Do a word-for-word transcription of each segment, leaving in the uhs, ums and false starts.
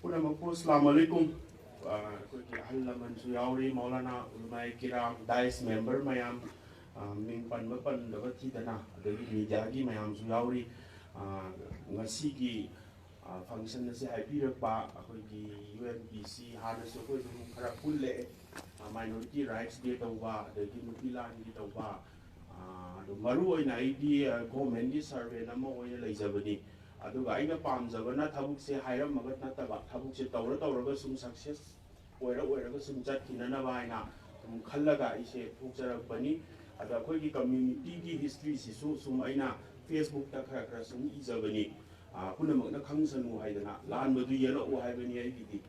ꯄꯨꯝꯅꯃꯛꯄꯨ ꯑꯁꯂꯥꯝ ꯑꯂꯩꯀꯨꯝ꯫ ꯑ, ꯑꯩꯈꯣꯏꯒꯤ ꯑꯍꯜ ꯂꯃꯟꯁꯨ ꯌꯥꯎꯔꯤ, ꯃꯧꯂꯥꯅꯥ ꯎꯂꯃꯥꯏ ꯀꯤꯔꯥꯝ, ꯗꯥꯏꯁ ꯃꯦꯝꯕꯔ ꯃꯌꯥꯝ, ꯑ, ꯃꯤꯡ ꯄꯟꯕ ꯄꯟꯗꯕ ꯊꯤꯗꯅ, ꯑꯗꯒꯤ ꯃꯤꯗꯤꯌꯥꯒꯤ ꯃꯌꯥꯝꯁꯨ ꯌꯥꯎꯔꯤ꯫ ꯑ, ꯉꯁꯤꯒꯤ, ꯑ, ꯐꯪꯁꯟ ꯑꯁꯤ ꯍꯥꯏꯕꯤꯔꯛꯄ ꯑꯩꯈꯣꯏꯒꯤ ꯌꯨ ꯑꯦꯝ ꯕꯤ ꯁꯤ, ꯍꯥꯟꯅꯁꯨ ꯑꯩꯈꯣꯏ ꯑꯗꯨꯝ ꯈꯔ ꯄꯨꯜꯂꯛꯑꯦ, ꯑ, ꯃꯥꯏꯅꯣꯔꯤꯇꯤ ꯔꯥꯏꯠꯁ ꯗꯦ ꯇꯧꯕ, ꯑꯗꯒꯤ ꯅꯨꯄꯤ ꯂꯥꯟꯒꯤ ꯇꯧꯕ, ꯑ, ꯑꯗꯨ ꯃꯔꯨ ꯑꯣꯏꯅ ꯑꯩꯗꯤ, ꯑ, ꯒꯣꯔꯃꯦꯟꯒꯤ ꯁꯔꯚꯦꯟ ꯑꯃ ꯑꯣꯏꯅ ꯂꯩꯖꯕꯅꯤ꯫ ꯑꯗꯨꯒ ꯑꯩꯅ ꯄꯥꯝꯖꯕꯅ ꯊꯕꯛꯁꯦ ꯍꯥꯏꯔꯝꯃꯒ ꯅꯠꯇꯕ, ꯊꯕꯛꯁꯦ ꯇꯧꯔ ꯇꯧꯔꯒ ꯁꯨꯝ ꯁꯛꯁꯦꯁ ꯑꯣꯏꯔ ꯑꯣꯏꯔꯒ ꯁꯨꯝ ꯆꯠꯈꯤꯅꯅꯕ ꯍꯥꯏꯅ ꯁꯨꯝ ꯈꯜꯂꯒ ꯑꯩꯁꯦ ꯊꯣꯛꯆꯔꯛꯄꯅꯤ꯫ ꯑꯗ ꯑꯩꯈꯣꯏꯒꯤ ꯀꯝꯃ꯭ꯌꯨꯅꯤꯇꯤꯒꯤ ꯍꯤꯁꯇ꯭ꯔꯤꯁꯤꯁꯨ ꯁꯨꯝ ꯑꯩꯅ ꯐꯦꯁꯕꯨꯛꯇ ꯈꯔ ꯈꯔ ꯁꯨꯝ ꯏꯖꯕꯅꯤ꯫ ꯑ, ꯄꯨꯝꯅꯃꯛꯅ ꯈꯪꯁꯅꯨ ꯍꯥꯏꯗꯅ, ꯂꯥꯟꯕꯗꯨ ꯌꯦꯜꯂꯛꯎ ꯍꯥꯏꯕꯅꯤ ꯑꯩꯒꯤꯗꯤ꯫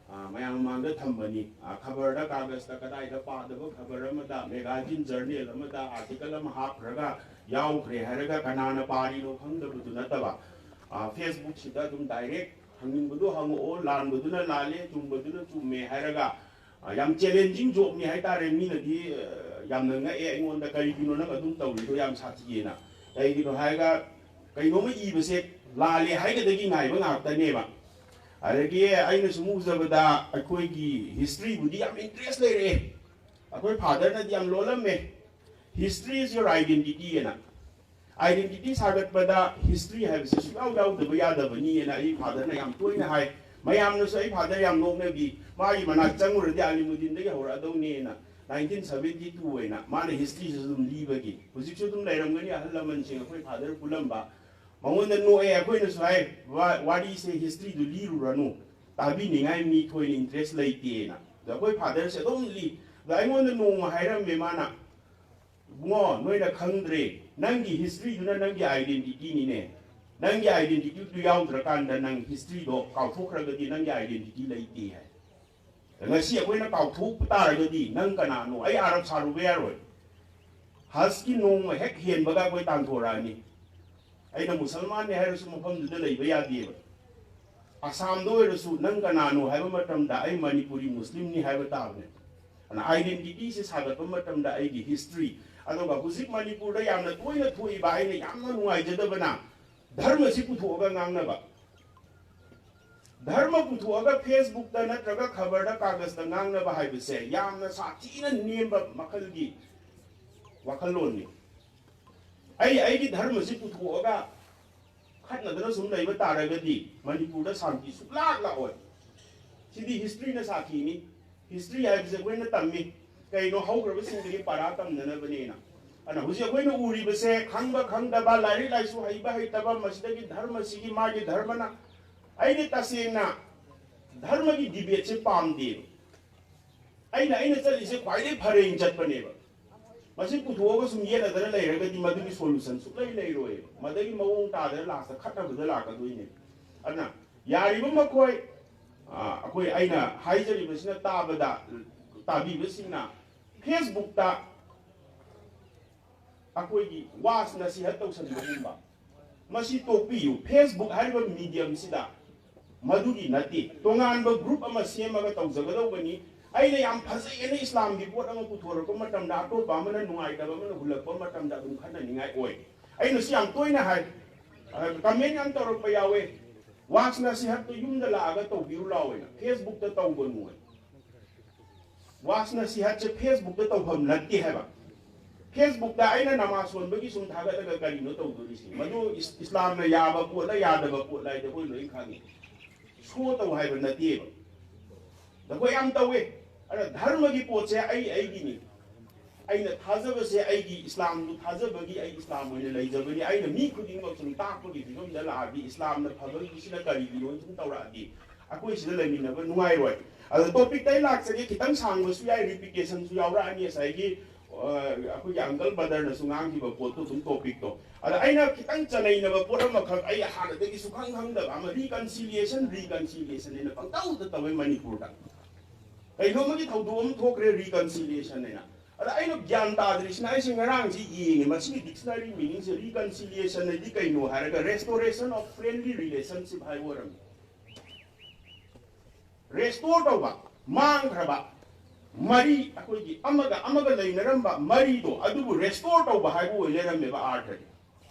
ꯑ, ꯃꯌꯥꯝ ꯃꯃꯥꯡꯗ ꯊꯝꯕꯅꯤ꯫ ꯑ, ꯈꯕꯔꯗ, ꯀꯥꯒꯖꯇ ꯀꯗꯥꯏꯗ ꯄꯥꯗꯕ ꯈꯕꯔ ꯑꯃꯗ, ꯃꯦꯒꯥꯖꯤꯟ, ꯖꯔꯅꯦꯜ ꯑꯃꯗ ꯑꯥꯔꯇꯤꯀꯜ ꯑꯃ ꯍꯥꯞꯈ꯭ꯔꯒ ꯌꯥꯎꯈ꯭ꯔꯦ ꯍꯥꯏꯔꯒ ꯀꯅꯥꯅ ꯄꯥꯔꯤꯅꯣ ꯈꯪꯗꯕꯗꯨ ꯅꯠꯇꯕ, ꯑ, ꯐꯦꯁꯕꯨꯛꯁꯤꯗ ꯑꯗꯨꯝ ꯗꯥꯏꯔꯦꯛ ꯍꯪꯅꯤꯡꯕꯗꯣ ꯍꯪꯉꯛꯑꯣ, ꯂꯥꯟꯕꯗꯨꯅ ꯂꯥꯜꯂꯦ, ꯆꯨꯝꯕꯗꯨꯅ ꯆꯨꯝꯃꯦ ꯍꯥꯏꯔꯒ, ꯑ, ꯌꯥꯝ ꯆꯦꯂꯦꯟꯖꯤꯡ ꯖꯣꯕꯅꯤ ꯍꯥꯏꯇꯥꯔꯦ꯫ ꯃꯤꯅꯗꯤ, ꯑ, ꯌꯥꯝꯅ ꯉꯛꯑꯦ ꯑꯩꯉꯣꯟꯗ, "ꯀꯔꯤꯒꯤꯅꯣ ꯅꯪ ꯑꯗꯨꯝ ꯇꯧꯔꯤꯗꯣ, ꯌꯥꯝ ꯁꯥꯊꯤꯌꯦꯅ?" ꯀꯩꯒꯤꯅꯣ ꯍꯥꯏꯔꯒ, ꯀꯩꯅꯣꯝꯃ ꯏꯕꯁꯦ ꯂꯥꯜꯂꯦ ꯍꯥꯏꯒꯗꯒꯤ ꯉꯥꯏꯕ ꯉꯥꯛꯇꯅꯦꯕ꯫ ꯑꯗꯒꯤ ꯑꯩꯅ ꯁꯨꯝ ꯎꯖꯕꯗ ꯑꯩꯈꯣꯏꯒꯤ ꯍꯤꯁꯇ꯭ꯔꯤꯕꯨꯗꯤ ꯌꯥꯝ ꯏꯟꯇꯔꯦꯁ ꯂꯩꯔꯛꯑꯦ꯫ ꯑꯩꯈꯣꯏ ꯐꯥꯗꯔꯅꯗꯤ ꯌꯥꯝ ꯂꯣꯜꯂꯝꯃꯦ, "History is your identity" ꯑꯅ꯫ ꯑꯥꯏꯗꯦꯟꯇꯤꯇꯤ ꯁꯥꯒꯠꯄꯗ ꯍꯤꯁꯇ꯭ꯔꯤ ꯍꯥꯏꯕꯁꯦ ꯁꯨꯡꯌꯥꯎ ꯌꯥꯎꯗꯕ ꯌꯥꯗꯕꯅꯤ ꯑꯅ ꯑꯩ ꯐꯥꯗꯔꯅ ꯌꯥꯝ ꯇꯣꯏꯅ ꯍꯥꯏ꯫ ꯃꯌꯥꯝꯅꯁꯨ ꯑꯩ ꯐꯥꯗꯔ ꯌꯥꯝ ꯅꯣꯛꯅꯕꯤ, ꯃꯥꯒꯤ ꯃꯅꯥꯛ ꯆꯪꯉꯨꯔꯗꯤ ꯑꯂꯤꯃꯨꯗꯤꯟꯗꯒꯤ ꯍꯧꯔꯛꯑꯗꯧꯅꯦꯅ꯫ ꯅꯥꯏꯟꯇꯤꯟ ꯁꯚꯦꯟꯇꯤ ꯇꯨ ꯑꯣꯏꯅ ꯃꯥꯅ ꯍꯤꯁꯇ꯭ꯔꯤꯁꯤꯁꯨ ꯑꯗꯨꯝ ꯂꯤꯕꯒꯤ, ꯍꯧꯖꯤꯛꯁꯨ ꯑꯗꯨꯝ ꯂꯩꯔꯝꯒꯅꯤ ꯑꯍꯜ ꯂꯃꯟꯁꯤꯡ, ꯑꯩꯈꯣꯏ ꯐꯥꯗꯔ ꯄꯨꯜꯂꯝꯕ꯫ ꯃꯉꯣꯟꯗ ꯅꯣꯛꯑꯦ, ꯑꯩꯈꯣꯏꯅꯁꯨ ꯍꯥꯏ, "ꯋꯥ-, ꯋꯥꯔꯤꯁꯦ, ꯍꯤꯁꯇ꯭ꯔꯤꯗꯨ ꯂꯤꯔꯨꯔꯅꯨ, ꯇꯥꯕꯤꯅꯤꯡꯉꯥꯏ ꯃꯤ ꯊꯣꯏꯅ ꯏꯟꯇꯔꯦꯁ ꯂꯩꯇꯦꯅ"꯫ ꯑꯗꯣ ꯑꯩꯈꯣꯏ ꯐꯥꯗꯔꯁꯦ ꯑꯗꯨꯝ ꯂꯤ꯫ ꯑꯗꯣ ꯑꯩꯉꯣꯟꯗ ꯅꯣꯡꯃ ꯍꯥꯏꯔꯝꯃꯦ ꯃꯥꯅ, "ꯏꯕꯨꯡꯉꯣ, ꯅꯣꯏꯅ ꯈꯪꯗ꯭ꯔꯦ, ꯅꯪꯒꯤ ꯍꯤꯁꯇ꯭ꯔꯤꯗꯨꯅ ꯅꯪꯒꯤ ꯑꯥꯏꯗꯦꯟꯇꯤꯇꯤꯅꯤꯅꯦ꯫ ꯅꯪꯒꯤ ꯑꯥꯏꯗꯦꯟꯇꯤꯇꯤꯗꯨ ꯌꯥꯎꯗ꯭ꯔꯀꯥꯟꯗ ꯅꯪ ꯍꯤꯁꯇ꯭ꯔꯤꯗꯣ ꯀꯥꯎꯊꯣꯛꯈ꯭ꯔꯒꯗꯤ ꯅꯪꯒꯤ ꯑꯥꯏꯗꯦꯟꯇꯤꯇꯤ ꯂꯩꯇꯦ" ꯍꯥꯏ꯫ ꯉꯁꯤ ꯑꯩꯈꯣꯏꯅ ꯀꯥꯎꯊꯣꯛꯄ ꯇꯥꯔꯒꯗꯤ ꯅꯪ ꯀꯅꯥꯅꯣ? ꯑꯩ ꯑꯔꯕ ꯁꯥꯔꯨꯕ ꯌꯥꯔꯣꯏ꯫ ꯍꯖꯀꯤ ꯅꯣꯡꯃ ꯍꯦꯛ ꯍꯦꯟꯕꯒ ꯑꯩꯈꯣꯏ ꯇꯥꯟꯊꯣꯔꯛꯑꯅꯤ꯫ ꯑꯩꯅ ꯃꯨꯁꯜꯃꯥꯟꯅꯤ ꯍꯥꯏꯔꯁꯨ ꯃꯐꯝꯗꯨꯗ ꯂꯩꯕ ꯌꯥꯗꯦꯕ꯫ ꯑꯁꯥꯝꯗ ꯑꯣꯏꯔꯁꯨ ꯅꯪ ꯀꯅꯥꯅꯣ ꯍꯥꯏꯕ ꯃꯇꯝꯗ ꯑꯩ ꯃꯅꯤꯄꯨꯔꯤ ꯃꯨꯁꯂꯤꯝꯅꯤ ꯍꯥꯏꯕ ꯇꯥꯕꯅꯦ꯫ ꯑꯗꯨꯅ ꯑꯥꯏꯗꯦꯟꯇꯤꯇꯤꯁꯦ ꯁꯥꯒꯠꯄ ꯃꯇꯝꯗ ꯑꯩꯒꯤ ꯍꯤꯁꯇ꯭ꯔꯤ, ꯑꯗꯨꯒ ꯍꯧꯖꯤꯛ ꯃꯅꯤꯄꯨꯔꯗ ꯌꯥꯝꯅ ꯇꯣꯏꯅ ꯊꯣꯛꯏꯕ, ꯑꯩꯅ ꯌꯥꯝꯅ ꯅꯨꯡꯉꯥꯏꯖꯗꯕꯅ, ꯙꯔꯃꯁꯤ ꯄꯨꯊꯣꯛꯑꯒ ꯉꯥꯡꯅꯕ꯫ ꯙꯔꯃ ꯄꯨꯊꯣꯛꯑꯒ Facebookꯇ ꯅꯠꯇ꯭ꯔꯒ ꯈꯕꯔꯗ ꯀꯥꯒꯖꯇ ꯉꯥꯡꯅꯕ ꯍꯥꯏꯕꯁꯦ ꯌꯥꯝꯅ ꯁꯥꯊꯤꯅ ꯅꯦꯝꯕ ꯃꯈꯜꯒꯤ ꯋꯥꯈꯜꯂꯣꯟꯅꯤ꯫ ꯑꯩ ꯑꯩꯒꯤ ꯙꯔꯃꯁꯤ ꯄꯨꯊꯣꯛꯑꯒ ꯈꯠꯅꯗꯅ ꯁꯨꯝ ꯂꯩꯕ ꯇꯥꯔꯒꯗꯤ ꯃꯅꯤꯄꯨꯔꯗ ꯁꯥꯟꯇꯤ ꯁꯨꯛꯂꯥꯛ ꯂꯥꯛꯑꯣꯏ꯫ ꯁꯤꯗꯤ historyꯅ ꯁꯥꯈꯤꯅꯤ꯫ History ꯍꯥꯏꯕꯁꯦ ꯑꯩꯈꯣꯏꯅ ꯇꯝꯃꯤ꯫ ꯀꯩꯅꯣ, ꯍꯧꯈ꯭ꯔꯕꯁꯤꯡꯗꯒꯤ ꯄꯔꯥ ꯇꯝꯅꯅꯕꯅꯦꯅ꯫ ꯑꯗꯨꯅ ꯍꯧꯖꯤꯛ ꯑꯩꯈꯣꯏꯅ ꯎꯔꯤꯕꯁꯦ ꯈꯪꯕ ꯈꯪꯗꯕ, ꯂꯥꯏꯔꯤꯛ ꯂꯥꯏꯁꯨ ꯍꯩꯕ ꯍꯩꯇꯕ, ꯃꯁꯤꯗꯒꯤ ꯙꯔꯃꯁꯤꯒꯤ ꯃꯥꯒꯤ ꯙꯔꯃꯅ, ꯑꯩꯗꯤ ꯇꯁꯦꯡꯅ ꯙꯔꯃꯒꯤ debateꯁꯦ ꯄꯥꯝꯗꯦꯕ꯫ ꯑꯩꯅ ꯑꯩꯅ ꯆꯠꯂꯤꯁꯦ ꯈ꯭ꯋꯥꯏꯗꯒꯤ ꯐꯔꯦꯡ ꯆꯠꯄꯅꯦꯕ꯫ ꯃꯁꯤ ꯄꯨꯊꯣꯛꯑꯒ ꯁꯨꯝ ꯌꯦꯠꯅꯗꯅ ꯂꯩꯔꯒꯗꯤ ꯃꯗꯨꯒꯤ solution ꯁꯨꯛꯂꯩ ꯂꯩꯔꯣꯏꯕ꯫ ꯃꯗꯒꯤ ꯃꯑꯣꯡ ꯇꯥꯗꯅ lastꯇ ꯈꯠꯅꯕꯗ ꯂꯥꯛꯀꯗꯣꯏꯅꯦ꯫ ꯑꯗꯨꯅ ꯌꯥꯔꯤꯕ ꯃꯈꯣꯏ, ꯑ, ꯑꯩꯈꯣꯏ ꯑꯩꯅ ꯍꯥꯏꯖꯔꯤꯕꯁꯤꯅ ꯇꯥꯕꯗ, ꯇꯥꯕꯤꯕꯁꯤꯡꯅ Facebookꯇ ꯑꯩꯈꯣꯏꯒꯤ ꯋꯥꯁ ꯅꯁꯤꯍꯠ ꯇꯧꯁꯟꯕꯒꯨꯝꯕ, ꯃꯁꯤ ꯇꯣꯛꯄꯤꯌꯨ꯫ Facebook ꯍꯥꯏꯔꯤꯕ mediumꯁꯤꯗ ꯃꯗꯨꯒꯤ ꯅꯠꯇꯦ, ꯇꯣꯉꯥꯟꯕ group ꯑꯃ ꯁꯦꯝꯃꯒ ꯇꯧꯖꯒꯗꯧꯕꯅꯤ꯫ ꯑꯩꯅ ꯌꯥꯝ ꯐꯖꯩ ꯍꯥꯏꯅ ꯏꯁꯂꯥꯝꯒꯤ ꯄꯣꯠ ꯑꯃ ꯄꯨꯊꯣꯔꯛꯄ ꯃꯇꯝꯗ, ꯑꯇꯣꯞꯄ ꯑꯃꯅ ꯅꯨꯡꯉꯥꯏꯇꯕ ꯑꯃꯅ ꯍꯨꯜꯂꯛꯄ ꯃꯇꯝꯗ ꯑꯗꯨꯝ ꯈꯠꯅꯅꯤꯡꯉꯥꯏ ꯑꯣꯏ꯫ ꯑꯩꯅꯁꯨ ꯌꯥꯝ ꯇꯣꯏꯅ ꯍꯥꯏ, comment ꯌꯥꯝ ꯇꯧꯔꯛꯄ ꯌꯥꯎꯋꯦ, "ꯋꯥꯁ ꯅꯁꯤꯍꯠꯇꯨ ꯌꯨꯝꯗ ꯂꯥꯛꯑꯒ ꯇꯧꯕꯤꯔꯨ ꯂꯥꯎ" ꯍꯥꯏꯅ꯫ Facebookꯇ ꯇꯧꯒꯅꯨ ꯍꯥꯏ꯫ ꯋꯥꯁ ꯅꯁꯤꯍꯠꯁꯦ Facebookꯇ ꯇꯧꯐꯝ ꯅꯠꯇꯦ ꯍꯥꯏꯕ꯫ Facebookꯇ ꯑꯩꯅ ꯅꯃꯥꯖ ꯁꯣꯟꯕꯒꯤ ꯁꯨꯝ ꯊꯥꯒꯠꯂꯒ ꯀꯔꯤꯅꯣ ꯇꯧꯗꯣꯔꯤꯁꯦ? ꯃꯗꯨ ꯏꯁ-, ꯏꯁꯂꯥꯝꯅ ꯌꯥꯕ ꯄꯣꯠꯂ ꯌꯥꯗꯕ ꯄꯣꯠꯂ ꯍꯥꯏꯗꯤ ꯑꯩꯈꯣꯏ ꯂꯣꯏ ꯈꯪꯉꯤ꯫ Show ꯇꯧ ꯍꯥꯏꯕ ꯅꯠꯇꯦꯕ꯫ ꯑꯩꯈꯣꯏ ꯌꯥꯝ ꯇꯧꯋꯦ꯫ ꯑꯗ ꯙꯔꯃꯒꯤ ꯄꯣꯠꯁꯦ ꯑꯩ ꯑꯩꯒꯤꯅꯤ꯫ ꯑꯩꯅ ꯊꯥꯖꯕꯁꯦ ꯑꯩꯒꯤ ꯏꯁꯂꯥꯝꯗꯨ ꯊꯥꯖꯕꯒꯤ ꯑꯩ ꯏꯁꯂꯥꯝ ꯑꯣꯏꯅ ꯂꯩꯖꯕꯅꯤ꯫ ꯑꯩꯅ ꯃꯤ ꯈꯨꯗꯤꯡꯃꯛ ꯁꯨꯝ ꯇꯥꯛꯄꯒꯤ ꯐꯤꯕꯝꯗ ꯂꯥꯛꯑꯗꯤ ꯏꯁꯂꯥꯝꯅ ꯐꯕꯒꯤꯁꯤꯅ ꯀꯔꯤꯒꯤꯅꯣ ꯁꯨꯝ ꯇꯧꯔꯛꯑꯗꯤ ꯑꯩꯈꯣꯏ ꯁꯤꯗ ꯂꯩꯃꯤꯟꯅꯕ ꯅꯨꯡꯉꯥꯏꯔꯣꯏ꯫ ꯑꯗꯣ topicꯇ ꯑꯩ ꯂꯥꯛꯆꯒꯦ, ꯈꯤꯇꯪ ꯁꯥꯡꯕꯁꯨ ꯌꯥꯏ, repetitionꯁꯨ ꯌꯥꯎꯔꯛꯑꯅꯤ ꯉꯁꯥꯏꯒꯤ, ꯑ, ꯑꯩꯈꯣꯏꯒꯤ uncle brotherꯅꯁꯨ ꯉꯥꯡꯈꯤꯕ ꯄꯣꯠꯇꯣ ꯑꯗꯨꯝ topicꯇꯣ꯫ ꯑꯗ ꯑꯩꯅ ꯈꯤꯇꯪ ꯆꯅꯩꯅꯕ ꯄꯣꯠ ꯑꯃꯈꯛ ꯑꯩ ꯍꯥꯟꯅꯗꯒꯤ ꯁꯨꯈꯪ ꯈꯪꯗꯕ ꯑꯃ, reconciliation, reconciliation ꯍꯥꯏꯅ ꯄꯪꯇꯧꯗ ꯇꯧꯋꯦ ꯃꯅꯤꯄꯨꯔꯗ꯫ ꯀꯩꯅꯣꯝꯃꯒꯤ ꯊꯧꯗꯣꯛ ꯑꯃ ꯊꯣꯛꯈ꯭ꯔꯦ, reconciliation ꯍꯥꯏꯅ꯫ ꯑꯗ ꯑꯩꯅ ꯒ꯭ꯌꯥꯟ ꯇꯥꯗ꯭ꯔꯤꯁꯤꯅ ꯑꯩꯁꯦ ꯉꯔꯥꯡꯁꯤ ꯌꯦꯡꯉꯦ, ꯃꯁꯤꯒꯤ dictionary meaningꯁꯦ reconciliation ꯍꯥꯏꯗꯤ ꯀꯩꯅꯣ ꯍꯥꯏꯔꯒ restoration of friendly relationship ꯍꯥꯏꯕ ꯑꯣꯏꯔꯝꯃꯤ꯫ Restore ꯇꯧꯕ, ꯃꯥꯡꯈ꯭ꯔꯕ ꯃꯔꯤ, ꯑꯩꯈꯣꯏꯒꯤ ꯑꯃꯒ ꯑꯃꯒ ꯂꯩꯅꯔꯝꯕ ꯃꯔꯤꯗꯣ ꯑꯗꯨꯕꯨ restore ꯇꯧꯕ ꯍꯥꯏꯕ ꯑꯣꯏ ꯂꯩꯔꯝꯃꯦꯕ ꯑꯥꯔꯊꯗꯤ꯫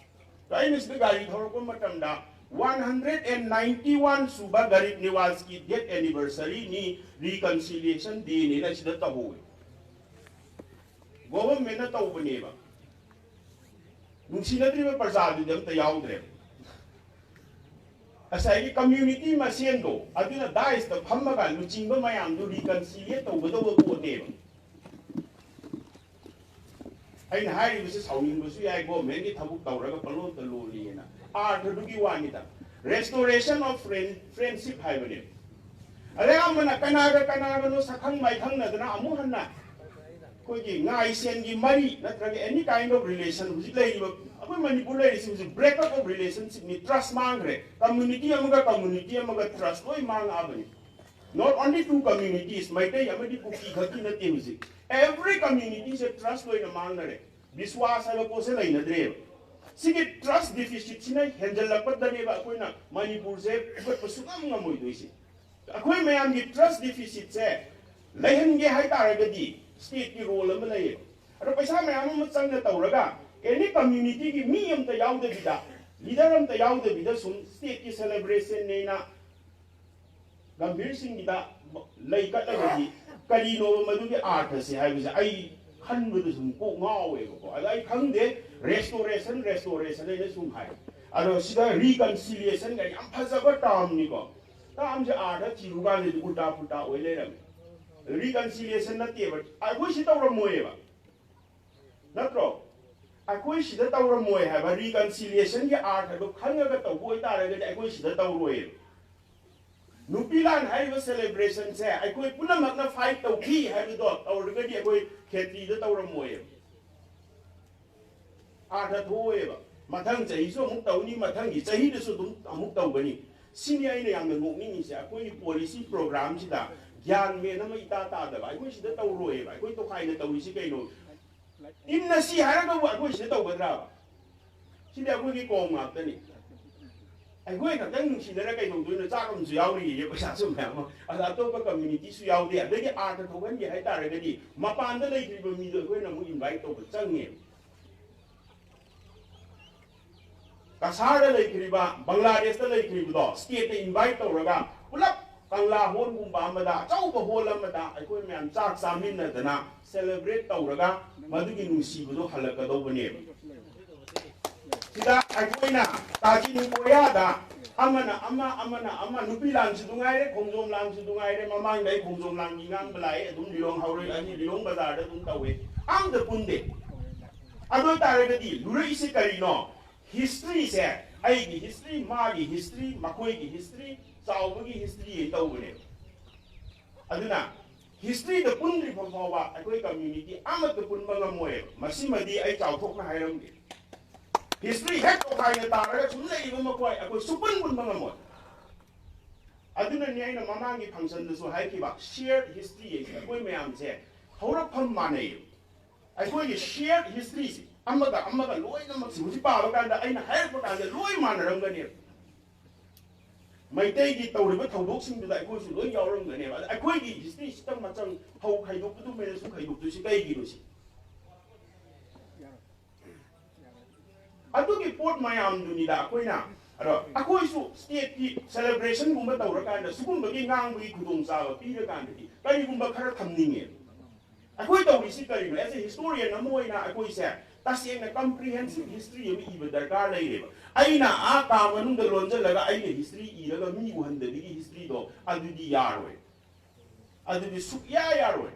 ꯑꯗꯣ ꯑꯩꯅ ꯁꯤꯗ ꯒꯥꯔꯤ ꯊꯧꯔꯛꯄ ꯃꯇꯝꯗ One hundred and ninety one ꯁꯨꯕ ꯒꯔꯤꯕ ꯅꯤꯋꯥꯖꯀꯤ death anniversary ꯅꯤ, reconciliation day ꯅꯤꯅ ꯁꯤꯗ ꯇꯧꯍꯧꯋꯦ꯫ Government ꯅ ꯇꯧꯕꯅꯦꯕ꯫ ꯅꯨꯡꯁꯤꯅꯗ꯭ꯔꯤꯕ ꯄ꯭ꯔꯖꯥꯗꯨꯗꯤ ꯑꯝꯇ ꯌꯥꯎꯗ꯭ꯔꯦꯕ꯫ ꯉꯁꯥꯏꯒꯤ community ꯃꯁꯦꯟꯗꯣ, ꯑꯗꯨꯅ dais ꯇ ꯐꯝꯃꯒ ꯂꯨꯆꯤꯡꯕ ꯃꯌꯥꯝꯗꯨ reconciliate ꯇꯧꯒꯗꯧꯕ ꯄꯣꯠꯅꯦꯕ꯫ ꯑꯩꯅ ꯍꯥꯏꯔꯤꯕꯁꯤ ꯁꯥꯎꯅꯤꯡꯕꯁꯨ ꯌꯥꯏ, government ꯀꯤ ꯊꯕꯛ ꯇꯧꯔꯒ ꯄꯪꯂꯣꯟꯇ ꯂꯣꯜꯂꯤꯑꯅ꯫ ꯑꯥꯔꯊꯗꯨꯒꯤ ꯋꯥꯅꯤꯗ꯫ Restoration of friend, friendship ꯍꯥꯏꯕꯅꯦ꯫ ꯑꯗ ꯑꯌꯥꯝꯕꯅ ꯀꯅꯥꯒ ꯀꯅꯥꯒꯅꯣ ꯁꯛꯈꯪ ꯃꯥꯏꯈꯪꯅꯗꯅ ꯑꯃꯨꯛ ꯍꯟꯅ ꯑꯩꯈꯣꯏꯒꯤ ꯉꯥꯏꯁꯦꯟꯒꯤ ꯃꯔꯤ ꯅꯠꯇ꯭ꯔꯒ any kind of relation, ꯍꯧꯖꯤꯛ ꯂꯩꯔꯤꯕ, ꯑꯩꯈꯣꯏ ꯃꯅꯤꯄꯨꯔ ꯂꯩꯔꯤꯁꯤ ꯍꯧꯖꯤꯛ break up of relationship ꯅꯤ, trust ꯃꯥꯡꯈ꯭ꯔꯦ꯫ Community ꯑꯃꯒ community ꯑꯃꯒ trust ꯂꯣꯏ ꯃꯥꯡꯉꯛꯑꯕꯅꯤ꯫ Not only to communities, Meitei ꯑꯃꯗꯤ ꯀꯨꯀꯤ ꯈꯛꯀꯤ ꯅꯠꯇꯦ ꯍꯧꯖꯤꯛ꯫ Every community ꯁꯦ trust ꯂꯣꯏꯅ ꯃꯥꯡꯅꯔꯦ꯫ ꯕꯤꯁ꯭ꯋꯥꯁ ꯍꯥꯏꯕ ꯄꯣꯠꯁꯦ ꯂꯩꯅꯗ꯭ꯔꯦꯕ꯫ ꯁꯤꯒꯤ trust deficit ꯁꯤꯅ ꯍꯦꯟꯖꯜꯂꯛꯄꯗꯅꯦꯕ ꯑꯩꯈꯣꯏꯅ ꯃꯅꯤꯄꯨꯔꯁꯦ ꯐꯨꯒꯠꯄ ꯁꯨꯡꯉꯝ ꯉꯝꯃꯣꯏꯗꯣꯏꯁꯦ꯫ ꯑꯩꯈꯣꯏ ꯃꯌꯥꯝꯒꯤ trust deficit ꯁꯦ ꯂꯩꯍꯟꯒꯦ ꯍꯥꯏꯇꯥꯔꯒꯗꯤ state ꯀꯤ role ꯑꯃ ꯂꯩꯌꯦꯕ꯫ ꯑꯗꯣ ꯄꯩꯁꯥ ꯃꯌꯥꯝ ꯑꯃ ꯆꯪꯅ ꯇꯧꯔꯒ any community ꯒꯤ ꯃꯤ ꯑꯝꯇ ꯌꯥꯎꯗꯕꯤꯗ, leader ꯑꯝꯇ ꯌꯥꯎꯗꯕꯤꯗ ꯁꯨꯝ state ꯀꯤ celebration ꯅꯦꯅ ꯒꯝꯚꯤꯔ ꯁꯤꯡꯒꯤꯗ ꯂꯩ ꯀꯠꯂꯒꯗꯤ ꯀꯔꯤꯅꯣꯕ ꯃꯗꯨꯒꯤ ꯑꯥꯔꯊꯁꯦ ꯍꯥꯏꯕꯁꯦ ꯑꯩ ꯈꯟꯕꯗ ꯁꯨꯝ ꯀꯣꯛ ꯉꯥꯎꯋꯦꯕꯀꯣ꯫ ꯑꯗ ꯑꯩ ꯈꯪꯗꯦ, restoration, restoration ꯍꯥꯏꯅ ꯁꯨꯝ ꯍꯥꯏ꯫ ꯑꯗꯣ ꯁꯤꯗ reconciliation ꯒ ꯌꯥꯝ ꯐꯖꯕ term ꯅꯤꯀꯣ꯫ Term ꯁꯦ ꯑꯥꯔꯊ ꯊꯤꯔꯨ ꯀꯥꯟꯗꯗꯤ ꯎꯜꯇꯥ ꯄꯨꯜꯇꯥ ꯑꯣꯏ ꯂꯩꯔꯝꯃꯦ꯫ Reconciliation ꯅꯠꯇꯦꯕ, ꯑꯩꯈꯣꯏ ꯁꯤ ꯇꯧꯔꯝꯃꯣꯏꯌꯦꯕ꯫ ꯅꯠꯇ꯭ꯔꯣ? ꯑꯩꯈꯣꯏ ꯁꯤꯗ ꯇꯧꯔꯝꯃꯣꯏ ꯍꯥꯏꯕ, reconciliation ꯒꯤ ꯑꯥꯔꯊꯗꯣ ꯈꯪꯉꯒ ꯇꯧꯕ ꯑꯣꯏꯇꯥꯔꯒꯗꯤ ꯑꯩꯈꯣꯏ ꯁꯤꯗ ꯇꯧꯔꯣꯏꯕ꯫ ꯅꯨꯄꯤ ꯂꯥꯟ ꯍꯥꯏꯔꯤꯕ celebration ꯁꯦ ꯑꯩꯈꯣꯏ ꯄꯨꯝꯅꯃꯛꯅ fight ꯇꯧꯈꯤ ꯍꯥꯏꯕꯗꯣ ꯇꯧꯔꯒꯗꯤ ꯑꯩꯈꯣꯏ ꯈꯦꯇ꯭ꯔꯤꯗ ꯇꯧꯔꯝꯃꯣꯏꯕ꯫ ꯑꯥꯔꯊ ꯊꯣꯛꯑꯣꯏꯕ꯫ ꯃꯊꯪ ꯆꯍꯤꯁꯨ ꯑꯃꯨꯛ ꯇꯧꯅꯤ, ꯃꯊꯪꯒꯤ ꯆꯍꯤꯗꯁꯨ ꯑꯗꯨꯝ ꯑꯃꯨꯛ ꯇꯧꯒꯅꯤ꯫ ꯁꯤꯅꯤ ꯑꯩꯅ ꯌꯥꯝꯅ ꯅꯣꯛꯅꯤꯡꯉꯤꯁꯦ, ꯑꯩꯈꯣꯏꯒꯤ policy program ꯁꯤꯗ ꯒ꯭ꯌꯥꯟ ꯃꯦꯟ ꯑꯃ ꯏꯇꯥ ꯇꯥꯗꯕ꯫ ꯑꯩꯈꯣꯏ ꯁꯤꯗ ꯇꯧꯔꯣꯏꯕ, ꯑꯩꯈꯣꯏ ꯇꯣꯈꯥꯏꯅ ꯇꯧꯔꯤꯁꯤ ꯀꯩꯅꯣ? ꯏꯟꯅ ꯁꯤ ꯍꯥꯏꯔꯒꯕꯨ ꯑꯩꯈꯣꯏ ꯁꯤꯗ ꯇꯧꯒꯗ꯭ꯔꯥꯕ? ꯁꯤꯗꯤ ꯑꯩꯈꯣꯏꯒꯤ ꯀꯧꯝ ꯉꯥꯛꯇꯅꯤ꯫ ꯑꯩꯈꯣꯏ ꯈꯛꯇꯪ ꯅꯨꯡꯁꯤꯅꯔ ꯀꯩꯗꯧꯗꯣꯏꯅꯣ? ꯆꯥꯛ ꯑꯃꯁꯨ ꯌꯥꯎꯔꯤꯌꯦ, ꯄꯩꯁꯥꯁꯨ ꯃꯌꯥꯝ ꯑꯃ꯫ ꯑꯗ ꯑꯇꯣꯞꯄ community ꯁꯨ ꯌꯥꯎꯗꯦ꯫ ꯑꯗꯒꯤ ꯑꯥꯔꯊ ꯊꯣꯛꯍꯟꯒꯦ ꯍꯥꯏꯇꯥꯔꯒꯗꯤ ꯃꯄꯥꯟꯗ ꯂꯩꯈ꯭ꯔꯤꯕ ꯃꯤꯗꯣ ꯑꯩꯈꯣꯏꯅ ꯑꯃꯨꯛ invite ꯇꯧꯕ ꯆꯪꯉꯦ꯫ ꯀꯁꯥꯔꯗ ꯂꯩꯈ꯭ꯔꯤꯕ, ꯕꯪꯒ꯭ꯂꯥꯗꯦꯁꯇ ꯂꯩꯈ꯭ꯔꯤꯕꯗꯣ stateꯇ invite ꯇꯧꯔꯒ ꯄꯨꯂꯞ ꯀꯪꯂꯥ ꯍꯣꯜꯒꯨꯝꯕ ꯑꯃꯗ, ꯑꯆꯧꯕ ꯍꯣꯜ ꯑꯃꯗ ꯑꯩꯈꯣꯏ ꯃꯌꯥꯝ ꯆꯥꯛ ꯆꯥꯃꯤꯟꯅꯗꯅ celebrate ꯇꯧꯔꯒ ꯃꯗꯨꯒꯤ ꯅꯨꯡꯁꯤꯕꯗꯣ ꯍꯜꯂꯛꯀꯗꯧꯕꯅꯦꯕ꯫ ꯁꯤꯗ ꯑꯩꯈꯣꯏꯅ ꯀꯥꯆꯤꯟ ꯀꯣꯌꯥꯗ ꯑꯃꯅ ꯑꯃ, ꯑꯃꯅ ꯑꯃ, ꯅꯨꯄꯤ ꯂꯥꯟꯁꯨ ꯅꯨꯡꯉꯥꯏꯔꯦ, ꯈꯣꯡꯖꯣꯝ ꯂꯥꯟꯁꯨ ꯅꯨꯡꯉꯥꯏꯔꯦ꯫ ꯃꯃꯥꯡꯗ ꯑꯩ ꯈꯣꯡꯖꯣꯝ ꯂꯥꯟꯒꯤ ꯉꯥꯡꯕ ꯂꯥꯛꯑꯦ, ꯑꯗꯨꯝ ꯂꯤꯂꯣꯡ ꯍꯧꯔꯛꯏ, ꯑꯅꯤ ꯂꯤꯂꯣꯡ ꯕꯖꯥꯔꯗ ꯑꯗꯨꯝ ꯇꯧꯋꯦ, ꯑꯝꯇ ꯄꯨꯟꯗꯦ꯫ ꯑꯗꯨ ꯑꯣꯏꯇꯥꯔꯒꯗꯤ ꯂꯨꯔꯛꯏꯁꯦ ꯀꯔꯤꯅꯣ? Historyꯁꯦ, ꯑꯩꯒꯤ history, ꯃꯥꯒꯤ history, ꯃꯈꯣꯏꯒꯤ history, ꯆꯥꯎꯕꯒꯤ history ꯍꯥꯏꯅ ꯇꯧꯕꯅꯦꯕ꯫ ꯑꯗꯨꯅ historyꯗ ꯄꯨꯟꯗ꯭ꯔꯤꯕ ꯐꯥꯎꯕ ꯑꯩꯈꯣꯏ community ꯑꯃꯠꯇ ꯄꯨꯟꯕ ꯉꯝꯃꯣꯏꯕ꯫ ꯃꯁꯤꯃꯗꯤ ꯑꯩ ꯆꯥꯎꯊꯣꯛꯅ ꯍꯥꯏꯔꯝꯒꯦ꯫ History ꯍꯦꯛ ꯇꯣꯈꯥꯏꯅ ꯇꯥꯔꯒ ꯁꯨꯝ ꯂꯩꯔꯤꯕ ꯃꯈꯣꯏ, ꯑꯩꯈꯣꯏ ꯁꯨꯄꯨꯟ ꯄꯨꯟꯕ ꯉꯝꯃꯣꯏ꯫ ꯑꯗꯨꯅꯅꯤ ꯑꯩꯅ ꯃꯃꯥꯡꯒꯤ functionꯗꯁꯨ ꯍꯥꯏꯈꯤꯕ, shared history ꯍꯥꯏꯁꯦ ꯑꯩꯈꯣꯏ ꯃꯌꯥꯝꯁꯦ ꯍꯧꯔꯛꯐꯝ ꯃꯥꯟꯅꯩꯌꯦꯕ꯫ ꯑꯩꯈꯣꯏꯒꯤ shared historyꯁꯦ ꯑꯃꯒ ꯑꯃꯒ ꯂꯣꯏꯅꯃꯛꯁꯦ ꯍꯧꯖꯤꯛ ꯄꯥꯕ ꯀꯥꯟꯗ, ꯑꯩꯅ ꯍꯥꯏꯔꯛꯄ ꯀꯥꯟꯗ ꯂꯣꯏ ꯃꯥꯟꯅꯔꯝꯒꯅꯦꯕ꯫ ꯃꯩꯇꯩꯒꯤ ꯇꯧꯔꯤꯕ ꯊꯧꯗꯣꯛꯁꯤꯡꯗꯨꯗ ꯑꯩꯈꯣꯏꯁꯨ ꯂꯣꯏ ꯌꯥꯎꯔꯝꯒꯅꯦꯕ꯫ ꯑꯗ ꯑꯩꯈꯣꯏꯒꯤ historyꯁꯤꯗ ꯃꯆꯪ ꯍꯧ ꯈꯥꯏꯗꯣꯛꯄꯗꯨꯃꯥꯏꯅ ꯁꯨꯝ ꯈꯥꯏꯗꯣꯛꯇꯣꯏꯁꯤ ꯀꯩꯒꯤꯅꯣ ꯁꯤ? ꯑꯗꯨꯒꯤ ꯄꯣꯠ ꯃꯌꯥꯝꯗꯨꯅꯤꯗ ꯑꯩꯈꯣꯏꯅ, ꯑꯗꯣ ꯑꯩꯈꯣꯏꯁꯨ stateꯀꯤ celebrationꯒꯨꯝꯕ ꯇꯧꯔꯀꯥꯟꯗ ꯁꯤꯒꯨꯝꯕꯒꯤ ꯉꯥꯡꯕꯒꯤ ꯈꯨꯗꯣꯡꯆꯥꯕ ꯄꯤꯔꯀꯥꯟꯗꯗꯤ ꯀꯔꯤꯒꯨꯝꯕ ꯈꯔ ꯊꯝꯅꯤꯡꯉꯦ꯫ ꯑꯩꯈꯣꯏ ꯇꯧꯔꯤꯁꯤ ꯀꯔꯤꯅꯣ? As a historian ꯑꯃ ꯑꯣꯏꯅ ꯑꯩꯈꯣꯏꯁꯦ ꯇꯁꯦꯡꯅ comprehensive history ꯑꯃ ꯏꯕ ꯗꯔꯀꯥꯔ ꯂꯩꯔꯦꯕ꯫ ꯑꯩꯅ ꯑꯥ ꯀꯥ ꯃꯅꯨꯡꯗ ꯂꯣꯟꯁꯤꯜꯂꯒ ꯑꯩꯅ history ꯏꯔꯒ ꯃꯤ ꯎꯍꯟꯗꯕꯤꯒꯤ historyꯗꯣ, ꯑꯗꯨꯗꯤ ꯌꯥꯔꯣꯏ, ꯑꯗꯨꯗꯤ ꯁꯨꯛꯌꯥ ꯌꯥꯔꯣꯏ꯫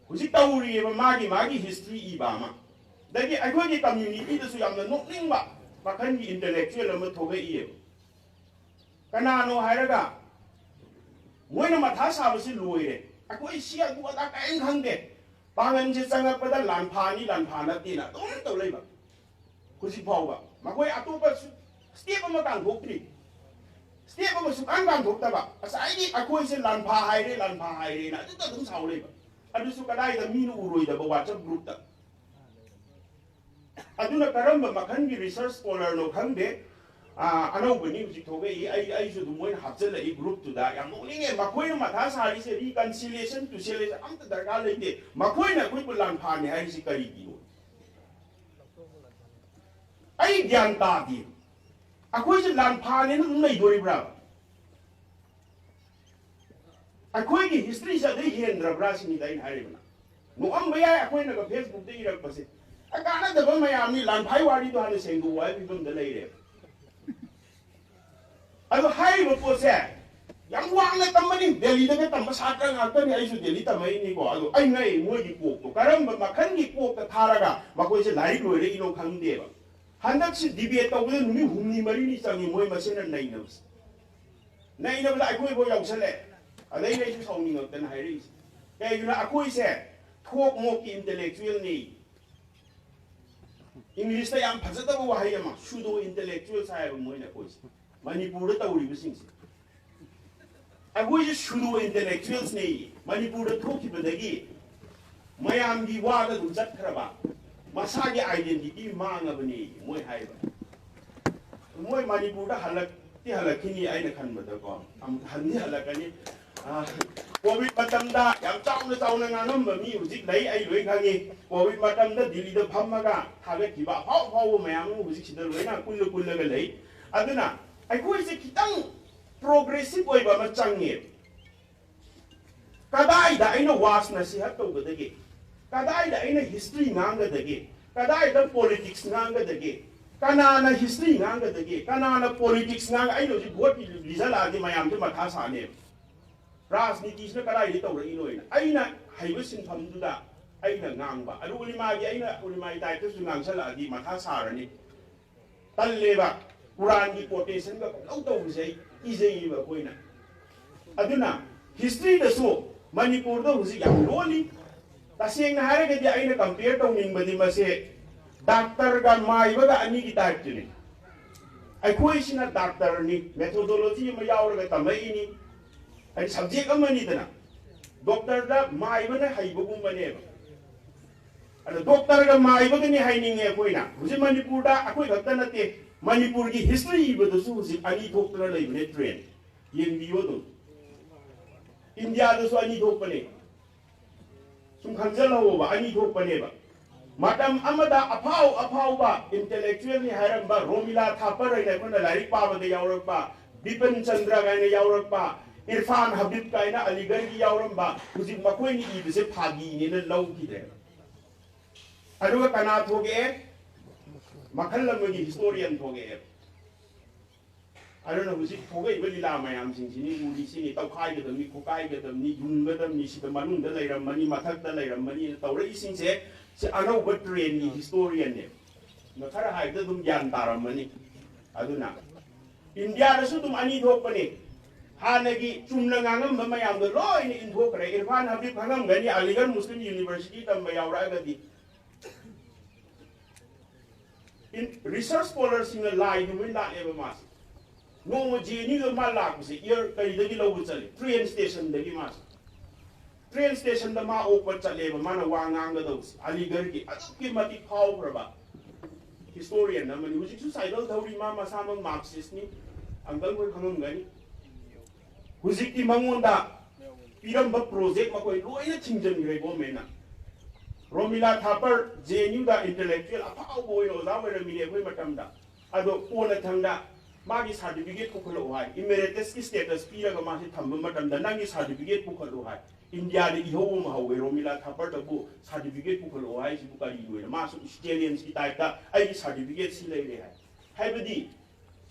ꯍꯧꯖꯤꯛ ꯇꯧꯔꯤꯑꯕ ꯃꯥꯒꯤ ꯃꯥꯒꯤ history ꯏꯕ ꯑꯃ꯫ ꯑꯗꯒꯤ ꯑꯩꯈꯣꯏꯒꯤ communityꯗꯁꯨ ꯌꯥꯝꯅ ꯅꯣꯛꯅꯤꯡꯕ ꯃꯈꯜꯒꯤ intellectual ꯑꯃ ꯊꯣꯛꯂꯛꯏꯑꯕ꯫ ꯀꯅꯥꯅꯣ ꯍꯥꯏꯔꯒ ꯃꯣꯏꯅ ꯃꯊꯥ ꯁꯥꯕꯁꯤ ꯂꯣꯏꯔꯦ꯫ ꯑꯩꯈꯣꯏ ꯁꯤ ꯑꯗꯨ ꯑꯗꯥ ꯀꯔꯤꯝ ꯈꯪꯗꯦ꯫ ꯄꯥꯡꯒꯟꯁꯦ ꯆꯪꯉꯛꯄꯗ ꯂꯥꯟꯐꯥꯅꯤ, ꯂꯥꯟꯐꯥ ꯅꯠꯇꯦꯅ ꯑꯗꯨꯝ ꯇꯧ ꯂꯩꯕ꯫ ꯍꯧꯖꯤꯛ ꯐꯥꯎꯕ ꯃꯈꯣꯏ ꯑꯇꯣꯞꯄ ꯁꯨ-, step ꯑꯃ ꯀꯥꯡꯊꯣꯛꯇ꯭ꯔꯤ꯫ Step ꯑꯃ ꯁꯨꯛꯀꯥꯡ ꯀꯥꯡꯊꯣꯛꯇꯕ꯫ ꯉꯁꯥꯏꯒꯤ ꯑꯩꯈꯣꯏꯁꯦ ꯂꯥꯟꯐꯥ ꯍꯥꯏꯔꯦ, ꯂꯥꯟꯐꯥ ꯍꯥꯏꯔꯦꯅ ꯑꯗꯨꯗ ꯑꯗꯨꯝ ꯁꯥꯎ ꯂꯩꯕ꯫ ꯑꯗꯨꯁꯨ ꯀꯗꯥꯏꯗ? ꯃꯤꯅ ꯎꯔꯣꯏꯗꯕ WhatsApp groupꯇ꯫ ꯑꯗꯨꯅ ꯀꯔꯝꯕ ꯃꯈꯜꯒꯤ research scholarꯅꯣ ꯈꯪꯗꯦ꯫ ꯑꯥ, ꯑꯅꯧꯕꯅꯤ ꯍꯧꯖꯤꯛ ꯊꯣꯛꯂꯛꯏ꯫ ꯑꯩ, ꯑꯩꯁꯨ ꯑꯗꯨꯝ ꯃꯣꯏꯅ ꯍꯥꯞꯆꯤꯜꯂꯛꯏ groupꯇꯨꯗ꯫ ꯌꯥꯝ ꯅꯣꯛꯅꯤꯡꯉꯦ꯫ ꯃꯈꯣꯏꯅ ꯃꯊꯥ ꯁꯥꯔꯤꯁꯦ reconciliation, reconciliation ꯑꯝꯇ ꯗꯔꯀꯥꯔ ꯂꯩꯇꯦ꯫ ꯃꯈꯣꯏꯅ ꯑꯩꯈꯣꯏꯕꯨ ꯂꯥꯟꯐꯥꯅꯤ ꯍꯥꯏꯔꯤꯁꯤ ꯀꯔꯤꯒꯤꯅꯣ? ꯑꯩ ꯒ꯭ꯌꯥꯟ ꯇꯥꯗꯦ꯫ ꯑꯩꯈꯣꯏꯁꯦ ꯂꯥꯟꯐꯥꯅꯦꯅ ꯑꯗꯨꯝ ꯂꯩꯗꯣꯔꯤꯕ꯭ꯔꯥ? ꯑꯩꯈꯣꯏꯒꯤ ꯍꯤꯁꯇ꯭ꯔꯤꯁꯦ ꯑꯗꯩ ꯍꯦꯟꯗ꯭ꯔꯕ꯭ꯔꯥ ꯁꯤꯅꯤꯗ ꯑꯩꯅ ꯍꯥꯏꯔꯤꯕꯅ꯫ ꯅꯣꯛꯑꯝꯕ ꯌꯥꯏ ꯑꯩꯈꯣꯏꯅꯒ ꯐꯦꯁꯕꯨꯛꯇ ꯏꯔꯛꯄꯁꯦ꯫ ꯑ, ꯀꯥꯟꯅꯗꯕ ꯃꯌꯥꯝꯅꯤ, ꯂꯥꯟꯐꯥꯏ ꯋꯥꯔꯤꯗꯣ ꯍꯥꯟꯅ ꯁꯦꯡꯗꯣꯛꯑꯣ ꯍꯥꯏꯕ ꯐꯤꯕꯝꯗ ꯂꯩꯔꯦꯕ꯫ ꯑꯗꯣ ꯍꯥꯏꯔꯤꯕ ꯄꯣꯠꯁꯦ ꯌꯥꯝ ꯋꯥꯡꯅ ꯇꯝꯕꯅꯤ, ꯗꯦꯜꯂꯤꯗꯒ ꯇꯝꯕ ꯁꯥꯇ꯭ꯔ ꯉꯥꯛꯇꯅꯤ, ꯑꯩꯁꯨ ꯗꯦꯜꯂꯤ ꯇꯝꯃꯛꯏꯅꯤꯀꯣ꯫ ꯑꯗꯣ ꯑꯩ ꯉꯛꯏ, ꯃꯣꯏꯒꯤ ꯀꯣꯛꯇꯣ ꯀꯔꯝꯕ ꯃꯈꯜꯒꯤ ꯀꯣꯛꯇ ꯊꯥꯔꯒ ꯃꯈꯣꯏꯁꯦ ꯂꯥꯏꯔꯤꯛ ꯂꯣꯏꯔꯛꯏꯅꯣ ꯈꯪꯗꯦꯕ꯫ ꯍꯟꯗꯛꯁꯤ ꯗꯤꯕꯦꯠ ꯇꯧꯕꯗ ꯅꯨꯃꯤꯠ ꯍꯨꯝꯅꯤ ꯃꯔꯤꯅꯤ ꯆꯪꯉꯤ ꯃꯣꯏ ꯃꯁꯦꯟꯅ ꯅꯩꯅꯕꯁꯦ꯫ ꯅꯩꯅꯕꯗ ꯑꯩꯈꯣꯏꯐꯥꯎ ꯌꯥꯎꯁꯜꯂꯦ꯫ ꯑꯗꯩ ꯑꯩꯁꯨ ꯁꯥꯎꯅꯤꯡꯉꯛꯇꯅ ꯍꯥꯏꯔꯛꯏꯁꯦ꯫ ꯀꯩꯒꯤꯅꯣ ꯑꯩꯈꯣꯏꯁꯦ ꯊꯣꯛ ꯃꯣꯛꯀꯤ ꯏꯟꯇꯦꯂꯦꯛꯆꯨꯋꯦꯜꯅꯤ꯫ ꯏꯪꯂꯤꯁꯇ ꯌꯥꯝ ꯐꯖꯗꯕ ꯋꯥꯍꯩ ꯑꯃ, ꯁꯨꯗꯣ ꯏꯟꯇꯦꯂꯦꯛꯆꯨꯋꯦꯜꯁ ꯍꯥꯏꯌꯦꯕ ꯃꯣꯏꯅ ꯑꯩꯈꯣꯏꯁꯦ꯫ ꯃꯅꯤꯄꯨꯔꯗ ꯇꯧꯔꯤꯕꯁꯤꯡꯁꯦ꯫ ꯑꯩꯈꯣꯏꯁꯦ ꯁꯨꯗꯣ ꯏꯟꯇꯦꯂꯦꯛꯆꯨꯋꯦꯜꯁꯅꯦ꯫ ꯃꯅꯤꯄꯨꯔꯗ ꯊꯣꯛꯈꯤꯕꯗꯒꯤ ꯃꯌꯥꯝꯒꯤ ꯋꯥꯗ ꯑꯗꯨꯝ ꯆꯠꯈ꯭ꯔꯕ, ꯃꯁꯥꯒꯤ ꯑꯥꯏꯗꯦꯟꯇꯤꯇꯤ ꯃꯥꯡꯉꯕꯅꯦ ꯃꯣꯏ ꯍꯥꯏꯕ꯫ ꯃꯣꯏ ꯃꯅꯤꯄꯨꯔꯗ ꯍꯜꯂꯛꯇꯤ ꯍꯜꯂꯛꯈꯤꯅꯤ ꯑꯩꯅ ꯈꯟꯕꯗꯀꯣ, ꯑꯃꯨꯛ ꯍꯟꯗꯤ ꯍꯜꯂꯛꯀꯅꯤ꯫ ꯑꯥ, ꯀꯣꯚꯤꯗ ꯃꯇꯝꯗ ꯌꯥꯝ ꯆꯥꯎꯅ ꯆꯥꯎꯅ ꯉꯥꯡꯉꯝꯕ ꯃꯤ ꯍꯧꯖꯤꯛ ꯂꯩ, ꯑꯩ ꯂꯣꯏ ꯈꯪꯉꯤ꯫ ꯀꯣꯚꯤꯗ ꯃꯇꯝꯗ ꯗꯤꯜꯂꯤꯗ ꯐꯝꯃꯒ ꯊꯥꯒꯠꯈꯤꯕ ꯑꯐꯥꯎ ꯑꯐꯥꯎꯕ ꯃꯌꯥꯝ ꯑꯃ ꯍꯧꯖꯤꯛ ꯁꯤꯗ ꯂꯣꯏꯅ ꯀꯨꯜꯂ ꯀꯨꯜꯂꯒ ꯂꯩ꯫ ꯑꯗꯨꯅ ꯑꯩꯈꯣꯏꯁꯦ ꯈꯤꯇꯪ ꯄ꯭ꯔꯣꯒ꯭ꯔꯦꯁꯤꯚ ꯑꯣꯏꯕ ꯑꯃ ꯆꯪꯉꯦ꯫ ꯀꯗꯥꯏꯗ ꯑꯩꯅ ꯋꯥꯁ ꯅꯁꯤꯍꯠ ꯇꯧꯒꯗꯒꯦ? ꯀꯗꯥꯏꯗ ꯑꯩꯅ ꯍꯤꯁꯇ꯭ꯔꯤ ꯉꯥꯡꯒꯗꯒꯦ? ꯀꯗꯥꯏꯗ ꯄꯣꯂꯤꯇꯤꯛꯁ ꯉꯥꯡꯒꯗꯒꯦ? ꯀꯅꯥꯅ ꯍꯤꯁꯇ꯭ꯔꯤ ꯉꯥꯡꯒꯗꯒꯦ? ꯀꯅꯥꯅ ꯄꯣꯂꯤꯇꯤꯛꯁ ꯉꯥꯡ-, ꯑꯩꯅ ꯍꯧꯖꯤꯛ ꯚꯣꯠ ꯂꯤꯁꯜꯂꯛꯑꯗꯤ ꯃꯌꯥꯝꯁꯦ ꯃꯊꯥ ꯁꯥꯅꯦꯕ꯫ ꯔꯥꯖꯅꯤꯇꯤꯁꯤꯅ ꯀꯗꯥꯏꯗꯒꯤ ꯇꯧꯔꯛꯏꯅꯣ ꯍꯥꯏꯅ꯫ ꯑꯩꯅ ꯍꯩꯕ ꯁꯤꯟꯐꯝꯗꯨꯗ ꯑꯩꯅ ꯉꯥꯡꯕ꯫ ꯑꯗꯨ ꯎꯂꯤꯃꯥꯒꯤ, ꯑꯩꯅ ꯎꯂꯤꯃꯥꯒꯤ ꯇꯥꯏꯞꯇꯁꯨ ꯉꯥꯡꯁꯜꯂꯛꯑꯗꯤ ꯃꯊꯥ ꯁꯥꯔꯅꯤ꯫ ꯇꯜꯂꯦꯕ꯫ ꯀꯨꯔꯥꯟꯒꯤ ꯀꯣꯇꯦꯁꯟꯒ ꯄꯪꯇꯧ ꯇꯧꯕꯁꯦ ꯑꯩ ꯀꯤꯖꯩꯌꯦꯕ ꯑꯩꯈꯣꯏꯅ꯫ ꯑꯗꯨꯅ ꯍꯤꯁꯇ꯭ꯔꯤꯗꯁꯨ ꯃꯅꯤꯄꯨꯔꯗ ꯍꯧꯖꯤꯛ ꯌꯥꯝ ꯂꯣꯜꯂꯤ꯫ ꯇꯁꯦꯡꯅ ꯍꯥꯏꯔꯒꯗꯤ ꯑꯩꯅ ꯀꯝꯄꯤꯌꯔ ꯇꯧꯅꯤꯡꯕꯗꯤ ꯃꯁꯦ ꯗꯥꯛꯇꯔꯒ ꯃꯥꯏꯕꯒ ꯑꯅꯤꯒꯤ ꯇꯥꯏꯞꯇꯨꯅꯤ꯫ ꯑꯩꯈꯣꯏꯁꯤꯅ ꯗꯥꯛꯇꯔꯅꯤ, ꯃꯦꯊꯣꯗꯣꯂꯣꯖꯤ ꯑꯃ ꯌꯥꯎꯔꯒ ꯇꯝꯃꯛꯏꯅꯤ, ꯍꯥꯏꯗꯤ ꯁꯕꯖꯦꯛ ꯑꯃꯅꯤꯗꯅ꯫ ꯗꯣꯛꯇꯔꯗ ꯃꯥꯏꯕꯅ ꯍꯩꯕꯒꯨꯝꯕꯅꯦꯕ꯫ ꯑꯗꯣ ꯗꯣꯛꯇꯔꯒ ꯃꯥꯏꯕꯒꯅꯤ ꯍꯥꯏꯅꯤꯡꯉꯦ ꯑꯩꯈꯣꯏꯅ꯫ ꯍꯧꯖꯤꯛ ꯃꯅꯤꯄꯨꯔꯗ ꯑꯩꯈꯣꯏ ꯈꯛꯇ ꯅꯠꯇꯦ, ꯃꯅꯤꯄꯨꯔꯒꯤ ꯍꯤꯁꯇ꯭ꯔꯤ ꯏꯕꯗꯁꯨ ꯍꯧꯖꯤꯛ ꯑꯅꯤ ꯊꯣꯛꯇꯅ ꯂꯩꯕꯅꯦ ꯇ꯭ꯔꯦꯟ꯫ ꯌꯦꯡꯕꯤꯌꯨ ꯑꯗꯨꯝ꯫ ꯏꯟꯗꯤꯌꯥꯗꯁꯨ ꯑꯅꯤ ꯊꯣꯛꯄꯅꯦ꯫ ꯁꯨꯝ ꯈꯪꯖꯜꯍꯧꯕ, ꯑꯅꯤ ꯊꯣꯛꯄꯅꯦꯕ꯫ ꯃꯇꯝ ꯑꯃꯗ ꯑꯐꯥꯎ ꯑꯐꯥꯎꯕ intellectual ꯅꯤ ꯍꯥꯏꯔꯝꯕ ꯔꯣꯃꯤꯂꯥ ꯊꯥꯄꯔ ꯍꯥꯏꯅ ꯑꯩꯈꯣꯏꯅ ꯂꯥꯏꯔꯤꯛ ꯄꯥꯕꯗ ꯌꯥꯎꯔꯛꯄ, ꯕꯤꯄꯤꯟ ꯆꯟꯗ꯭ꯔ ꯀꯥꯏꯅ ꯌꯥꯎꯔꯛꯄ, ꯏꯔꯐꯥꯟ ꯍꯕꯤꯕ ꯀꯥꯏꯅ ꯑꯂꯤꯒꯔꯒꯤ ꯌꯥꯎꯔꯝꯕ, ꯍꯧꯖꯤꯛ ꯃꯈꯣꯏꯅ ꯏꯕꯁꯦ ꯐꯥꯒꯤꯅꯦꯅ ꯂꯧꯈꯤꯗ꯭ꯔꯦ꯫ ꯑꯗꯨꯒ ꯀꯅꯥ ꯊꯣꯛꯂꯛꯑꯦ? ꯃꯈꯜ ꯑꯃꯒꯤ historian ꯊꯣꯛꯂꯛꯑꯦ꯫ ꯑꯗꯨꯅ ꯍꯧꯖꯤꯛ ꯊꯣꯛꯂꯛꯏꯕ ꯂꯤꯂꯥ ꯃꯌꯥꯝꯁꯤꯡꯁꯤꯅꯤ ꯎꯔꯤꯁꯤꯅꯤ, ꯇꯧꯈꯥꯏꯒꯗꯕꯅꯤ, ꯈꯣꯀꯥꯏꯒꯗꯕꯅꯤ, ꯌꯨꯡꯒꯗꯕꯅꯤ, ꯁꯤꯗ ꯃꯅꯨꯡꯗ ꯂꯩꯔꯝꯃꯅꯤ, ꯃꯊꯛꯇ ꯂꯩꯔꯝꯃꯅꯤꯅ ꯇꯧꯔꯛꯏꯁꯤꯡꯁꯦ, ꯁꯤ ꯑꯅꯧꯕ trend ꯀꯤ historian ꯅꯦ꯫ ꯈꯔ ꯍꯥꯏꯕꯗ ꯑꯗꯨꯝ ꯒ꯭ꯌꯥꯟ ꯇꯥꯔꯝꯃꯅꯤ꯫ ꯑꯗꯨꯅ ꯏꯟꯗꯤꯌꯥꯗꯁꯨ ꯑꯗꯨꯝ ꯑꯅꯤ ꯊꯣꯛꯄꯅꯤ꯫ ꯍꯥꯟꯅꯒꯤ ꯆꯨꯝꯅ ꯉꯥꯡꯉꯝꯕ ꯃꯌꯥꯝꯗꯣ ꯂꯣꯏꯅ ꯏꯟꯊꯣꯛꯈ꯭ꯔꯦ꯫ ꯏꯔꯐꯥꯟ ꯍꯕꯤꯕ ꯈꯪꯉꯝꯒꯅꯤ, ꯑꯂꯤꯒꯔ ꯃꯨꯁꯂꯤꯝ ꯌꯨꯅꯤꯚꯔꯁꯤꯇꯤ ꯇꯝꯕ ꯌꯥꯎꯔꯛꯑꯒꯗꯤ꯫ ꯔꯤꯁꯔꯁ ꯁ꯭ꯀꯣꯂꯔꯁꯤꯡꯅ ꯂꯥꯏꯗꯨ ꯂꯣꯏ ꯂꯥꯛꯑꯦꯕ ꯃꯥꯁꯦ꯫ ꯅꯣꯡꯃ ꯖꯦ ꯑꯦꯟ ꯌꯨꯗ ꯃꯥ ꯂꯥꯛꯄꯁꯦ ꯏꯌꯔ ꯀꯔꯤꯗꯒꯤ ꯂꯧꯕ ꯆꯠꯂꯦ? ꯇ꯭ꯔꯦꯟ ꯁ꯭ꯇꯦꯁꯟꯗꯒꯤ ꯃꯥꯁꯦ꯫ ꯇ꯭ꯔꯦꯟ ꯁ꯭ꯇꯦꯁꯟꯗ ꯃꯥ ꯑꯣꯛꯄ ꯆꯠꯂꯦꯕ, ꯃꯥꯅ ꯋꯥ ꯉꯥꯡꯒꯗꯧꯕꯁꯦ꯫ ꯑꯂꯤꯒꯔꯒꯤ ꯑꯗꯨꯛꯀꯤ ꯃꯇꯤꯛ ꯐꯥꯎꯈ꯭ꯔꯕ historian ꯑꯃꯅꯤ꯫ ꯍꯧꯖꯤꯛꯁꯨ ꯁꯥꯏꯀꯜ ꯊꯧꯔꯤ, ꯃꯥ ꯃꯁꯥꯃꯛ ꯃꯥꯔꯛꯁꯤꯁꯅꯤ, ꯑꯪꯀꯜ ꯍꯣꯏ ꯈꯪꯉꯝꯒꯅꯤ꯫ ꯍꯧꯖꯤꯛꯇꯤ ꯃꯉꯣꯟꯗ ꯄꯤꯔꯝꯕ ꯄ꯭ꯔꯣꯖꯦꯛ ꯃꯈꯣꯏ ꯂꯣꯏꯅ ꯊꯤꯡꯖꯤꯟꯈ꯭ꯔꯦ ꯒꯣꯔꯃꯦꯟꯅ꯫ ꯔꯣꯃꯤꯂꯥ ꯊꯥꯄꯔ ꯖꯦ ꯑꯦꯟ ꯌꯨꯗ ꯏꯟꯇꯦꯂꯦꯛꯆꯨꯋꯦꯜ ꯑꯐꯥꯎꯕ ꯑꯣꯏꯅ ꯑꯣꯖꯥ ꯑꯣꯏꯔꯝꯃꯤꯅꯦ ꯑꯩꯈꯣꯏ ꯃꯇꯝꯗ꯫ ꯑꯗꯣ ꯀꯣꯟꯅ ꯊꯪꯗ ꯃꯥꯒꯤ ꯁꯥꯔꯇꯤꯐꯤꯀꯦꯠ ꯄꯨꯈꯠꯂꯛꯑꯣ ꯍꯥꯏ, ꯏꯃꯦꯔꯤꯇꯁꯀꯤ ꯁ꯭ꯇꯦꯇꯁ ꯄꯤꯔꯒ ꯃꯥꯁꯦ ꯊꯝꯕ ꯃꯇꯝꯗ ꯅꯪꯒꯤ ꯁꯥꯔꯇꯤꯐꯤꯀꯦꯠ ꯄꯨꯈꯠꯂꯣ ꯍꯥꯏ꯫ ꯏꯟꯗꯤꯌꯥꯗ ꯏꯍꯧ ꯑꯃ ꯍꯧꯋꯦ, ꯔꯣꯃꯤꯂꯥ ꯊꯥꯄꯔꯗꯕꯨ ꯁꯥꯔꯇꯤꯐꯤꯀꯦꯠ ꯄꯨꯈꯠꯂꯛꯑꯣ ꯍꯥꯏꯁꯤꯕꯨ ꯀꯔꯤꯒꯤꯅꯣ? ꯃꯥꯁꯨ ꯆꯦꯂꯦꯟꯖꯀꯤ ꯇꯥꯏꯞꯇ ꯑꯩꯒꯤ ꯁꯥꯔꯇꯤꯐꯤꯀꯦꯠ ꯁꯤ ꯂꯩꯔꯦ ꯍꯥꯏ꯫ ꯍꯥꯏꯕꯗꯤ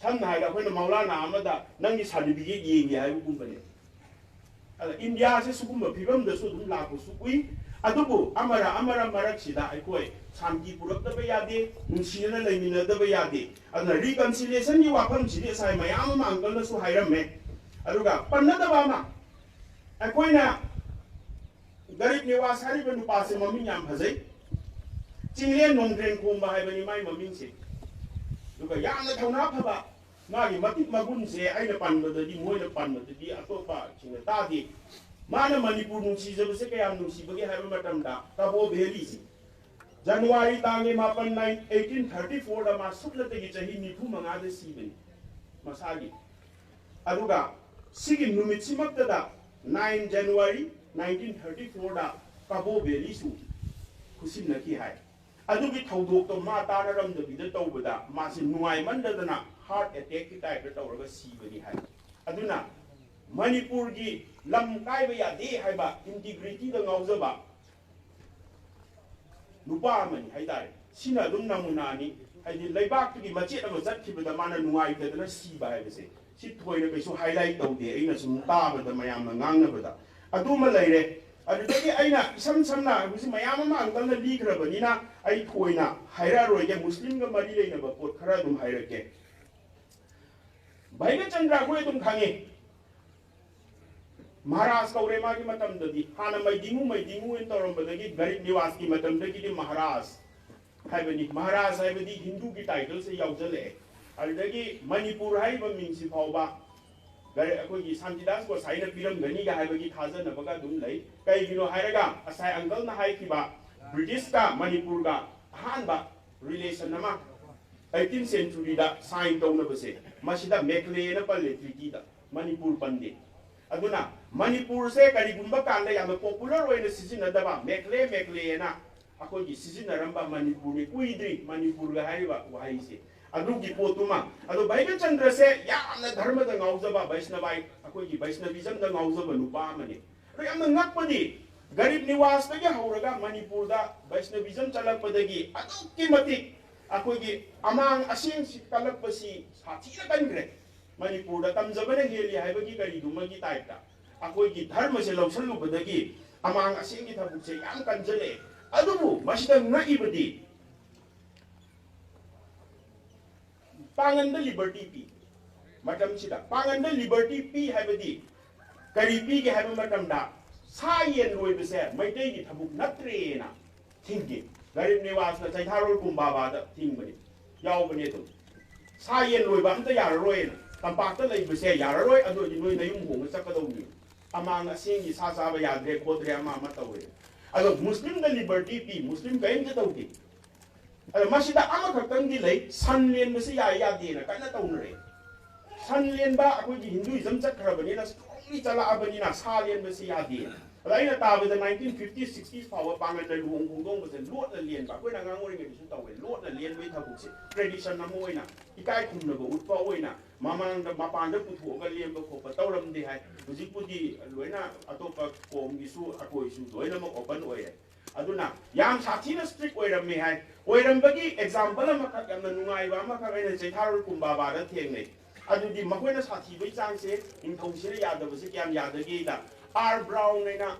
ꯁꯝꯅ ꯍꯥꯏꯔꯕꯗ ꯑꯩꯈꯣꯏꯅ ꯃꯧꯂꯥꯅꯥ ꯑꯃꯗ ꯅꯪꯒꯤ ꯁꯥꯔꯇꯤꯐꯤꯀꯦꯠ ꯌꯦꯡꯒꯦ ꯍꯥꯏꯕꯒꯨꯝꯕꯅꯦ꯫ ꯑꯗ ꯏꯟꯗꯤꯌꯥꯁꯦ ꯁꯤꯒꯨꯝꯕ ꯐꯤꯕꯝꯗꯁꯨ ꯑꯗꯨꯝ ꯂꯥꯛꯄꯁꯨ ꯎꯏ꯫ ꯑꯗꯨꯕꯨ ꯑꯃꯔ ꯑꯃꯔ ꯃꯔꯛꯁꯤꯗ ꯑꯩꯈꯣꯏ ꯁꯥꯟꯇꯤ ꯄꯨꯔꯛꯇꯕ ꯌꯥꯗꯦ, ꯅꯨꯡꯁꯤꯅꯅ ꯂꯩꯃꯤꯟꯅꯗꯕ ꯌꯥꯗꯦ꯫ ꯑꯗꯨꯅ ꯔꯤꯀꯟꯁꯤꯂꯤꯌꯦꯁꯟꯒꯤ ꯋꯥꯐꯝꯁꯤꯗꯤ ꯉꯁꯥꯏ ꯃꯌꯥꯝ ꯑꯃ ꯑꯪꯀꯜꯅꯁꯨ ꯍꯥꯏꯔꯝꯃꯦ꯫ ꯑꯗꯨꯒ ꯄꯟꯅꯗꯕ ꯑꯃ, ꯑꯩꯈꯣꯏꯅ ꯒꯔꯤꯕ ꯅꯤꯋꯥꯁ ꯍꯥꯏꯔꯤꯕ ꯅꯨꯄꯥꯁꯦ ꯃꯃꯤꯡ ꯌꯥꯝ ꯐꯖꯩ꯫ ꯆꯤꯡꯂꯦꯟ ꯅꯣꯡꯗ꯭ꯔꯦꯟ ꯈꯣꯝꯕ ꯍꯥꯏꯕꯅꯤ ꯃꯥꯏ ꯃꯃꯤꯡꯁꯦ꯫ ꯑꯗꯨꯒ ꯌꯥꯝꯅ ꯊꯧꯅꯥ ꯐꯕ, ꯃꯥꯒꯤ ꯃꯇꯤꯛ ꯃꯒꯨꯟꯁꯦ ꯑꯩꯅ ꯄꯟꯕꯗꯗꯤ, ꯃꯣꯏꯅ ꯄꯟꯕꯗꯗꯤ ꯑꯇꯣꯞꯄꯁꯤꯡꯅ ꯇꯥꯗꯦ꯫ ꯃꯥꯅ ꯃꯅꯤꯄꯨꯔ ꯅꯨꯡꯁꯤꯖꯕꯁꯦ ꯀꯌꯥꯝ ꯅꯨꯡꯁꯤꯕꯒꯦ ꯍꯥꯏꯕ ꯃꯇꯝꯗ ꯀꯕꯣ ꯚꯦꯂꯤꯁꯦ ꯖꯅꯋꯥꯔꯤ ꯇꯥꯡ ꯃꯥꯄꯟ, eighteen thirty four ꯗ ꯃꯥ ꯁꯨꯞꯅꯇꯒꯤ ꯆꯍꯤ ꯅꯤꯐꯨ ꯃꯉꯥꯗ ꯁꯤꯕꯅꯤ ꯃꯁꯥꯒꯤ꯫ ꯑꯗꯨꯒ ꯁꯤꯒꯤ ꯅꯨꯃꯤꯠꯁꯤꯃꯛꯇꯗ, nine January nineteen thirty four ꯗ ꯀꯕꯣ ꯚꯦꯂꯤꯁꯨ ꯈꯨꯠꯁꯤꯟꯅꯈꯤ ꯍꯥꯏ꯫ ꯑꯗꯨꯒꯤ ꯊꯧꯗꯣꯛꯇꯣ ꯃꯥ ꯇꯥꯟꯅꯔꯝꯗꯕꯤꯗ ꯇꯧꯕꯗ ꯃꯥꯁꯦ ꯅꯨꯡꯉꯥꯏꯃꯟꯗꯗꯅ heart attackꯀꯤ typeꯇ ꯇꯧꯔꯒ ꯁꯤꯕꯅꯤ ꯍꯥꯏ꯫ ꯑꯗꯨꯅ ꯃꯅꯤꯄꯨꯔꯒꯤ ꯂꯝ ꯀꯥꯏꯕ ꯌꯥꯗꯦ ꯍꯥꯏꯕ integrityꯗ ꯉꯥꯎꯖꯕ ꯅꯨꯄꯥ ꯑꯃꯅꯤ ꯍꯥꯏꯇꯥꯔꯦ꯫ ꯁꯤꯅ ꯑꯗꯨꯝ ꯅꯃꯨꯅꯥꯅꯤ꯫ ꯍꯥꯏꯗꯤ ꯂꯩꯕꯥꯛꯇꯨꯒꯤ ꯃꯆꯦꯠ ꯑꯃ ꯆꯠꯈꯤꯕꯗ ꯃꯥꯅ ꯅꯨꯡꯉꯥꯏꯇꯗꯅ ꯁꯤꯕ ꯍꯥꯏꯕꯁꯦ ꯁꯤ ꯊꯣꯏꯅ ꯀꯩꯁꯨ highlight ꯇꯧꯗꯦ, ꯑꯩꯅ ꯁꯨꯝ ꯇꯥꯕꯗ, ꯃꯌꯥꯝꯅ ꯉꯥꯡꯅꯕꯗ꯫ ꯑꯗꯨꯃ ꯂꯩꯔꯦ꯫ ꯑꯗꯨꯗꯒꯤ ꯑꯩꯅ ꯏꯁꯝ ꯁꯝꯅ ꯍꯧꯖꯤꯛ ꯃꯌꯥꯝ ꯑꯃ uncleꯅ ꯂꯤꯈ꯭ꯔꯕꯅꯤꯅ ꯑꯩ ꯊꯣꯏꯅ ꯍꯥꯏꯔꯛꯑꯔꯣꯏꯒꯦ, ꯃꯨꯁꯂꯤꯝꯒ ꯃꯔꯤ ꯂꯩꯅꯕ ꯄꯣꯠ ꯈꯔ ꯑꯗꯨꯝ ꯍꯥꯏꯔꯛꯀꯦ꯫ ꯚꯩꯒꯆꯟꯗ꯭ꯔ ꯑꯩꯈꯣꯏ ꯑꯗꯨꯝ ꯈꯪꯉꯤ, ꯃꯍꯥꯔꯥꯖ ꯀꯧꯔꯦ ꯃꯥꯒꯤ ꯃꯇꯝꯗꯗꯤ꯫ ꯍꯥꯟꯅ ꯃꯩꯗꯤꯡꯉꯨ ꯃꯩꯗꯤꯡꯉꯨ ꯍꯥꯏꯅ ꯇꯧꯔꯝꯕꯗꯒꯤ ꯒꯔꯤꯕ ꯅꯤꯋꯥꯖꯀꯤ ꯃꯇꯝꯗꯒꯤꯗꯤ ꯃꯍꯥꯔꯥꯖ ꯍꯥꯏꯕꯅꯤ꯫ ꯃꯍꯥꯔꯥꯖ ꯍꯥꯏꯕꯗꯤ ꯍꯤꯟꯗꯨꯒꯤ titleꯁꯦ ꯌꯥꯎꯁꯤꯜꯂꯛꯑꯦ꯫ ꯑꯗꯨꯗꯒꯤ ꯃꯅꯤꯄꯨꯔ ꯍꯥꯏꯔꯤꯕ ꯃꯤꯡꯁꯤ ꯐꯥꯎꯕ ꯒꯔꯤ-, ꯑꯩꯈꯣꯏꯒꯤ ꯁꯥꯟꯇꯤꯗꯥꯁ ꯒꯣꯁꯥꯏꯅ ꯄꯤꯔꯝꯒꯅꯤꯒ ꯍꯥꯏꯕꯒꯤ ꯊꯥꯖꯅꯕꯒ ꯑꯗꯨꯝ ꯂꯩ꯫ ꯀꯩꯒꯤꯅꯣ ꯍꯥꯏꯔꯒ ꯉꯁꯥꯏ uncleꯅ ꯍꯥꯏꯈꯤꯕ Britishꯀ ꯃꯅꯤꯄꯨꯔꯒ ꯑꯍꯥꯟꯕ relation ꯑꯃ eighteenth centuryꯗ sign ꯇꯧꯅꯕꯁꯦ, ꯃꯁꯤꯗ ꯃꯦꯛꯂꯦꯅ ꯄꯜꯂꯦ treatyꯗ, ꯃꯅꯤꯄꯨꯔ ꯄꯟꯗꯦ꯫ ꯑꯗꯨꯅ ꯃꯅꯤꯄꯨꯔꯁꯦ ꯀꯔꯤꯒꯨꯝꯕ ꯀꯥꯟꯗ ꯌꯥꯝꯅ popular ꯑꯣꯏꯅ ꯁꯤꯖꯤꯟꯅꯗꯕ, ꯃꯦꯛꯂꯦ ꯃꯦꯛꯂꯦꯅ ꯑꯩꯈꯣꯏꯒꯤ ꯁꯤꯖꯤꯟꯅꯔꯝꯕ ꯃꯅꯤꯄꯨꯔꯅꯤ, ꯀꯨꯏꯗ꯭ꯔꯤ ꯃꯅꯤꯄꯨꯔꯒ ꯍꯥꯏꯔꯤꯕ ꯋꯥꯍꯩꯁꯦ꯫ ꯑꯗꯨꯒꯤ ꯄꯣꯠꯇꯨꯃ꯫ ꯑꯗꯣ ꯚꯩꯒꯆꯟꯗ꯭ꯔꯁꯦ ꯌꯥꯝꯅ ꯙꯔꯃꯗ ꯉꯥꯎꯖꯕ, ꯕꯩꯁꯅꯕꯥꯏ, ꯑꯩꯈꯣꯏꯒꯤ ꯕꯩꯁꯅꯕꯤꯖꯝꯗ ꯉꯥꯎꯖꯕ ꯅꯨꯄꯥ ꯑꯃꯅꯤ꯫ ꯑꯗꯣ ꯌꯥꯝꯅ ꯉꯛꯄꯗꯤ ꯒꯔꯤꯕ ꯅꯤꯋꯥꯖꯇꯒꯤ ꯍꯧꯔꯒ ꯃꯅꯤꯄꯨꯔꯗ ꯕꯩꯁꯅꯕꯤꯖꯝ ꯆꯠꯂꯛꯄꯗꯒꯤ ꯑꯗꯨꯛꯀꯤ ꯃꯇꯤꯛ ꯑꯩꯈꯣꯏꯒꯤ ꯑꯃꯥꯡ ꯑꯁꯦꯡꯁꯤ ꯀꯜꯂꯛꯄꯁꯤ ꯁꯥꯊꯤꯅ ꯀꯟꯈ꯭ꯔꯦ꯫ ꯃꯅꯤꯄꯨꯔꯗ ꯇꯝꯖꯕꯅ ꯍꯦꯜꯂꯤ ꯍꯥꯏꯕꯒꯤ ꯀꯔꯤꯒꯨꯝꯕꯒꯤ typeꯇ ꯑꯩꯈꯣꯏꯒꯤ ꯙꯔꯃꯁꯦ ꯂꯧꯁꯜꯂꯨꯕꯗꯒꯤ ꯑꯃꯥꯡ ꯑꯁꯦꯡꯒꯤ ꯊꯕꯛꯁꯦ ꯌꯥꯝ ꯀꯟꯖꯜꯂꯛꯑꯦ꯫ ꯑꯗꯨꯕꯨ ꯃꯁꯤꯗ ꯉꯛꯏꯕꯗꯤ ꯄꯥꯉꯟꯗ liberty ꯄꯤ꯫ ꯃꯇꯝꯁꯤꯗ ꯄꯥꯉꯟꯗ liberty ꯄꯤ ꯍꯥꯏꯕꯗꯤ ꯀꯔꯤ ꯄꯤꯒꯦ ꯍꯥꯏꯕ ꯃꯇꯝꯗ ꯁꯥ ꯌꯦꯟ ꯂꯣꯏꯕꯁꯦ ꯃꯩꯇꯩꯒꯤ ꯊꯕꯛ ꯅꯠꯇ꯭ꯔꯦꯅ ꯊꯤꯡꯒꯦ꯫ ꯒꯔꯤꯕ ꯅꯤꯋꯥꯖꯅ ꯆꯩꯊꯥꯔꯣꯜ ꯀꯨꯝꯕꯥꯕꯥꯗ ꯊꯤꯡꯕꯅꯤ, ꯌꯥꯎꯕꯅꯦ ꯑꯗꯨꯝ꯫ ꯁꯥ ꯌꯦꯟ ꯂꯣꯏꯕ ꯑꯝꯇ ꯌꯥꯔꯔꯣꯏꯅ, ꯇꯝꯄꯥꯛꯇ ꯂꯩꯕꯁꯦ ꯌꯥꯔꯔꯣꯏ, ꯑꯗꯨ ꯑꯣꯏꯔꯗꯤ ꯅꯣꯏ ꯅꯌꯨꯝ ꯍꯣꯡꯉ ꯆꯠꯀꯗꯧꯅꯤ꯫ ꯑꯃꯥꯡ ꯑꯁꯦꯡꯒꯤ ꯁꯥ ꯆꯥꯕ ꯌꯥꯗ꯭ꯔꯦ ꯈꯣꯠꯇ꯭ꯔꯦ ꯑꯃ ꯑꯃ ꯇꯧꯔꯦ꯫ ꯑꯗꯣ ꯃꯨꯁꯂꯤꯝꯗ liberty ꯄꯤ, ꯃꯨꯁꯂꯤꯝ ꯀꯔꯤꯝꯇ ꯇꯧꯗꯦ꯫ ꯑꯗꯣ ꯃꯁꯤꯗ ꯑꯃꯈꯛꯇꯪꯗꯤ ꯂꯩ, ꯁꯟ ꯂꯦꯟꯕꯁꯤ ꯌꯥꯏ ꯌꯥꯗꯦꯅ ꯀꯟꯅ ꯇꯧꯅꯔꯦ꯫ ꯁꯟ ꯂꯦꯟꯕ ꯑꯩꯈꯣꯏꯒꯤ Hinduism ꯆꯠꯈ꯭ꯔꯕꯅꯤꯅ, strongly ꯆꯠꯂꯛꯑꯕꯅꯤꯅ ꯁꯥ ꯂꯦꯟꯕꯁꯤ ꯌꯥꯗꯦ꯫ ꯑꯗ ꯑꯩꯅ ꯇꯥꯕꯗ nineteen fifty sixties ꯐꯥꯎꯕ ꯄꯥꯡꯒꯜꯗ ꯂꯨꯍꯣꯡ ꯈꯣꯡꯗꯣꯡꯕꯁꯦ ꯂꯣꯠꯅ ꯂꯦꯟꯕ, ꯑꯩꯈꯣꯏꯅ ꯑꯉꯥꯡ ꯑꯣꯏꯔꯤꯉꯩꯗꯁꯨ ꯇꯧꯋꯦ, ꯂꯣꯠꯅ ꯂꯦꯟꯕꯒꯤ ꯊꯕꯛꯁꯦ ꯇ꯭ꯔꯦꯗꯤꯁꯟ ꯑꯃ ꯑꯣꯏꯅ, ꯏꯀꯥꯏ ꯈꯨꯝꯅꯕ ꯎꯠꯄ ꯑꯣꯏꯅ, ꯃꯃꯥꯡꯗ ꯃꯄꯥꯟꯗ ꯄꯨꯊꯣꯛꯑꯒ ꯂꯦꯟꯕ ꯈꯣꯠꯄ ꯇꯧꯔꯝꯗꯦ ꯍꯥꯏ꯫ ꯍꯧꯖꯤꯛꯄꯨꯗꯤ ꯂꯣꯏꯅ ꯑꯇꯣꯞꯄ ꯀꯣꯝꯒꯤꯁꯨ ꯑꯩꯈꯣꯏꯁꯨ ꯂꯣꯏꯅꯃꯛ ꯑꯣꯄꯟ ꯑꯣꯏꯔꯦ꯫ ꯑꯗꯨꯅ ꯌꯥꯝ ꯁꯥꯊꯤꯅ ꯏꯁꯇ꯭ꯔꯤꯛ ꯑꯣꯏꯔꯝꯃꯦ ꯍꯥꯏ꯫ ꯑꯣꯏꯔꯝꯕꯒꯤ ꯑꯦꯛꯖꯥꯝꯄꯜ ꯑꯃꯈꯛ, ꯌꯥꯝꯅ ꯅꯨꯡꯉꯥꯏꯕ ꯑꯃꯈꯛ ꯑꯩꯅ ꯆꯩꯊꯥꯔꯣꯜ ꯀꯨꯝꯕꯥꯕꯥꯗ ꯊꯦꯡꯅꯩ꯫ ꯑꯗꯨꯗꯤ ꯃꯈꯣꯏꯅ ꯁꯥꯊꯤꯕꯒꯤ ꯆꯥꯡꯁꯦ ꯅꯤꯡꯊꯧꯁꯤꯅ ꯌꯥꯗꯕꯁꯦ ꯀꯌꯥꯝ ꯌꯥꯗꯒꯦꯗ, ꯑꯥꯔ ꯕ꯭ꯔꯥꯎꯟ ꯍꯥꯏꯅ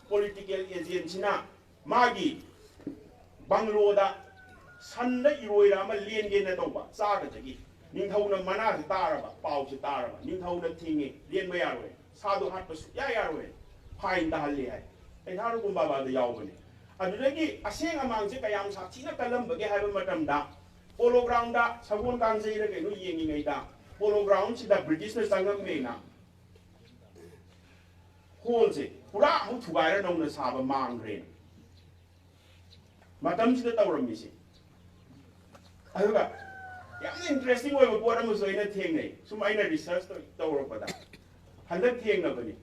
ꯄꯣꯂꯤꯇꯤꯀꯦꯜ ꯑꯦꯖꯦꯟꯁꯤꯅ ꯃꯥꯒꯤ ꯕꯪꯂꯣꯗ ꯁꯟꯗ ꯏꯔꯣꯏꯔ ꯑꯃ ꯂꯦꯟꯒꯦꯅ ꯇꯧꯕ, ꯆꯥꯒꯗꯒꯤ ꯅꯤꯡꯊꯧꯅ ꯃꯅꯥꯁꯦ ꯇꯥꯔꯕ, ꯄꯥꯎꯁꯦ ꯇꯥꯔꯕ, ꯅꯤꯡꯊꯧꯅ ꯊꯤꯡꯉꯦ, ꯂꯦꯟꯕ ꯌꯥꯔꯣꯏ, ꯁꯥꯗꯣ ꯍꯥꯠꯄ ꯁꯨꯛꯌꯥ ꯌꯥꯔꯣꯏ, ꯐꯥꯏꯟ ꯇꯥꯍꯜꯂꯦ ꯍꯥꯏ꯫ ꯆꯩꯊꯥꯔꯣꯜ ꯀꯨꯝꯕꯥꯕꯥꯗ ꯌꯥꯎꯕꯅꯦ꯫ ꯑꯗꯨꯗꯒꯤ ꯑꯁꯦꯡ ꯑꯃꯥꯟꯁꯦ ꯀꯌꯥꯝ ꯁꯥꯊꯤꯅ ꯀꯜꯂꯝꯕꯒꯦ ꯍꯥꯏꯕ ꯃꯇꯝꯗ, ꯄꯣꯂꯣ ꯒ꯭ꯔꯥꯎꯟꯗ ꯁꯒꯣꯜ ꯀꯥꯡꯖꯩꯔ ꯀꯩꯅꯣ ꯌꯦꯡꯉꯤꯉꯩꯗ, ꯄꯣꯂꯣ ꯒ꯭ꯔꯥꯎꯟꯁꯤꯗ ꯕ꯭ꯔꯤꯇꯤꯁꯅ ꯆꯪꯉꯝꯃꯦꯅ ꯍꯣꯜꯁꯦ ꯄꯨꯔꯥ ꯑꯃꯨꯛ ꯊꯨꯒꯥꯏꯔ ꯅꯧꯅ ꯁꯥꯕ ꯃꯥꯡꯈ꯭ꯔꯦ꯫ ꯃꯇꯝꯁꯤꯗ ꯇꯧꯔꯝꯃꯤꯁꯦ꯫ ꯑꯗꯨꯒ ꯌꯥꯝꯅ ꯏꯟꯇꯔꯦꯁꯇꯤꯡ ꯑꯣꯏꯕ ꯄꯣꯠ ꯑꯃꯁꯨ ꯑꯩꯅ ꯊꯦꯡꯅꯩ, ꯁꯨꯝ ꯑꯩꯅ ꯔꯤꯁꯔꯁ ꯇꯧꯔꯛꯄꯗ ꯍꯟꯗꯛ ꯊꯦꯡꯅꯕꯅꯤ꯫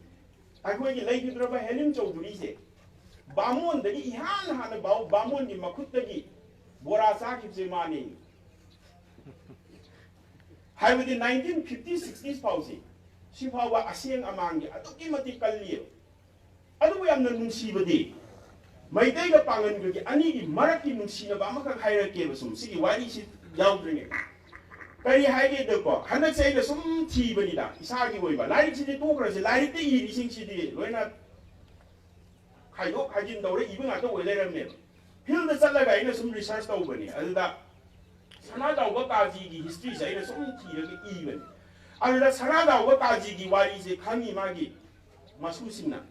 ꯑꯩꯈꯣꯏꯒꯤ ꯂꯩꯈꯤꯗ꯭ꯔꯕ ꯍꯦꯂꯤꯝ ꯆꯧꯙꯨꯔꯤꯁꯦ ꯕꯥꯃꯣꯟꯗꯒꯤ ꯏꯍꯥꯟ ꯍꯥꯟꯅ ꯕꯥ-, ꯕꯥꯃꯣꯟꯒꯤ ꯃꯈꯨꯠꯇꯒꯤ ꯕꯣꯔꯥ ꯆꯥꯈꯤꯕꯁꯦ ꯃꯥꯅꯤ꯫ ꯍꯥꯏꯕꯗꯤ nineteen fifty sixties ꯐꯥꯎꯁꯤ, ꯁꯤ ꯐꯥꯎꯕ ꯑꯁꯦꯡ ꯑꯃꯥꯟꯒꯤ ꯑꯗꯨꯛꯀꯤ ꯃꯇꯤꯛ ꯀꯜꯂꯤꯑꯕ꯫ ꯑꯗꯨꯕꯨ ꯌꯥꯝꯅ ꯅꯨꯡꯁꯤꯕꯗꯤ, ꯃꯩꯇꯩꯒ ꯄꯥꯡꯒꯟꯒꯒꯤ ꯑꯅꯤꯒꯤ ꯃꯔꯛꯀꯤ ꯅꯨꯡꯁꯤꯅꯕ ꯑꯃꯈꯛ ꯍꯥꯏꯔꯛꯀꯦꯕ, ꯁꯨꯝ ꯁꯤꯒꯤ ꯋꯥꯔꯤꯁꯤ ꯌꯥꯎꯗ꯭ꯔꯤꯉꯩ꯫ ꯀꯔꯤ ꯍꯥꯏꯒꯦꯗꯀꯣ, ꯍꯟꯗꯛꯁꯦ ꯑꯩꯅ ꯁꯨꯝ ꯊꯤꯕꯅꯤꯗ, ꯏꯁꯥꯒꯤ ꯑꯣꯏꯕ ꯂꯥꯏꯔꯤꯛꯁꯤꯗꯤ ꯇꯣꯛꯈ꯭ꯔꯁꯦ, ꯂꯥꯏꯔꯤꯛꯇ ꯏꯔꯤꯁꯤꯡꯁꯤꯗꯤ ꯂꯣꯏꯅ ꯈꯥꯏꯗꯣꯛ ꯈꯥꯏꯖꯤꯟ ꯇꯧꯔ ꯏꯕ ꯉꯥꯛꯇ ꯑꯣꯏ ꯂꯩꯔꯝꯃꯦꯕ꯫ ꯐꯤꯜꯗ ꯆꯠꯂꯒ ꯑꯩꯅ ꯁꯨꯝ ꯔꯤꯁꯔꯁ ꯇꯧꯕꯅꯤ, ꯑꯗꯨꯗ ꯁꯅꯥꯖꯥꯎꯕ ꯀꯥꯖꯤꯒꯤ ꯍꯤꯁꯇ꯭ꯔꯤꯁꯦ ꯑꯩꯅ ꯁꯨꯝ ꯊꯤꯔꯒ ꯏꯕꯅꯤ꯫ ꯑꯗꯨꯗ ꯁꯅꯥꯖꯥꯎꯕ ꯀꯥꯖꯤꯒꯤ ꯋꯥꯔꯤꯁꯦ ꯈꯪꯉꯤ ꯃꯥꯒꯤ ꯃꯁꯨꯁꯤꯡꯅ꯫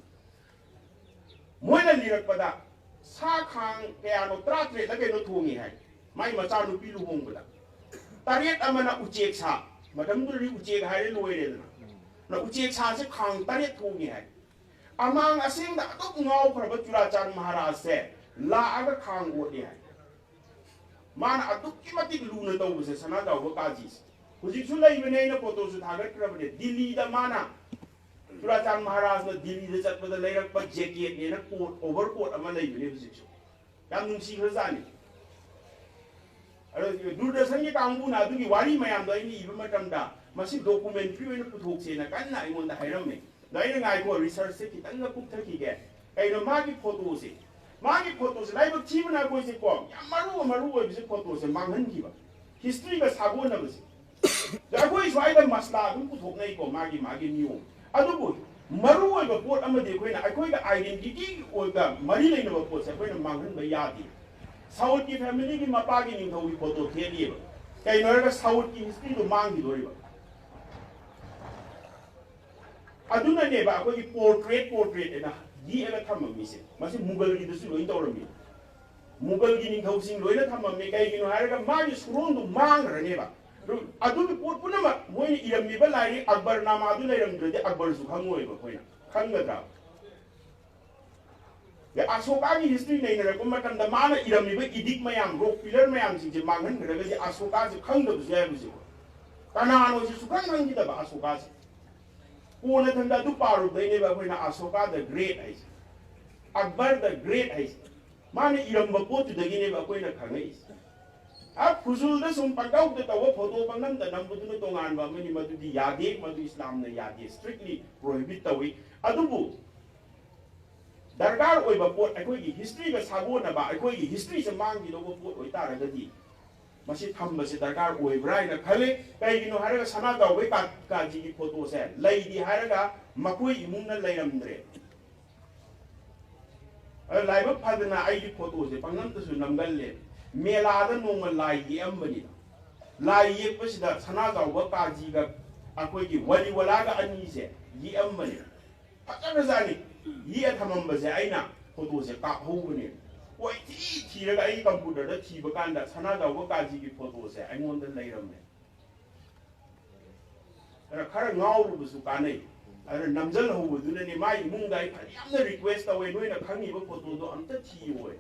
ꯃꯣꯏꯅ ꯂꯤꯔꯛꯄꯗ ꯁꯥ ꯈꯥꯡ ꯀꯌꯥꯅꯣ, ꯇꯔꯥꯇꯔꯦꯠꯂ ꯀꯩꯅꯣ ꯊꯣꯡꯉꯤ ꯍꯥꯏ, ꯃꯥꯏ ꯃꯆꯥꯅꯨꯄꯤ ꯂꯨꯍꯣꯡꯕꯗ꯫ ꯇꯔꯦꯠ ꯑꯃꯅ ꯎꯆꯦꯛ ꯁꯥ, ꯃꯇꯝꯗꯨꯗꯗꯤ ꯎꯆꯦꯛ ꯍꯥꯏꯔꯦ ꯂꯣꯏꯔꯦꯗꯅ꯫ ꯅ ꯎꯆꯦꯛ ꯁꯥꯁꯦ ꯈꯥꯡ ꯇꯔꯦꯠ ꯊꯣꯡꯉꯤ ꯍꯥꯏ꯫ ꯑꯃꯥꯡ ꯑꯁꯦꯡꯗ ꯑꯗꯨꯝ ꯉꯥꯎꯈ꯭ꯔꯕ ꯆꯨꯔꯥꯆꯥꯟ ꯃꯍꯥꯔꯥꯖꯁꯦ ꯂꯥꯛꯑꯒ ꯈꯥꯡ ꯑꯣꯠꯂꯤ ꯍꯥꯏ꯫ ꯃꯥꯅ ꯑꯗꯨꯛꯀꯤ ꯃꯇꯤꯛ ꯂꯨꯅ ꯇꯧꯕꯁꯦ ꯁꯅꯥꯖꯥꯎꯕ ꯀꯥꯖꯤꯁꯦ꯫ ꯍꯧꯖꯤꯛꯁꯨ ꯂꯩꯕꯅꯦ, ꯑꯩꯅ ꯐꯣꯇꯣꯁꯨ ꯊꯥꯒꯠꯈ꯭ꯔꯕꯅꯦ꯫ ꯗꯤꯜꯂꯤꯗ ꯃꯥꯅ ꯆꯨꯔꯥꯆꯥꯟ ꯃꯍꯥꯔꯥꯖꯅ ꯗꯤꯜꯂꯤꯗ ꯆꯠꯄꯗ ꯂꯩꯔꯛꯄ ꯖꯦꯀꯦꯠꯅꯦꯅ ꯀꯣꯠ, ꯑꯣꯚꯔ ꯀꯣꯠ ꯑꯃ ꯂꯩꯕꯅꯦ ꯍꯧꯖꯤꯛꯁꯨ꯫ ꯌꯥꯝ ꯅꯨꯡꯁꯤꯈ꯭ꯔꯖꯥꯠꯅꯤ꯫ ꯑꯗꯣ ꯗꯨꯔꯗꯔꯁꯟꯒꯤ ꯀꯥꯡꯕꯨꯅ ꯑꯗꯨꯒꯤ ꯋꯥꯔꯤ ꯃꯌꯥꯝꯗꯣ ꯑꯩꯅ ꯏꯕ ꯃꯇꯝꯗ ꯃꯁꯤ ꯗꯣꯀꯨꯃꯦꯟꯇ꯭ꯔꯤ ꯑꯣꯏꯅ ꯄꯨꯊꯣꯛꯁꯦꯅ ꯀꯟꯅ ꯑꯩꯉꯣꯟꯗ ꯍꯥꯏꯔꯝꯃꯦ꯫ ꯑꯗꯣ ꯑꯩꯅ ꯉꯥꯏꯈꯣ, ꯔꯤꯁꯔꯁꯁꯦ ꯈꯤꯇꯪꯒ ꯀꯨꯞꯊꯈꯤꯒꯦ꯫ ꯀꯩꯅꯣ ꯃꯥꯒꯤ ꯐꯣꯇꯣꯁꯦ, ꯃꯥꯒꯤ ꯐꯣꯇꯣꯁꯦ ꯂꯥꯏꯕꯛ ꯊꯤꯕꯅ ꯑꯩꯈꯣꯏꯁꯦ ꯀꯣ ꯌꯥꯝ ꯃꯔꯨ ꯃꯔꯨ ꯑꯣꯏꯕꯁꯦ ꯐꯣꯇꯣꯁꯦ ꯃꯥꯡꯍꯟꯈꯤꯕ꯫ ꯍꯤꯁꯇ꯭ꯔꯤꯒ ꯁꯥꯒꯣꯟꯅꯕꯁꯦ꯫ ꯑꯗꯣ ꯑꯩꯈꯣꯏ ꯁ꯭ꯋꯥꯏꯗ ꯃꯁꯂꯥ ꯑꯗꯨꯝ ꯄꯨꯊꯣꯛꯅꯩꯀꯣ ꯃꯥꯒꯤ ꯃꯥꯒꯤ ꯅꯤꯌꯣꯝ꯫ ꯑꯗꯨꯕꯨ ꯃꯔꯨ ꯑꯣꯏꯕ ꯄꯣꯠ ꯑꯃꯗꯤ ꯑꯩꯈꯣꯏꯅ ꯑꯩꯈꯣꯏꯒ ꯑꯥꯏꯗꯦꯟꯇꯤꯇꯤꯒꯤ ꯑꯣꯏꯕ ꯃꯔꯤ ꯂꯩꯅꯕ ꯄꯣꯠꯁꯦ ꯑꯩꯈꯣꯏꯅ ꯃꯥꯡꯍꯟꯕ ꯌꯥꯗꯦ꯫ ꯁꯥꯎꯠꯀꯤ ꯐꯦꯃꯤꯂꯤꯒꯤ ꯃꯄꯥꯒꯤ ꯅꯤꯡꯊꯧꯒꯤ ꯐꯣꯇꯣ ꯊꯦꯠꯂꯤꯑꯕ꯫ ꯀꯩꯅꯣ ꯍꯥꯏꯔꯒ ꯁꯥꯎꯠꯀꯤ ꯍꯤꯁꯇ꯭ꯔꯤꯗꯣ ꯃꯥꯡꯈꯤꯗꯣꯔꯤꯕ꯫ ꯑꯗꯨꯅꯅꯦꯕ ꯑꯩꯈꯣꯏꯒꯤ ꯄꯣꯔꯇ꯭ꯔꯦꯠ ꯄꯣꯔꯇ꯭ꯔꯦꯠ ꯑꯅ ꯌꯦꯛꯑꯒ ꯊꯝꯃꯝꯃꯤꯁꯦ꯫ ꯃꯁꯤ ꯃꯨꯒꯜꯒꯤꯗꯁꯨ ꯂꯣꯏ ꯇꯧꯔꯝꯃꯤ꯫ ꯃꯨꯒꯜꯒꯤ ꯅꯤꯡꯊꯧꯁꯤꯡ ꯂꯣꯏꯅ ꯊꯝꯃꯝꯃꯤ꯫ ꯀꯩꯒꯤꯅꯣ ꯍꯥꯏꯔꯒ ꯃꯥꯒꯤ ꯁꯨꯔꯣꯟꯗꯨ ꯃꯥꯡꯈ꯭ꯔꯅꯦꯕ꯫ ꯑꯗꯨꯒꯤ ꯄꯣꯠ ꯄꯨꯝꯅꯃꯛ ꯃꯣꯏꯅ ꯏꯔꯝꯃꯤꯕ ꯂꯥꯏꯔꯤꯛ ꯑꯛꯕꯔꯅꯥꯃꯥꯗꯨ ꯂꯩꯔꯝꯗ꯭ꯔꯗꯤ ꯑꯛꯕꯔꯁꯨ ꯈꯪꯉꯣꯏꯕ ꯑꯩꯈꯣꯏꯅ꯫ ꯈꯪꯒꯗ꯭ꯔꯥ? ꯑꯗꯩ ꯑꯁꯣꯀꯥꯒꯤ ꯍꯤꯁꯇ꯭ꯔꯤ ꯅꯩꯅꯔꯛꯄ ꯃꯇꯝꯗ ꯃꯥꯅ ꯏꯔꯝꯃꯤꯕ ꯏꯗꯤꯛ ꯃꯌꯥꯝ, ꯔꯣꯛ ꯄꯤꯂꯔ ꯃꯌꯥꯝꯁꯤꯡꯁꯦ ꯃꯥꯡꯍꯟꯈ꯭ꯔꯒꯗꯤ ꯑꯁꯣꯀꯥꯁꯦ ꯈꯪꯗꯕꯁꯨ ꯌꯥꯏ ꯍꯧꯖꯤꯛ꯫ ꯀꯅꯥꯅꯣꯁꯦ ꯁꯨꯈꯪ ꯈꯪꯈꯤꯗꯕ ꯑꯁꯣꯀꯥꯁꯦ꯫ ꯀꯣꯟꯅꯊꯪꯗ ꯑꯗꯨ ꯄꯥꯔꯨꯕꯗꯩꯅꯦꯕ ꯑꯩꯈꯣꯏꯅ ꯑꯁꯣꯀꯥ ꯗ ꯒ꯭ꯔꯦꯠ ꯍꯥꯏꯁꯦ, ꯑꯛꯕꯔ ꯗ ꯒ꯭ꯔꯦꯠ ꯍꯥꯏꯁꯦ꯫ ꯃꯥꯅ ꯏꯔꯝꯕ ꯄꯣꯠꯇꯨꯗꯒꯤꯅꯦꯕ ꯑꯩꯈꯣꯏꯅ ꯈꯪꯉꯛꯏꯁꯦ꯫ ꯑ ꯐꯨꯖꯨꯜꯗ ꯁꯨꯝ ꯄꯪꯇꯧꯗ ꯇꯧꯕ, ꯐꯣꯇꯣ ꯄꯪꯅꯝꯗ ꯅꯝꯕꯗꯨꯅ ꯇꯣꯉꯥꯟꯕ ꯑꯃꯅꯤ, ꯃꯗꯨꯗꯤ ꯌꯥꯗꯦ, ꯃꯗꯨ ꯏꯁꯂꯥꯝꯅ ꯌꯥꯗꯦ, ꯁ꯭ꯇ꯭ꯔꯤꯛꯂꯤ ꯄ꯭ꯔꯣꯍꯤꯕꯤꯠ ꯇꯧꯏ꯫ ꯑꯗꯨꯕꯨ ꯗꯔꯀꯥꯔ ꯑꯣꯏꯕ ꯄꯣꯠ, ꯑꯩꯈꯣꯏꯒꯤ ꯍꯤꯁꯇ꯭ꯔꯤꯒ ꯁꯥꯒꯣꯟꯅꯕ, ꯑꯩꯈꯣꯏꯒꯤ ꯍꯤꯁꯇ꯭ꯔꯤꯁꯦ ꯃꯥꯡꯈꯤꯗꯧꯕ ꯄꯣꯠ ꯑꯣꯏꯇꯥꯔꯒꯗꯤ ꯃꯁꯤ ꯊꯝꯕꯁꯦ ꯗꯔꯀꯥꯔ ꯑꯣꯏꯕ꯭ꯔꯥ ꯍꯥꯏꯅ ꯈꯜꯂꯤ꯫ ꯀꯩꯒꯤꯅꯣ ꯍꯥꯏꯔꯒ ꯁꯅꯥꯖꯥꯎꯕꯩ ꯀꯥ-, ꯀꯥꯖꯤꯒꯤ ꯐꯣꯇꯣꯁꯦ ꯂꯩꯗꯤ ꯍꯥꯏꯔꯒ ꯃꯈꯣꯏ ꯏꯃꯨꯡꯅ ꯂꯩꯔꯝꯗ꯭ꯔꯦ꯫ ꯑꯗꯣ ꯂꯥꯏꯕꯛ ꯐꯗꯅ ꯑꯩꯒꯤ ꯐꯣꯇꯣꯁꯦ ꯄꯪꯅꯝꯗꯁꯨ ꯅꯝꯒꯜꯂꯦ꯫ ꯃꯦꯂꯥꯗ ꯅꯣꯡꯃ ꯂꯥꯏ ꯌꯦꯛꯑꯝꯕꯅꯤꯗ꯫ ꯂꯥꯏ ꯌꯦꯛꯄꯁꯤꯗ ꯁꯅꯥꯖꯥꯎꯕ ꯀꯥꯖꯤꯒ ꯑꯩꯈꯣꯏꯒꯤ ꯋꯥꯂꯤꯋꯥꯂꯥꯒ ꯑꯅꯤꯁꯦ ꯌꯦꯛꯑꯝꯕꯅꯤꯗ꯫ ꯐꯖꯈ꯭ꯔꯖꯥꯠꯅꯤ꯫ ꯌꯦꯛꯑ ꯊꯝꯃꯝꯕꯁꯦ ꯑꯩꯅ ꯐꯣꯇꯣꯁꯦ ꯀꯥꯞꯍꯧꯕꯅꯦ꯫ ꯀꯣꯏꯊꯤ ꯊꯤꯔꯒ ꯑꯩ ꯀꯝꯄ꯭ꯌꯨꯇꯔꯗ ꯊꯤꯕ ꯀꯥꯟꯗ ꯁꯅꯥꯖꯥꯎꯕ ꯀꯥꯖꯤꯒꯤ ꯐꯣꯇꯣꯁꯦ ꯑꯩꯉꯣꯟꯗ ꯂꯩꯔꯝꯃꯦ꯫ ꯑꯗꯨꯅ ꯈꯔ ꯉꯥꯎꯔꯨꯕꯁꯨ ꯀꯥꯟꯅꯩ꯫ ꯑꯗꯨꯅ ꯅꯝꯖꯜꯍꯧꯕꯗꯨꯅꯅꯦ꯫ ꯃꯥꯏ ꯏꯃꯨꯡꯗ ꯑꯩ ꯐꯅꯌꯥꯝꯅ ꯔꯤꯀ꯭ꯋꯦꯁ ꯇꯧꯋꯦ, "ꯅꯣꯏꯅ ꯈꯪꯉꯤꯕ ꯐꯣꯇꯣꯗꯣ ꯑꯝꯇ ꯊꯤꯌꯣ"꯫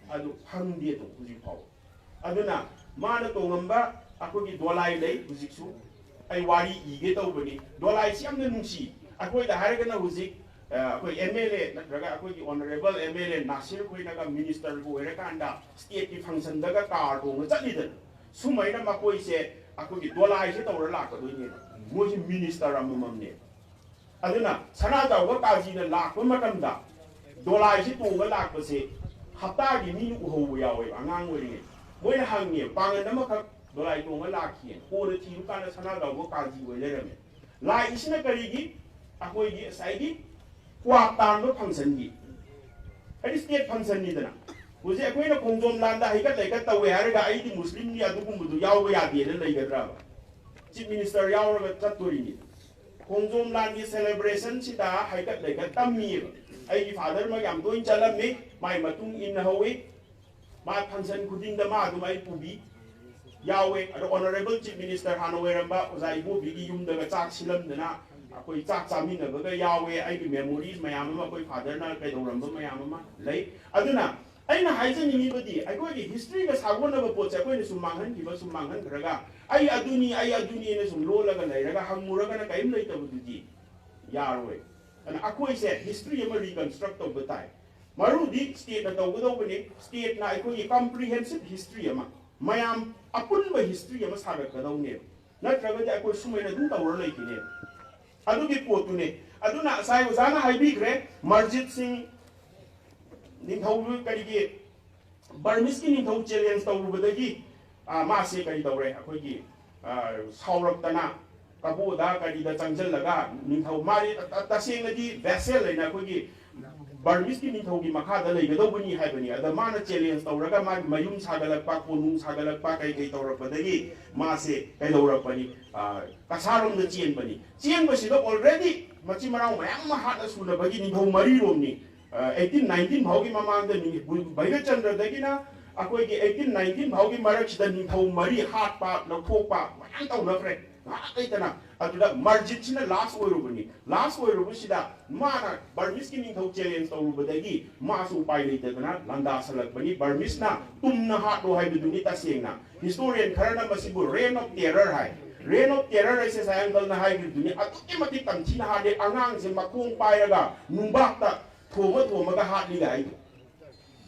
ꯑꯗꯨ ꯐꯪꯗꯦ ꯑꯗꯨꯝ ꯍꯧꯖꯤꯛ ꯐꯥꯎꯕ꯫ ꯑꯗꯨꯅ ꯃꯥꯅ ꯇꯣꯡꯉꯝꯕ ꯑꯩꯈꯣꯏꯒꯤ ꯗꯣꯂꯥꯏ ꯂꯩ ꯍꯧꯖꯤꯛꯁꯨ꯫ ꯑꯩ ꯋꯥꯔꯤ ꯏꯒꯦ ꯇꯧꯕꯅꯤ꯫ ꯗꯣꯂꯥꯏꯁꯤ ꯌꯥꯝꯅ ꯅꯨꯡꯁꯤ꯫ ꯑꯩꯈꯣꯏꯗ ꯍꯥꯏꯔꯒꯅ ꯍꯧꯖꯤꯛ ꯑ, ꯑꯩꯈꯣꯏ ꯑꯦꯝ ꯑꯦꯜ ꯑꯦ ꯅꯠꯇ꯭ꯔꯒ ꯑꯩꯈꯣꯏꯒꯤ honourable M L A Nasir ꯈꯣꯏꯅꯒ ꯃꯤꯅꯤꯁꯇꯔꯒ ꯑꯣꯏꯔꯀꯥꯟꯗ ꯁ꯭ꯇꯦꯠꯀꯤ ꯐꯪꯁꯟꯗꯒ ꯀꯥꯔ ꯇꯣꯡꯉ ꯆꯠꯂꯤꯗꯅ, ꯁꯨꯃꯥꯏꯅ ꯃꯈꯣꯏꯁꯦ ꯑꯩꯈꯣꯏꯒꯤ ꯗꯣꯂꯥꯏꯁꯦ ꯇꯧꯔ ꯂꯥꯛꯀꯗꯣꯏꯅꯦꯕ꯫ ꯃꯣꯏꯁꯦ ꯃꯤꯅꯤꯁꯇꯔ ꯑꯃꯃꯝꯅꯦꯕ꯫ ꯑꯗꯨꯅ ꯁꯅꯥꯖꯥꯎꯕ ꯀꯥꯖꯤꯅ ꯂꯥꯛꯄ ꯃꯇꯝꯗ ꯗꯣꯂꯥꯏꯁꯤ ꯇꯣꯡꯉ ꯂꯥꯛꯄꯁꯦ ꯍꯞꯇꯥꯒꯤ ꯃꯤꯅ ꯎꯍꯧꯕ ꯌꯥꯎꯋꯦꯕ꯫ ꯑꯉꯥꯡ ꯑꯣꯏꯔꯤꯉꯩ ꯃꯣꯏꯅ ꯍꯪꯉꯦ, "ꯄꯥꯡꯒꯟ ꯑꯃꯈꯛ ꯗꯣꯂꯥꯏ ꯇꯣꯡꯉ ꯂꯥꯛꯈꯤꯑꯅ"꯫ ꯀꯣꯟꯅ ꯊꯤꯔꯨꯀꯥꯟꯗ ꯁꯅꯥꯖꯥꯎꯕ ꯀꯥꯖꯤ ꯑꯣꯏ ꯂꯩꯔꯝꯃꯦ꯫ ꯂꯥꯛꯏꯁꯤꯅ ꯀꯔꯤꯒꯤ? ꯑꯩꯈꯣꯏꯒꯤ ꯉꯁꯥꯏꯒꯤ ꯀ꯭ꯋꯥꯛ ꯇꯥꯟꯕ ꯐꯪꯁꯟꯒꯤ, ꯍꯥꯏꯗꯤ ꯁ꯭ꯇꯦꯠ ꯐꯪꯁꯟꯅꯤꯗꯅ꯫ ꯍꯧꯖꯤꯛ ꯑꯩꯈꯣꯏꯅ ꯈꯣꯡꯖꯣꯝ ꯂꯥꯟꯗ ꯍꯩꯀꯠ ꯂꯩꯀꯠ ꯇꯧꯋꯦ ꯍꯥꯏꯔꯒ ꯑꯩꯗꯤ ꯃꯨꯁꯂꯤꯝꯅꯤ ꯑꯗꯨꯒꯨꯝꯕꯗꯨ ꯌꯥꯎꯕ ꯌꯥꯗꯦꯅ ꯂꯩꯒꯗ꯭ꯔꯕ? ꯆꯤꯐ ꯃꯤꯅꯤꯁꯇꯔ ꯌꯥꯎꯔꯒ ꯆꯠꯇꯣꯔꯤꯅꯤ꯫ ꯈꯣꯡꯖꯣꯝ ꯂꯥꯟꯒꯤ ꯁꯦꯂꯦꯕ꯭ꯔꯦꯁꯟꯁꯤꯗ ꯍꯩꯀꯠ ꯂꯩꯀꯠ ꯇꯝꯃꯤꯑꯕ꯫ ꯑꯩꯒꯤ ꯐꯥꯗꯔꯃꯛ ꯌꯥꯝ ꯇꯣꯏꯅ ꯆꯠꯂꯝꯃꯤ, ꯃꯥꯏ ꯃꯇꯨꯡ ꯏꯟꯅ ꯍꯧꯏ꯫ ꯃꯥ ꯐꯪꯁꯟ ꯈꯨꯗꯤꯡꯗ ꯃꯥ ꯑꯗꯨꯝ ꯑꯩ ꯄꯨꯕꯤ ꯌꯥꯎꯋꯦ꯫ ꯑꯗꯣ ꯑꯣꯅꯔꯦꯕꯜ ꯆꯤꯐ ꯃꯤꯅꯤꯁꯇꯔ ꯍꯥꯟꯅ ꯑꯣꯏꯔꯝꯕ ꯑꯣꯖꯥ ꯏꯕꯣꯕꯤꯒꯤ ꯌꯨꯝꯗꯒ ꯆꯥꯛ ꯁꯤꯜꯂꯝꯗꯅ ꯑꯩꯈꯣꯏ ꯆꯥꯛ ꯆꯥꯃꯤꯟꯅꯕꯒ ꯌꯥꯎꯋꯦ꯫ ꯑꯩꯒꯤ ꯃꯦꯃꯣꯔꯤꯁ ꯃꯌꯥꯝ ꯑꯃ, ꯑꯩꯈꯣꯏ ꯐꯥꯗꯔꯅ ꯀꯩꯗꯧꯔꯝꯕ ꯃꯌꯥꯝ ꯑꯃ ꯂꯩ꯫ ꯑꯗꯨꯅ ꯑꯩꯅ ꯍꯥꯏꯖꯅꯤꯡꯉꯤꯕꯗꯤ, ꯑꯩꯈꯣꯏꯒꯤ ꯍꯤꯁꯇ꯭ꯔꯤꯒ ꯁꯥꯒꯣꯟꯅꯕ ꯄꯣꯠꯁꯦ ꯑꯩꯈꯣꯏꯅ ꯁꯨꯝ ꯃꯥꯡꯍꯟꯈꯤꯕ, ꯁꯨꯝ ꯃꯥꯡꯍꯟꯈ꯭ꯔꯒ, "ꯑꯩ ꯑꯗꯨꯅꯤ, ꯑꯩ ꯑꯗꯨꯅꯤꯅ" ꯁꯨꯝ ꯂꯣꯜꯂꯒ ꯂꯩꯔꯒ ꯍꯪꯉꯨꯔꯒꯅ ꯀꯔꯤꯝ ꯂꯩꯇꯕꯗꯨꯗꯤ ꯌꯥꯔꯣꯏ꯫ ꯑꯗꯨꯅ ꯑꯩꯈꯣꯏꯁꯦ ꯍꯤꯁꯇ꯭ꯔꯤ ꯑꯃ ꯔꯤꯀꯟꯁꯇ꯭ꯔꯛ ꯇꯧꯕ ꯇꯥꯏ꯫ ꯃꯔꯨꯗꯤ ꯁ꯭ꯇꯦꯠꯅ ꯇꯧꯒꯗꯧꯕꯅꯤ꯫ ꯁ꯭ꯇꯦꯠꯅ ꯑꯩꯈꯣꯏꯒꯤ ꯀꯝꯄ꯭ꯔꯤꯍꯦꯟꯁꯤꯞ ꯍꯤꯁꯇ꯭ꯔꯤ ꯑꯃ, ꯃꯌꯥꯝ ꯑꯄꯨꯟꯕ ꯍꯤꯁꯇ꯭ꯔꯤ ꯑꯃ ꯁꯥꯒꯠꯀꯗꯧꯅꯦꯕ꯫ ꯅꯠꯇ꯭ꯔꯒꯗꯤ ꯑꯩꯈꯣꯏ ꯁꯨꯃꯥꯏꯅ ꯑꯗꯨꯝ ꯇꯧꯔ ꯂꯩꯈꯤꯅꯦꯕ꯫ ꯑꯗꯨꯒꯤ ꯄꯣꯠꯇꯨꯅꯦ꯫ ꯑꯗꯨꯅ ꯉꯁꯥꯏ ꯑꯣꯖꯥꯅ ꯍꯥꯏꯕꯤꯈ꯭ꯔꯦ, ꯃꯔꯖꯤꯠ ꯁꯤꯡ ꯅꯤꯡꯊꯧ ꯀꯔꯤꯒꯤ ꯕꯔꯃꯤꯁꯀꯤ ꯅꯤꯡꯊꯧ ꯆꯦꯂꯦꯟꯖ ꯇꯧꯔꯨꯕꯗꯒꯤ, ꯑ, ꯃꯥꯁꯦ ꯀꯔꯤ ꯇꯧꯔꯦ? ꯑꯩꯈꯣꯏꯒꯤ, ꯑ, ꯁꯥꯎꯔꯛꯇꯅ ꯀꯕꯣꯗ ꯀꯔꯤꯗ ꯆꯪꯁꯤꯜꯂꯒ ꯅꯤꯡꯊꯧ, ꯃꯥꯗꯤ ꯇ-, ꯇ-, ꯇꯁꯦꯡꯅꯗꯤ ꯚꯦꯁꯦꯜ ꯍꯥꯏꯅ ꯑꯩꯈꯣꯏꯒꯤ ꯕꯔꯃꯤꯁꯀꯤ ꯅꯤꯡꯊꯧꯒꯤ ꯃꯈꯥꯗ ꯂꯩꯒꯗꯧꯕꯅꯤ ꯍꯥꯏꯕꯅꯤ꯫ ꯑꯗ ꯃꯥꯅ ꯆꯦꯂꯦꯟꯖ ꯇꯧꯔꯒ ꯃꯥꯒꯤ ꯃꯌꯨꯝ ꯁꯥꯒꯠꯂꯛꯄ, ꯀꯣꯅꯨꯡ ꯁꯥꯒꯠꯂꯛꯄ, ꯀꯩ ꯀꯩ ꯇꯧꯔꯛꯄꯗꯒꯤ ꯃꯥꯁꯦ ꯀꯩꯗꯧꯔꯛꯄꯅꯤ? ꯑ, ꯀꯁꯥꯔꯣꯝꯗ ꯆꯦꯟꯕꯅꯤ꯫ ꯆꯦꯟꯕꯁꯤꯗ ꯑꯣꯜꯔꯦꯗꯤ ꯃꯆꯤꯟ ꯃꯅꯥꯎ ꯃꯌꯥꯝ ꯑꯃ ꯍꯥꯠꯅ ꯁꯨꯅꯕꯒꯤ ꯅꯤꯡꯊꯧ ꯃꯔꯤꯔꯣꯝꯅꯤ꯫ ꯑ, ꯑꯩꯠꯇꯤꯟ ꯅꯥꯏꯟꯇꯤꯟ ꯐꯥꯎꯒꯤ ꯃꯃꯥꯡꯗ ꯅꯤꯡ-, ꯚꯩꯔꯆꯟꯗ꯭ꯔꯗꯒꯤꯅ ꯑꯩꯈꯣꯏꯒꯤ ꯑꯩꯠꯇꯤꯟ ꯅꯥꯏꯟꯇꯤꯟ ꯐꯥꯎꯒꯤ ꯃꯔꯛꯁꯤꯗ ꯅꯤꯡꯊꯧ ꯃꯔꯤ ꯍꯥꯠꯄ, ꯂꯧꯊꯣꯛꯄ ꯃꯌꯥꯝ ꯇꯧꯅꯈ꯭ꯔꯦ꯫ ꯉꯥꯏꯍꯥꯛ ꯂꯩꯇꯅ ꯑꯗꯨꯗ ꯃꯔꯖꯤꯠꯁꯤꯅ ꯂꯥꯁ ꯑꯣꯏꯔꯨꯕꯅꯤ꯫ ꯂꯥꯁ ꯑꯣꯏꯔꯨꯕꯁꯤꯗ ꯃꯥꯅ ꯕꯔꯃꯤꯁꯀꯤ ꯅꯤꯡꯊꯧ ꯆꯦꯂꯦꯟꯖ ꯇꯧꯔꯨꯕꯗꯒꯤ ꯃꯥꯁꯨ ꯎꯄꯥꯏ ꯂꯩꯇꯗꯅ ꯂꯥꯟꯗꯥꯁꯜꯂꯛꯄꯅꯤ꯫ ꯕꯔꯃꯤꯁꯅ ꯇꯨꯝꯅ ꯍꯥꯠꯂꯣ ꯍꯥꯏꯕꯗꯨꯅꯤ ꯇꯁꯦꯡꯅ꯫ ꯍꯤꯁꯇꯣꯔꯤꯌꯟ ꯈꯔꯅ ꯃꯁꯤꯕꯨ reign of terror high. Reign of Terror ꯍꯥꯏꯁꯦ ꯉꯁꯥꯏ uncle ꯅ ꯍꯥꯏꯈ꯭ꯔꯤꯗꯨꯅꯤ, ꯑꯗꯨꯛꯀꯤ ꯃꯇꯤꯛ ꯇꯝꯊꯤꯅ ꯍꯥꯠꯂꯦ꯫ ꯑꯉꯥꯡꯁꯦ ꯃꯈꯣꯡ ꯄꯥꯏꯔꯒ ꯅꯨꯡꯕꯥꯛꯇ ꯊꯣꯝꯃ ꯊꯣꯝꯃꯒ ꯍꯥꯠꯂꯤꯒ ꯍꯥꯏꯗꯣ꯫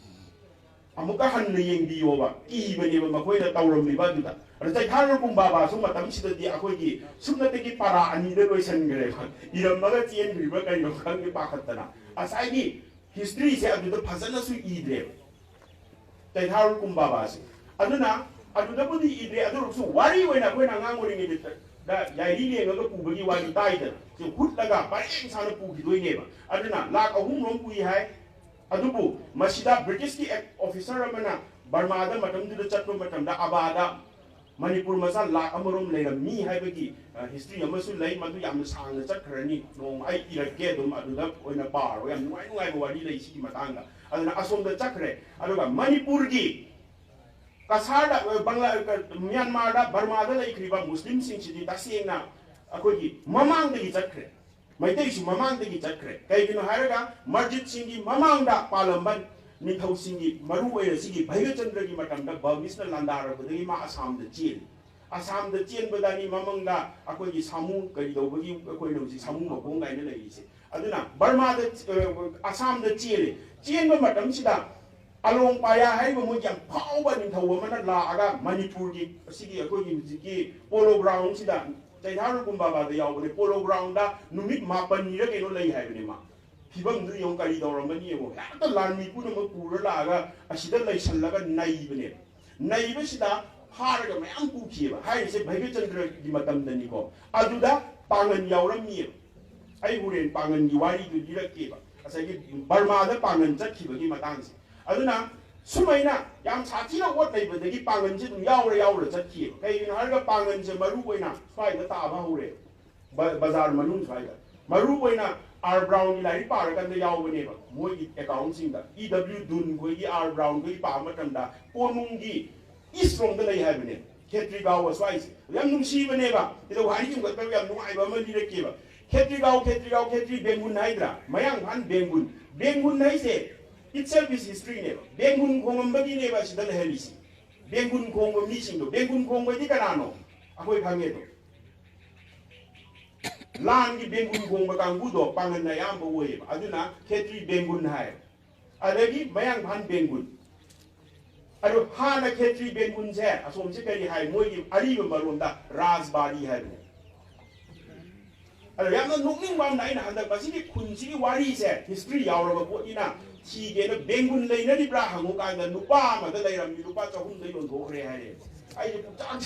ꯑꯃꯨꯛꯀ ꯍꯟꯅ ꯌꯦꯡꯕꯤꯌꯣꯕ, ꯀꯤꯕꯅꯦꯕ ꯃꯈꯣꯏꯅ ꯇꯧꯔꯝꯃꯤꯕ ꯑꯗꯨꯗ꯫ ꯑꯗ ꯆꯩꯊꯥꯔꯣꯜ ꯀꯨꯝꯕꯥꯕꯥꯁꯨ ꯃꯇꯝꯁꯤꯗꯗꯤ ꯑꯩꯈꯣꯏꯒꯤ ꯁꯨꯞꯅꯇꯒꯤ ꯄꯥꯔꯥ ꯑꯅꯤꯗ ꯂꯣꯏꯁꯤꯟꯈ꯭ꯔꯦꯕ, ꯏꯔꯝꯃꯒ ꯆꯦꯟꯈ꯭ꯔꯤꯕ꯭ꯔꯥ ꯀꯩꯅꯣ ꯈꯪꯗꯦ, ꯄꯥꯈꯠꯇꯅ ꯉꯁꯥꯏꯒꯤ history ꯁꯦ ꯑꯗꯨꯗ ꯐꯖꯅꯁꯨ ꯏꯗ꯭ꯔꯦꯕ ꯆꯩꯊꯥꯔꯣꯜ ꯀꯨꯝꯕꯥꯕꯥꯁꯦ꯫ ꯑꯗꯨꯅ ꯑꯗꯨꯗꯕꯨꯗꯤ ꯏꯗ꯭ꯔꯦ, ꯑꯗꯨ ꯑꯣꯏꯔꯁꯨ ꯋꯥꯔꯤ ꯑꯣꯏꯅ ꯑꯩꯈꯣꯏꯅ ꯑꯉꯥꯡ ꯑꯣꯏꯔꯤꯉꯩꯗ ꯌꯥꯏꯔꯤ ꯂꯦꯡꯉꯒ ꯄꯨꯕꯒꯤ ꯋꯥꯔꯤ ꯇꯥꯏꯗꯅ, ꯁꯤ ꯍꯨꯠꯂꯒ ꯄꯔꯦꯡ ꯁꯥꯅ ꯄꯨꯈꯤꯗꯣꯏꯅꯦꯕ꯫ ꯑꯗꯨꯅ ꯂꯥꯛ ꯑꯍꯨꯝ ꯔꯣꯝ ꯄꯨꯏ ꯍꯥꯏ꯫ ꯑꯗꯨꯕꯨ ꯃꯁꯤꯗ British ꯀꯤ officer ꯑꯃꯅ ꯕꯔꯃꯥꯗ ꯃꯇꯝꯗꯨꯗ ꯆꯠꯄ ꯃꯇꯝꯗ ꯑꯕꯥꯗ ꯃꯅꯤꯄꯨꯔ ꯃꯆꯥ ꯂꯥꯛ ꯑꯃꯔꯣꯝ ꯂꯩꯔꯝꯃꯤ ꯍꯥꯏꯕꯒꯤ, ꯑ, history ꯑꯃꯁꯨ ꯂꯩ꯫ ꯃꯗꯨ ꯌꯥꯝꯅ ꯁꯥꯡꯅ ꯆꯠꯈ꯭ꯔꯅꯤ, ꯅꯣꯡꯃ ꯑꯩ ꯏꯔꯛꯀꯦ ꯑꯗꯨꯝ, ꯑꯗꯨꯗ ꯑꯣꯏꯅ ꯄꯥꯔꯣ꯫ ꯌꯥꯝ ꯅꯨꯡꯉꯥꯏ ꯅꯨꯡꯉꯥꯏꯕ ꯋꯥꯔꯤ ꯂꯩ ꯁꯤꯒꯤ ꯃꯇꯥꯡꯗ꯫ ꯑꯗꯨꯅ ꯑꯁꯣꯝꯗ ꯆꯠꯈ꯭ꯔꯦ꯫ ꯑꯗꯨꯒ ꯃꯅꯤꯄꯨꯔꯒꯤ ꯀꯁꯥꯔꯗ, ꯑ, ꯕꯪꯒ꯭ꯂꯥ, ꯑ, ꯃ꯭ꯌꯥꯟꯃꯥꯔꯗ, ꯕꯔꯃꯥꯗ ꯂꯩꯈ꯭ꯔꯤꯕ ꯃꯨꯁꯂꯤꯝꯁꯤꯡꯁꯤꯗꯤ ꯇꯁꯦꯡꯅ ꯑꯩꯈꯣꯏꯒꯤ ꯃꯃꯥꯡꯗꯒꯤ ꯆꯠꯈ꯭ꯔꯦ꯫ ꯃꯩꯇꯩꯁꯨ ꯃꯃꯥꯡꯗꯒꯤ ꯆꯠꯈ꯭ꯔꯦ꯫ ꯀꯩꯒꯤꯅꯣ ꯍꯥꯏꯔꯒ ꯃꯔꯖꯤꯠꯁꯤꯡꯒꯤ ꯃꯃꯥꯡꯗ ꯄꯥꯜꯂꯝꯕ ꯅꯤꯡꯊꯧꯁꯤꯡꯒꯤ, ꯃꯔꯨ ꯑꯣꯏꯅ ꯁꯤꯒꯤ ꯚꯩꯒꯆꯟꯗ꯭ꯔꯒꯤ ꯃꯇꯝꯗ ꯕꯔꯃꯤꯁꯅ ꯂꯥꯟꯗꯥꯔꯛꯄꯗꯒꯤ ꯃꯥ ꯑꯁꯥꯝꯗ ꯆꯦꯜꯂꯤ꯫ ꯑꯁꯥꯝꯗ ꯆꯦꯟꯕꯗꯅꯤ ꯃꯃꯥꯡꯗ ꯑꯩꯈꯣꯏꯒꯤ ꯁꯥꯃꯨ, ꯀꯔꯤ ꯇꯧꯕꯒꯤ ꯑꯩꯈꯣꯏꯅ ꯍꯧꯖꯤꯛ ꯁꯥꯃꯨ ꯃꯈꯣꯡ ꯀꯥꯏꯅ ꯂꯩꯔꯤꯁꯦ꯫ ꯑꯗꯨꯅ ꯕꯔꯃꯥꯗ, ꯑ, ꯑꯁꯥꯝꯗ ꯆꯦꯜꯂꯦ꯫ ꯆꯦꯟꯕ ꯃꯇꯝꯁꯤꯗ ꯑꯂꯣꯡ ꯄꯥꯌꯥ ꯍꯥꯏꯔꯤꯕ ꯃꯣꯏꯒꯤ ꯌꯥꯝ ꯐꯥꯎꯕ ꯅꯤꯡꯊꯧ ꯑꯃꯅ ꯂꯥꯛꯑꯒ ꯃꯅꯤꯄꯨꯔꯒꯤ, ꯑꯁꯤꯒꯤ ꯑꯩꯈꯣꯏꯒꯤ ꯍꯧꯖꯤꯛꯀꯤ ꯄꯣꯂꯣ ꯒ꯭ꯔꯥꯎꯟꯁꯤꯗ, ꯆꯩꯊꯥꯔꯣꯜ ꯀꯨꯝꯕꯥꯕꯥꯗ ꯌꯥꯎꯕꯅꯦ, ꯄꯣꯂꯣ ꯒ꯭ꯔꯥꯎꯟꯗ ꯅꯨꯃꯤꯠ ꯃꯥꯄꯟꯅꯤꯔ ꯀꯩꯅꯣ ꯂꯩ ꯍꯥꯏꯕꯅꯦ ꯃꯥ꯫ ꯐꯤꯕꯝꯗꯨ ꯌꯦꯡꯉꯨ, ꯀꯔꯤ ꯇꯧꯔꯝꯃꯅꯤ ꯌꯦꯡꯉꯨ꯫ ꯍꯦꯛꯇ ꯂꯥꯟꯃꯤ ꯄꯨꯝꯅꯃꯛ ꯄꯨꯔ ꯂꯥꯛꯑꯒ ꯑꯁꯤꯗ ꯂꯩꯁꯜꯂꯒ ꯅꯩꯕꯅꯦꯕ꯫ ꯅꯩꯕꯁꯤꯗ ꯐꯥꯔꯒ ꯃꯌꯥꯝ ꯄꯨꯈꯤꯑꯕ꯫ ꯍꯥꯏꯔꯤꯁꯦ ꯚꯩꯒ꯭ꯌꯆꯟꯗ꯭ꯔꯒꯤ ꯃꯇꯝꯗꯅꯤꯀꯣ꯫ ꯑꯗꯨꯗ ꯄꯥꯡꯒꯟ ꯌꯥꯎꯔꯝꯃꯤꯑꯕ꯫ ꯑꯩ ꯍꯣꯔꯦꯟ ꯄꯥꯡꯒꯟꯒꯤ ꯋꯥꯔꯤꯗꯨ ꯂꯤꯔꯛꯀꯦꯕ, ꯉꯁꯥꯏꯒꯤ ꯕꯔꯃꯥꯗ ꯄꯥꯡꯒꯟ ꯆꯠꯈꯤꯕꯒꯤ ꯃꯇꯥꯡꯁꯦ꯫ ꯑꯗꯨꯅ ꯁꯨꯃꯥꯏꯅ ꯌꯥꯝ ꯁꯥꯊꯤꯅ ꯑꯣꯠ ꯅꯩꯕꯗꯒꯤ ꯄꯥꯡꯒꯟꯁꯦ ꯑꯗꯨꯝ ꯌꯥꯎꯔ ꯌꯥꯎꯔ ꯆꯠꯈꯤꯑꯕ꯫ ꯀꯩꯒꯤꯅꯣ ꯍꯥꯏꯔꯒ ꯄꯥꯡꯒꯟꯁꯦ ꯃꯔꯨ ꯑꯣꯏꯅ ꯁ꯭ꯋꯥꯏꯗ ꯇꯥꯕ ꯍꯧꯔꯦꯕ, ꯕ-, ꯕꯖꯥꯔ ꯃꯅꯨꯡ ꯁ꯭ꯋꯥꯏꯗ꯫ ꯃꯔꯨ ꯑꯣꯏꯅ ꯑꯥꯔ ꯕ꯭ꯔꯥꯎꯟꯒꯤ ꯂꯥꯏꯔꯤꯛ ꯄꯥꯔꯀꯥꯟꯗ ꯌꯥꯎꯕꯅꯦꯕ, ꯃꯣꯏꯒꯤ ꯑꯦꯀꯥꯎꯟꯁꯤꯡꯗ꯫ ꯏ ꯗꯕ꯭ꯂꯤꯎ ꯗꯨꯟ ꯈꯣꯏꯒꯤ, ꯑꯥꯔ ꯕ꯭ꯔꯥꯎꯟ ꯈꯣꯏꯒꯤ ꯄꯥꯕ ꯃꯇꯝꯗ ꯀꯣꯅꯨꯡꯒꯤ ꯏꯁ ꯔꯣꯝꯗ ꯂꯩ ꯍꯥꯏꯕꯅꯦ, ꯈꯦꯇ꯭ꯔꯤꯒꯥꯎ ꯑꯁ꯭ꯋꯥꯏꯁꯦ꯫ ꯌꯥꯝ ꯅꯨꯡꯁꯤꯕꯅꯦꯕ꯫ ꯀꯩꯗꯧ ꯍꯥꯏꯅꯤꯡꯕ ꯌꯥꯝ ꯅꯨꯡꯉꯥꯏꯕ ꯑꯃ ꯂꯤꯔꯛꯀꯦꯕ꯫ ꯈꯦꯇ꯭ꯔꯤꯒꯥꯎ, ꯈꯦꯇ꯭ꯔꯤꯒꯥꯎ, ꯈꯦꯇ꯭ꯔꯤ ꯕꯦꯡꯒꯨꯟ ꯍꯥꯏꯗ꯭ꯔꯥ? ꯃꯌꯥꯡꯐꯥꯟ ꯕꯦꯡꯒꯨꯟ꯫ ꯕꯦꯡꯒꯨꯟ ꯍꯥꯏꯁꯦ itself is history ꯅꯦꯕ꯫ ꯕꯦꯡꯒꯨꯟ ꯈꯣꯡꯉꯝꯕꯒꯤꯅꯦꯕ ꯑꯁꯤꯗ ꯂꯩꯍꯜꯂꯤꯁꯤ꯫ ꯕꯦꯡꯒꯨꯟ ꯈꯣꯡꯕ ꯃꯤꯁꯤꯡꯗꯣ꯫ ꯕꯦꯡꯒꯨꯟ ꯈꯣꯡꯕꯗꯤ ꯀꯅꯥꯅꯣ? ꯑꯩꯈꯣꯏ ꯈꯪꯉꯦꯗꯣ꯫ ꯂꯥꯟꯒꯤ ꯕꯦꯡꯒꯨꯟ ꯈꯣꯡꯕ ꯀꯥꯡꯕꯨꯗꯣ ꯄꯥꯡꯒꯜ ꯑꯌꯥꯝꯕ ꯑꯣꯏꯌꯦꯕ, ꯑꯗꯨꯅ ꯈꯦꯇ꯭ꯔꯤ ꯕꯦꯡꯒꯨꯟ ꯍꯥꯏꯌꯦꯕ꯫ ꯑꯗꯒꯤ ꯃꯌꯥꯡꯐꯥꯟ ꯕꯦꯡꯒꯨꯟ꯫ ꯑꯗꯣ ꯍꯥꯟꯅ ꯈꯦꯇ꯭ꯔꯤ ꯕꯦꯡꯒꯨꯟꯁꯦ ꯑꯁꯣꯝꯁꯦ ꯀꯔꯤ ꯍꯥꯏ? ꯃꯣꯏꯒꯤ ꯑꯔꯤꯕ ꯃꯔꯣꯟꯗ ꯔꯥꯖꯕꯥꯔꯤ ꯍꯥꯏꯕꯅꯦ꯫ ꯑꯗꯣ ꯌꯥꯝꯅ ꯅꯣꯛꯅꯤꯡꯕ ꯑꯃꯅ, ꯑꯩꯅ ꯍꯟꯗꯛ ꯃꯁꯤꯒꯤ ꯈꯨꯟꯁꯤꯒꯤ ꯋꯥꯔꯤꯁꯦ ꯍꯤꯁꯇ꯭ꯔꯤ ꯌꯥꯎꯔꯕ ꯄꯣꯠꯅꯤꯅ ꯊꯤꯒꯦꯅ ꯕꯦꯡꯒꯨꯟ ꯂꯩꯅꯔꯤꯕ꯭ꯔꯥ ꯍꯪꯉꯨ ꯀꯥꯟꯗ ꯅꯨꯄꯥ ꯑꯃꯗ ꯂꯩꯔꯝꯃꯤ, ꯂꯨꯄꯥ ꯆꯍꯨꯝꯗ ꯌꯣꯟꯊꯣꯛꯈ꯭ꯔꯦ ꯍꯥꯏꯔꯦ꯫ ꯑꯩꯁꯦ ꯄꯨꯛꯆꯥꯛ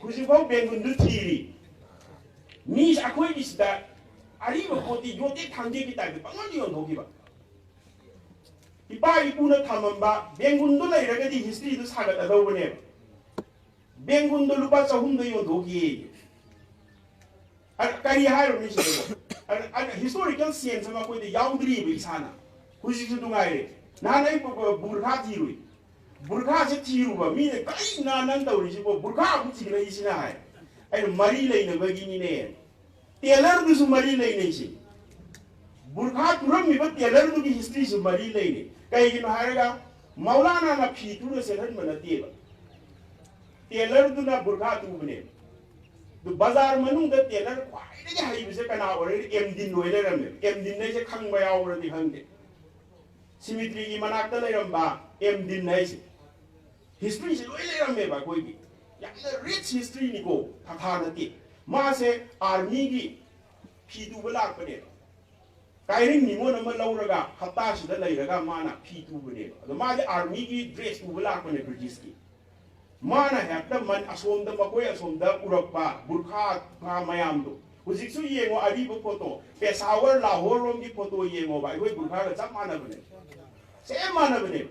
ꯍꯧꯖꯤꯛꯐꯥꯎ ꯕꯦꯡꯒꯨꯟꯗꯨ ꯊꯤꯔꯤ꯫ ꯃꯤꯁꯦ ꯑꯩꯈꯣꯏꯒꯤꯁꯤꯗ ꯑꯔꯤꯕ ꯄꯣꯠꯇꯤ ꯌꯣꯠꯇꯦ ꯊꯥꯡꯗꯦꯛꯀꯤ ꯇꯥꯏꯞꯇ ꯄꯪꯌꯣꯟꯗ ꯌꯣꯟꯊꯣꯛꯈꯤꯕ꯫ ꯏꯄꯥ ꯏꯄꯨꯅ ꯊꯝꯃꯝꯕ ꯕꯦꯡꯒꯨꯟꯗꯣ ꯂꯩꯔꯒꯗꯤ ꯍꯤꯁꯇ꯭ꯔꯤꯗꯣ ꯁꯥꯒꯠꯂꯗꯧꯕꯅꯦꯕ꯫ ꯕꯦꯡꯒꯨꯟꯗꯣ ꯂꯨꯄꯥ ꯆꯍꯨꯝꯗ ꯌꯣꯟꯊꯣꯛꯈꯤ꯫ ꯑ, ꯀꯔꯤ ꯍꯥꯏꯔꯨꯅꯤ ꯁꯤꯗꯕꯨ? ꯑ, ꯑ, ꯍꯤꯁꯇꯣꯔꯤꯀꯦꯜ ꯁꯦꯟꯁ ꯑꯃ ꯑꯩꯈꯣꯏꯗ ꯌꯥꯎꯗ꯭ꯔꯤꯕ ꯏꯁꯥꯅ꯫ ꯍꯧꯖꯤꯛꯁꯨ ꯅꯨꯡꯉꯥꯏꯔꯦ꯫ ꯅꯍꯥꯟ ꯑꯩ ꯕꯨ-, ꯕꯨ-, ꯕꯨꯔꯈꯥ ꯊꯤꯔꯨꯏ꯫ ꯕꯨꯔꯈꯥꯁꯦ ꯊꯤꯔꯨꯕ ꯃꯤꯅ, "ꯀꯔꯤꯅꯣ ꯅꯪ ꯇꯧꯔꯤꯁꯤꯕꯣ? ꯕꯨꯔꯈꯥ ꯑꯃꯨꯛ ꯊꯤꯒꯠꯂꯛꯏꯁꯤꯅ?" ꯍꯥꯏ꯫ ꯑꯩꯅ, "ꯃꯔꯤ ꯂꯩꯅꯕꯒꯤꯅꯤꯅꯦ꯫ ꯇꯦꯂꯔꯗꯨꯁꯨ ꯃꯔꯤ ꯂꯩꯅꯩꯁꯤ꯫ ꯕꯨꯔꯈꯥ ꯇꯨꯔꯝꯃꯤꯕ ꯇꯦꯂꯔꯗꯨꯒꯤ ꯍꯤꯁꯇ꯭ꯔꯤꯁꯨ ꯃꯔꯤ ꯂꯩꯅꯩ꯫ ꯀꯩꯒꯤꯅꯣ ꯍꯥꯏꯔꯒ ꯃꯧꯂꯥꯅꯥꯅ ꯐꯤ ꯇꯨꯔ ꯆꯦꯜꯍꯟꯕ ꯅꯠꯇꯦꯕ꯫ ꯇꯦꯂꯔꯗꯨꯅ ꯕꯨꯔꯈꯥ ꯇꯨꯕꯅꯦꯕ꯫ ꯑꯗꯨ ꯕꯖꯥꯔ ꯃꯅꯨꯡꯗ ꯇꯦꯂꯔ ꯈ꯭ꯋꯥꯏꯗꯒꯤ ꯍꯩꯕꯁꯦ ꯀꯅꯥ ꯑꯣꯏꯔꯒꯗꯤ ꯑꯦꯝ ꯗꯤꯟ ꯑꯣꯏ ꯂꯩꯔꯝꯃꯦꯕ꯫ ꯑꯦꯝ ꯗꯤꯟ ꯍꯥꯏꯁꯦ ꯈꯪꯕ ꯌꯥꯎꯕ꯭ꯔꯗꯤ ꯈꯪꯗꯦ꯫ ꯁꯤꯃꯤꯇ꯭ꯔꯤꯒꯤ ꯃꯅꯥꯛꯇ ꯂꯩꯔꯝꯕ ꯑꯦꯝ ꯗꯤꯟ ꯍꯥꯏꯁꯦ꯫ ꯍꯤꯁꯇ꯭ꯔꯤꯁꯦ ꯂꯣꯏ ꯂꯩꯔꯝꯃꯦꯕ ꯑꯩꯈꯣꯏꯒꯤ꯫ ꯌꯥꯝꯅ ꯔꯤꯆ ꯍꯤꯁꯇ꯭ꯔꯤꯅꯤꯀꯣ, ꯊꯥꯊꯥ ꯅꯠꯇꯦ꯫ ꯃꯥꯁꯦ ꯑꯥꯔꯃꯤꯒꯤ ꯐꯤ ꯇꯨꯕ ꯂꯥꯛꯄꯅꯦꯕ꯫ ꯀꯥꯏꯔꯤꯡ ꯅꯤꯉꯣꯜ ꯑꯃ ꯂꯧꯔꯒ ꯍꯞꯇꯥꯁꯤꯗ ꯂꯩꯔꯒ ꯃꯥꯅ ꯐꯤ ꯇꯨꯕꯅꯦꯕ꯫ ꯑꯗꯣ ꯃꯥꯁꯦ ꯑꯥꯔꯃꯤꯒꯤ ꯗ꯭ꯔꯦꯁ ꯇꯨꯕ ꯂꯥꯛꯄꯅꯦ ꯕ꯭ꯔꯤꯇꯤꯁꯀꯤ꯫ ꯃꯥꯅ ꯍꯦꯛꯇ ꯃꯟ-, ꯑꯁꯣꯝꯗ ꯃꯈꯣꯏ ꯑꯁꯣꯝꯗ ꯎꯔꯛꯄ ꯕꯨꯔꯈꯥ, ꯕꯨꯔꯈꯥ ꯃꯌꯥꯝꯗꯣ꯫ ꯍꯧꯖꯤꯛꯁꯨ ꯌꯦꯡꯉꯣ ꯑꯔꯤꯕ ꯐꯣꯇꯣ, ꯄꯦꯁꯥꯋꯔ, ꯂꯥꯍꯣꯔ ꯔꯣꯝꯒꯤ ꯐꯣꯇꯣ ꯌꯦꯡꯉꯣꯕ, ꯑꯩꯈꯣꯏ ꯕꯨꯔꯈꯥꯒ ꯆꯞ ꯃꯥꯟꯅꯕꯅꯦ꯫ ꯁꯦꯝ ꯃꯥꯟꯅꯕꯅꯦꯕ꯫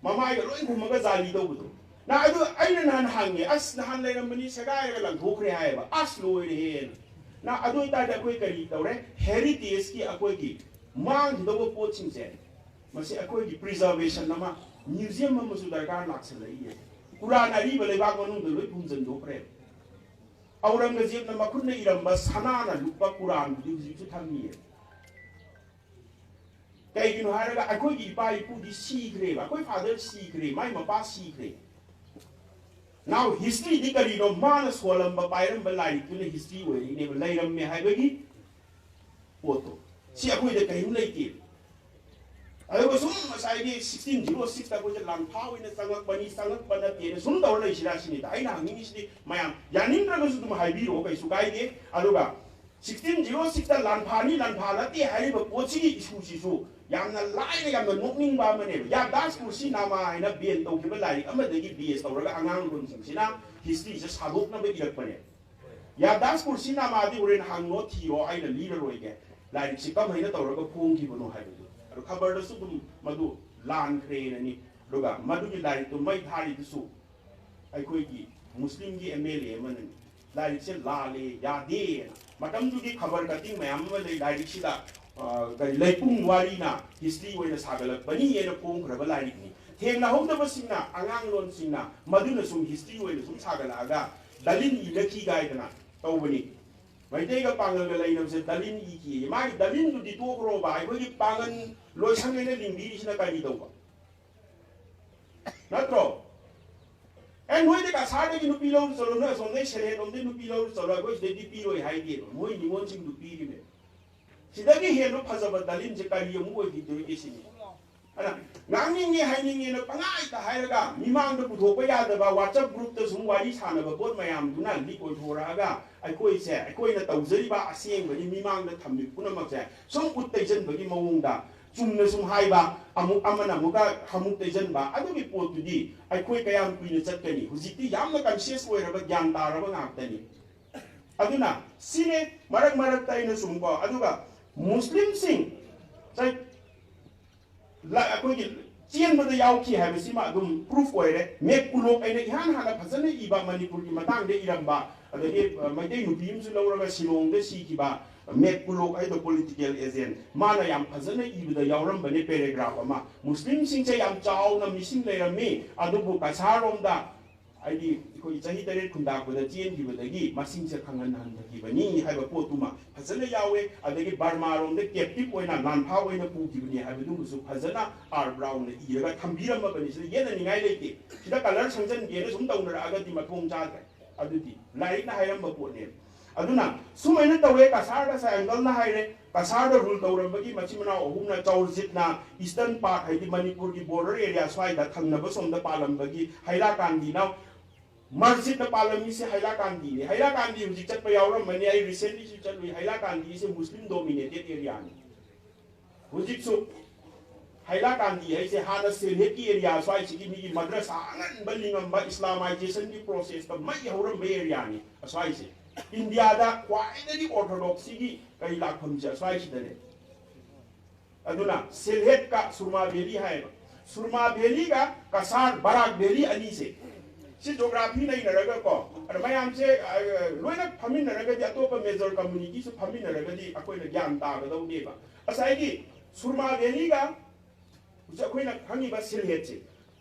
ꯃꯃꯥꯏꯒ ꯂꯣꯏ ꯈꯨꯝꯃꯒ ꯖꯥꯂꯤ ꯇꯧꯕꯗꯣ꯫ ꯅ ꯑꯗꯨ ꯑꯩꯅ ꯅꯍꯥꯟ ꯍꯪꯉꯦ, "ꯑꯁ, ꯅꯍꯥꯟ ꯂꯩꯔꯝꯕꯅꯤ, ꯁꯦꯒꯥꯏꯔꯒ ꯂꯪꯊꯣꯛꯈ꯭ꯔꯦ" ꯍꯥꯏꯌꯦꯕ꯫ ꯑꯁ, ꯂꯣꯏꯔꯦꯍꯦꯅ꯫ ꯅ ꯑꯗꯨ ꯑꯣꯏꯇꯥꯔꯗꯤ ꯑꯩꯈꯣꯏ ꯀꯔꯤ ꯇꯧꯔꯦ? ꯍꯦꯔꯤꯇꯦꯖꯀꯤ ꯑꯩꯈꯣꯏꯒꯤ ꯃꯥꯡꯈꯤꯗꯧꯕ ꯄꯣꯠꯁꯤꯡꯁꯦ, ꯃꯁꯤ ꯑꯩꯈꯣꯏꯒꯤ ꯄ꯭ꯔꯤꯖꯔꯕꯦꯁꯟ ꯑꯃ, ꯃ꯭ꯌꯨꯖꯤꯌꯝ ꯑꯃꯁꯨ ꯗꯔꯀꯥꯔ ꯂꯥꯛꯁꯜꯂꯛꯏꯌꯦ꯫ ꯀꯨꯔꯥꯟ ꯑꯔꯤꯕ ꯂꯩꯕꯥꯛ ꯃꯅꯨꯡꯗ ꯂꯣꯏ ꯐꯨꯝꯖꯤꯟꯗꯣꯛꯈ꯭ꯔꯦ꯫ ꯑꯧꯔꯪꯒꯖꯦꯕꯅ ꯃꯈꯨꯠꯅ ꯏꯔꯝꯕ ꯁꯅꯥꯅ ꯂꯨꯞꯄ ꯀꯨꯔꯥꯟꯗꯨꯗꯤ ꯍꯧꯖꯤꯛꯁꯨ ꯊꯝꯃꯤꯌꯦ꯫ ꯀꯩꯒꯤꯅꯣ ꯍꯥꯏꯔꯒ ꯑꯩꯈꯣꯏꯒꯤ ꯏꯄꯥ ꯏꯄꯨꯗꯤ ꯁꯤꯈ꯭ꯔꯦꯕ, ꯑꯩꯈꯣꯏ ꯐꯥꯗꯔ ꯁꯤꯈ꯭ꯔꯦ, ꯃꯥꯏ ꯃꯄꯥ ꯁꯤꯈ꯭ꯔꯦ꯫ Now historyꯗꯤ ꯀꯔꯤꯅꯣ? ꯃꯥꯅ ꯁꯣꯜꯂꯝꯕ, ꯄꯥꯏꯔꯝꯕ ꯂꯥꯏꯔꯤꯛꯇꯨꯅ history ꯑꯣꯏꯔꯛꯏꯅꯦꯕ, ꯂꯩꯔꯝꯃꯦ ꯍꯥꯏꯕꯒꯤ ꯄꯣꯠꯇꯣ꯫ ꯁꯤ ꯑꯩꯈꯣꯏꯗ ꯀꯔꯤꯝ ꯂꯩꯇꯦ꯫ ꯑꯗꯨꯒ ꯁꯨꯝ ꯉꯁꯥꯏꯒꯤ sixteen zero sixꯇ ꯑꯩꯈꯣꯏꯁꯦ ꯂꯥꯟꯐꯥ ꯑꯣꯏꯅ ꯆꯪꯉꯛꯄꯅꯤ, ꯆꯪꯉꯛꯄ ꯅꯠꯇꯦꯅ ꯁꯨꯝ ꯇꯧꯔ ꯂꯩꯁꯤꯔꯥ ꯁꯤꯅꯤꯗ ꯑꯩꯅ ꯍꯪꯅꯤꯡꯉꯤꯁꯤꯗꯤ꯫ ꯃꯌꯥꯝ ꯌꯥꯅꯤꯡꯗ꯭ꯔꯒꯁꯨ ꯑꯗꯨꯝ ꯍꯥꯏꯕꯤꯔꯛꯑꯣ, ꯀꯩꯁꯨ ꯀꯥꯏꯗꯦ꯫ ꯑꯗꯨꯒ sixteen zero sixꯇ ꯂꯥꯟꯐꯥꯅꯤ, ꯂꯥꯟꯐꯥ ꯅꯠꯇꯦ ꯍꯥꯏꯔꯤꯕ ꯄꯣꯠꯁꯤꯒꯤ issueꯁꯤꯁꯨ ꯌꯥꯝꯅ ꯂꯥꯏꯅ, ꯌꯥꯝꯅ ꯅꯣꯛꯅꯤꯡꯕ ꯑꯃꯅꯦꯕ꯫ ꯌꯥꯗꯥꯁ ꯄꯨꯔꯁꯤ ꯅꯥꯃꯥ ꯍꯥꯏꯅ ban ꯇꯧꯈꯤꯕ ꯂꯥꯏꯔꯤꯛ ꯑꯃꯗꯒꯤ base ꯇꯧꯔꯒ ꯑꯉꯥꯡꯂꯣꯟꯁꯤꯡꯁꯤꯅ historyꯁꯦ ꯁꯥꯗꯣꯛꯅꯕ ꯏꯔꯛꯄꯅꯦ꯫ ꯌꯥꯗꯥꯁ ꯄꯨꯔꯁꯤ ꯅꯥꯃꯥꯗꯤ ꯍꯣꯔꯦꯟ ꯍꯪꯉꯣ, ꯊꯤꯔꯣ, ꯑꯩꯅ ꯂꯤꯔꯔꯣꯏꯒꯦ꯫ ꯂꯥꯏꯔꯤꯛꯁꯤ ꯀꯃꯥꯏꯅ ꯇꯧꯔꯒ ꯐꯣꯡꯈꯤꯕꯅꯣ ꯍꯥꯏꯕꯗꯨ꯫ ꯑꯗꯨ ꯈꯕꯔꯗꯁꯨ ꯑꯗꯨꯝ ꯃꯗꯨ ꯂꯥꯟꯈ꯭ꯔꯦꯅꯅꯤ꯫ ꯑꯗꯨꯒ ꯃꯗꯨꯒꯤ ꯂꯥꯏꯔꯤꯛꯇꯨ ꯃꯩ ꯊꯥꯔꯤꯗꯨꯁꯨ ꯑꯩꯈꯣꯏꯒꯤ ꯃꯨꯁꯂꯤꯝꯒꯤ MLA ꯑꯃꯅꯅꯤ꯫ ꯂꯥꯏꯔꯤꯛꯁꯦ ꯂꯥꯜꯂꯦ, ꯌꯥꯗꯦꯅ꯫ ꯃꯇꯝꯗꯨꯒꯤ ꯈꯕꯔ cutting ꯃꯌꯥꯝ ꯑꯃ ꯂꯩ ꯂꯥꯏꯔꯤꯛꯁꯤꯗ, ꯑ, ꯀꯔꯤ, ꯂꯩꯄꯨꯡ ꯋꯥꯔꯤꯅ history ꯑꯣꯏꯅ ꯁꯥꯒꯠꯂꯛꯄꯅꯤ ꯍꯥꯏꯅ ꯐꯣꯡꯈ꯭ꯔꯕ ꯂꯥꯏꯔꯤꯛꯅꯤ꯫ ꯊꯦꯡꯅꯍꯧꯗꯕꯁꯤꯡꯅ, ꯑꯉꯥꯡꯂꯣꯟꯁꯤꯡꯅ ꯃꯗꯨꯅ ꯁꯨꯝ history ꯑꯣꯏꯅ ꯁꯨꯝ ꯁꯥꯒꯠꯂꯛꯑꯒ ꯗꯂꯤꯟ ꯏꯔꯛꯈꯤ ꯀꯥꯏꯗꯅ ꯇꯧꯕꯅꯤ꯫ ꯃꯩꯇꯩꯒ ꯄꯥꯡꯒꯜꯒ ꯂꯩꯅꯕꯁꯦ ꯗꯂꯤꯟ ꯏꯈꯤ꯫ ꯃꯥꯒꯤ ꯗꯂꯤꯟꯗꯨꯗꯤ ꯇꯣꯛꯈ꯭ꯔꯣꯕ, ꯑꯩꯈꯣꯏꯒꯤ ꯄꯥꯡꯒꯜ ꯂꯣꯏꯁꯪ ꯍꯥꯏꯅ ꯂꯤꯡꯕꯤꯔꯤꯁꯤꯅ ꯀꯔꯤ ꯇꯧꯕ? ꯅꯠꯇ꯭ꯔꯣ? ꯑꯦ, ꯅꯣꯏꯗꯤ ꯀꯁꯥꯔꯗꯒꯤ ꯅꯨꯄꯤ ꯂꯧꯔꯨ ꯆꯠꯂꯣ, ꯅꯣꯏ ꯑꯁꯣꯝꯗꯒꯤ ꯁꯦꯂꯦꯟꯂꯣꯝꯗꯒꯤ ꯅꯨꯄꯤ ꯂꯧꯔꯨ ꯆꯠꯂꯣ, ꯑꯩꯈꯣꯏ ꯁꯤꯗꯩꯗꯤ ꯄꯤꯔꯣꯏ ꯍꯥꯏꯗꯦꯕ꯫ ꯃꯣꯏ ꯅꯤꯉꯣꯜꯁꯤꯡꯗꯨ ꯄꯤꯔꯤꯅꯦ꯫ ꯁꯤꯗꯒꯤ ꯍꯦꯟꯕ ꯐꯖꯕ ꯗꯂꯤꯟꯁꯦ ꯀꯔꯤ ꯑꯃꯨꯛ ꯑꯣꯏꯈꯤꯗꯣꯏꯒꯦ ꯁꯤꯅꯤ꯫ ꯑꯗ ꯉꯥꯡꯅꯤꯡꯉꯦ ꯍꯥꯏꯅꯤꯡꯉꯦꯅ ꯄꯪꯍꯥꯏꯗ ꯍꯥꯏꯔꯒ ꯃꯤꯃꯥꯡꯗ ꯄꯨꯊꯣꯛꯄ ꯌꯥꯗꯕ, WhatsApp groupꯇ ꯁꯨꯝ ꯋꯥꯔꯤ ꯁꯥꯟꯅꯕ ꯄꯣꯠ ꯃꯌꯥꯝꯗꯨꯅ leak ꯑꯣꯏꯊꯣꯔꯛꯑꯒ ꯑꯩꯈꯣꯏꯁꯦ, ꯑꯩꯈꯣꯏꯅ ꯇꯧꯖꯔꯤꯕ ꯑꯁꯦꯡꯕꯅꯤ ꯃꯤꯃꯥꯡꯗ ꯊꯝꯃꯤ ꯄꯨꯝꯅꯃꯛꯁꯦ ꯁꯨꯝ ꯎꯠ ꯇꯩꯁꯟꯕꯒꯤ ꯃꯑꯣꯡꯗ ꯆꯨꯝꯅ ꯁꯨꯝ ꯍꯥꯏꯕ, ꯑꯃꯨꯛ ꯑꯃꯅ ꯑꯃꯨꯛꯀ ꯈꯃꯨꯛ ꯇꯩꯁꯟꯕ, ꯑꯗꯨꯒꯤ ꯄꯣꯠꯇꯨꯗꯤ ꯑꯩꯈꯣꯏ ꯀꯌꯥꯝ ꯀꯨꯏꯅ ꯆꯠꯀꯅꯤ? ꯍꯧꯖꯤꯛꯇꯤ ꯌꯥꯝꯅ conscious ꯑꯣꯏꯔꯕ, ꯒ꯭ꯌꯥꯟ ꯇꯥꯔꯕ ꯉꯥꯛꯇꯅꯤ꯫ ꯑꯗꯨꯅ ꯁꯤꯅꯦ ꯃꯔꯛ ꯃꯔꯛꯇ ꯑꯩꯅ ꯁꯨꯝ ꯀꯣ, ꯑꯗꯨꯒ ꯃꯨꯁꯂꯤꯝꯁꯤꯡ ꯆꯩ-, ꯂ-, ꯑꯩꯈꯣꯏꯒꯤ ꯆꯦꯟꯕꯗ ꯌꯥꯎꯈꯤ ꯍꯥꯏꯕꯁꯤꯃ ꯑꯗꯨꯝ proof ꯑꯣꯏꯔꯦ꯫ ꯃꯦꯛ ꯀꯨꯂꯣꯛ ꯑꯩꯅ ꯏꯍꯥꯟ ꯍꯥꯟꯅ ꯐꯖꯅ ꯏꯕ ꯃꯅꯤꯄꯨꯔꯒꯤ ꯃꯇꯥꯡꯗ ꯏꯔꯝꯕ, ꯑꯗꯒꯤ, ꯑ, ꯃꯩꯇꯩ ꯅꯨꯄꯤ ꯑꯃꯁꯨ ꯂꯧꯔꯒ ꯁꯤꯂꯣꯡꯗ ꯁꯤꯈꯤꯕ ꯃꯦꯛ ꯀꯨꯂꯣꯛ ꯍꯥꯏꯗꯣ political agent, ꯃꯥꯅ ꯌꯥꯝ ꯐꯖꯅ ꯏꯕꯗ ꯌꯥꯎꯔꯝꯕꯅꯦ paragraph ꯑꯃ꯫ ꯃꯨꯁꯂꯤꯝꯁꯤꯡꯁꯦ ꯌꯥꯝ ꯆꯥꯎꯅ ꯃꯤꯁꯤꯡ ꯂꯩꯔꯝꯃꯤ, ꯑꯗꯨꯕꯨ ꯀꯁꯥꯔꯔꯣꯝꯗ ꯍꯥꯏꯗꯤ ꯑꯩꯈꯣꯏꯒꯤ ꯆꯍꯤ ꯇꯔꯦꯠ ꯈꯨꯟꯗꯥꯛꯄꯗ ꯆꯦꯟꯈꯤꯕꯗꯒꯤ ꯃꯁꯤꯡꯁꯦ ꯈꯪꯍꯟ ꯍꯟꯊꯈꯤꯕꯅꯤ ꯍꯥꯏꯕ ꯄꯣꯠꯇꯨꯃ ꯐꯖꯅ ꯌꯥꯎꯋꯦ꯫ ꯑꯗꯒꯤ ꯕꯔꯃꯥꯔꯣꯝꯗ ꯀꯦꯞꯇꯤꯞ ꯑꯣꯏꯅ, ꯂꯥꯟꯐꯥ ꯑꯣꯏꯅ ꯄꯨꯈꯤꯕꯅꯤ ꯍꯥꯏꯕꯗꯨꯃꯁꯨ ꯐꯖꯅ ꯑꯥꯔ ꯕ꯭ꯔꯥꯎꯟꯅ ꯏꯔꯒ ꯊꯝꯕꯤꯔꯝꯃꯕꯅꯤ꯫ ꯁꯤꯗ ꯌꯦꯠꯅꯅꯤꯡꯉꯥꯏ ꯂꯩꯇꯦ꯫ ꯁꯤꯗ ꯀꯂꯔ ꯁꯪꯖꯟꯒꯦꯅ ꯁꯨꯝ ꯇꯧꯅꯔꯛꯑꯒꯗꯤ ꯃꯊꯣꯡ ꯆꯥꯗ꯭ꯔꯦ꯫ ꯑꯗꯨꯗꯤ ꯂꯥꯏꯔꯤꯛꯅ ꯍꯥꯏꯔꯝꯕ ꯄꯣꯠꯅꯦꯕ꯫ ꯑꯗꯨꯅ ꯁꯨꯃꯥꯏꯅ ꯇꯧꯋꯦ꯫ ꯀꯁꯥꯔꯗ ꯁꯥꯏ ꯑꯪꯀꯜꯅ ꯍꯥꯏꯔꯦ, ꯀꯁꯥꯔꯗ ꯔꯨꯜ ꯇꯧꯔꯝꯕꯒꯤ ꯃꯆꯤꯟ ꯃꯅꯥꯎ ꯑꯍꯨꯝꯅ, ꯆꯧꯔꯖꯤꯠꯅ ꯏꯁꯇꯔꯟ ꯄꯥꯔꯠ, ꯍꯥꯏꯗꯤ ꯃꯅꯤꯄꯨꯔꯒꯤ ꯕꯣꯔꯗꯔ ꯑꯦꯔꯤꯌꯥ ꯁ꯭ꯋꯥꯏꯗ ꯊꯪꯅꯕ ꯁꯣꯝꯗ ꯄꯥꯜꯂꯝꯕꯒꯤ, ꯍꯩꯂꯥꯀꯥꯟꯗꯤꯅ, ꯃꯔꯖꯤꯠꯅ ꯄꯥꯜꯂꯝꯃꯤꯁꯦ ꯍꯩꯂꯥꯀꯥꯟꯗꯤꯅꯤ꯫ ꯍꯩꯂꯥꯀꯥꯟꯗꯤ ꯍꯧꯖꯤꯛ ꯆꯠꯄ ꯌꯥꯎꯔꯝꯃꯅꯤ, ꯑꯩ ꯔꯤꯁꯦꯟꯂꯤꯁꯨ ꯆꯠꯂꯨꯏ꯫ ꯍꯩꯂꯥꯀꯥꯟꯗꯤꯁꯦ ꯃꯨꯁꯂꯤꯝ ꯗꯣꯃꯤꯅꯦꯇꯦꯠ ꯑꯦꯔꯤꯌꯥꯅꯤ꯫ ꯍꯧꯖꯤꯛꯁꯨ ꯍꯩꯂꯥꯀꯥꯟꯗꯤ ꯍꯥꯏꯁꯦ ꯍꯥꯟꯅ ꯁꯦꯜꯍꯦꯠꯀꯤ ꯑꯦꯔꯤꯌꯥ ꯁ꯭ꯋꯥꯏꯁꯤꯒꯤ ꯃꯤꯒꯤ ꯃꯗ꯭ꯔꯁꯥ ꯑꯉꯟꯕ ꯂꯤꯡꯉꯝꯕ, ꯏꯁꯂꯥꯃꯥꯏꯖꯦꯁꯟꯒꯤ ꯄ꯭ꯔꯣꯁꯦꯁꯇ ꯃꯩ ꯍꯧꯔꯝꯕ ꯑꯦꯔꯤꯌꯥꯅꯤ ꯑꯁ꯭ꯋꯥꯏꯁꯦ꯫ ꯏꯟꯗꯤꯌꯥꯗ ꯈ꯭ꯋꯥꯏꯗꯒꯤ ꯑꯣꯔꯊꯣꯗꯣꯛꯁꯤꯒꯤ ꯀꯔꯤ ꯂꯥꯛꯐꯝꯁꯦ ꯑꯁ꯭ꯋꯥꯏꯁꯤꯗꯅꯦ꯫ ꯑꯗꯨꯅ ꯁꯦꯜꯍꯦꯠꯀ ꯁꯨꯔꯃꯥ ꯚꯦꯂꯤ ꯍꯥꯏꯌꯦꯕ꯫ ꯁꯨꯔꯃꯥ ꯚꯦꯂꯤꯒ ꯀꯁꯥꯔ ꯕꯔꯥꯛ ꯚꯦꯂꯤ ꯑꯅꯤꯁꯦ, ꯁꯤ ꯖꯣꯒ꯭ꯔꯥꯐꯤ ꯅꯩꯅꯔꯒ ꯀꯣ, ꯑꯗ ꯃꯌꯥꯝꯁꯦ ꯑ, ꯂꯣꯏꯅ ꯐꯝꯃꯤꯟꯅꯔꯒꯗꯤ, ꯑꯇꯣꯞꯄ ꯃꯦꯖꯔ ꯀꯝꯃꯨꯅꯤꯇꯤꯁꯨ ꯐꯝꯃꯤꯟꯅꯔꯒꯗꯤ ꯑꯩꯈꯣꯏꯅ ꯒ꯭ꯌꯥꯟ ꯇꯥꯒꯗꯧꯅꯦꯕ꯫ ꯉꯁꯥꯏꯒꯤ ꯁꯨꯔꯃꯥ ꯚꯦꯂꯤꯒ ꯍꯧꯖꯤꯛ ꯑꯩꯈꯣꯏꯅ ꯈꯪꯉꯤꯕ ꯁꯤꯜꯍꯦꯠꯁꯦ,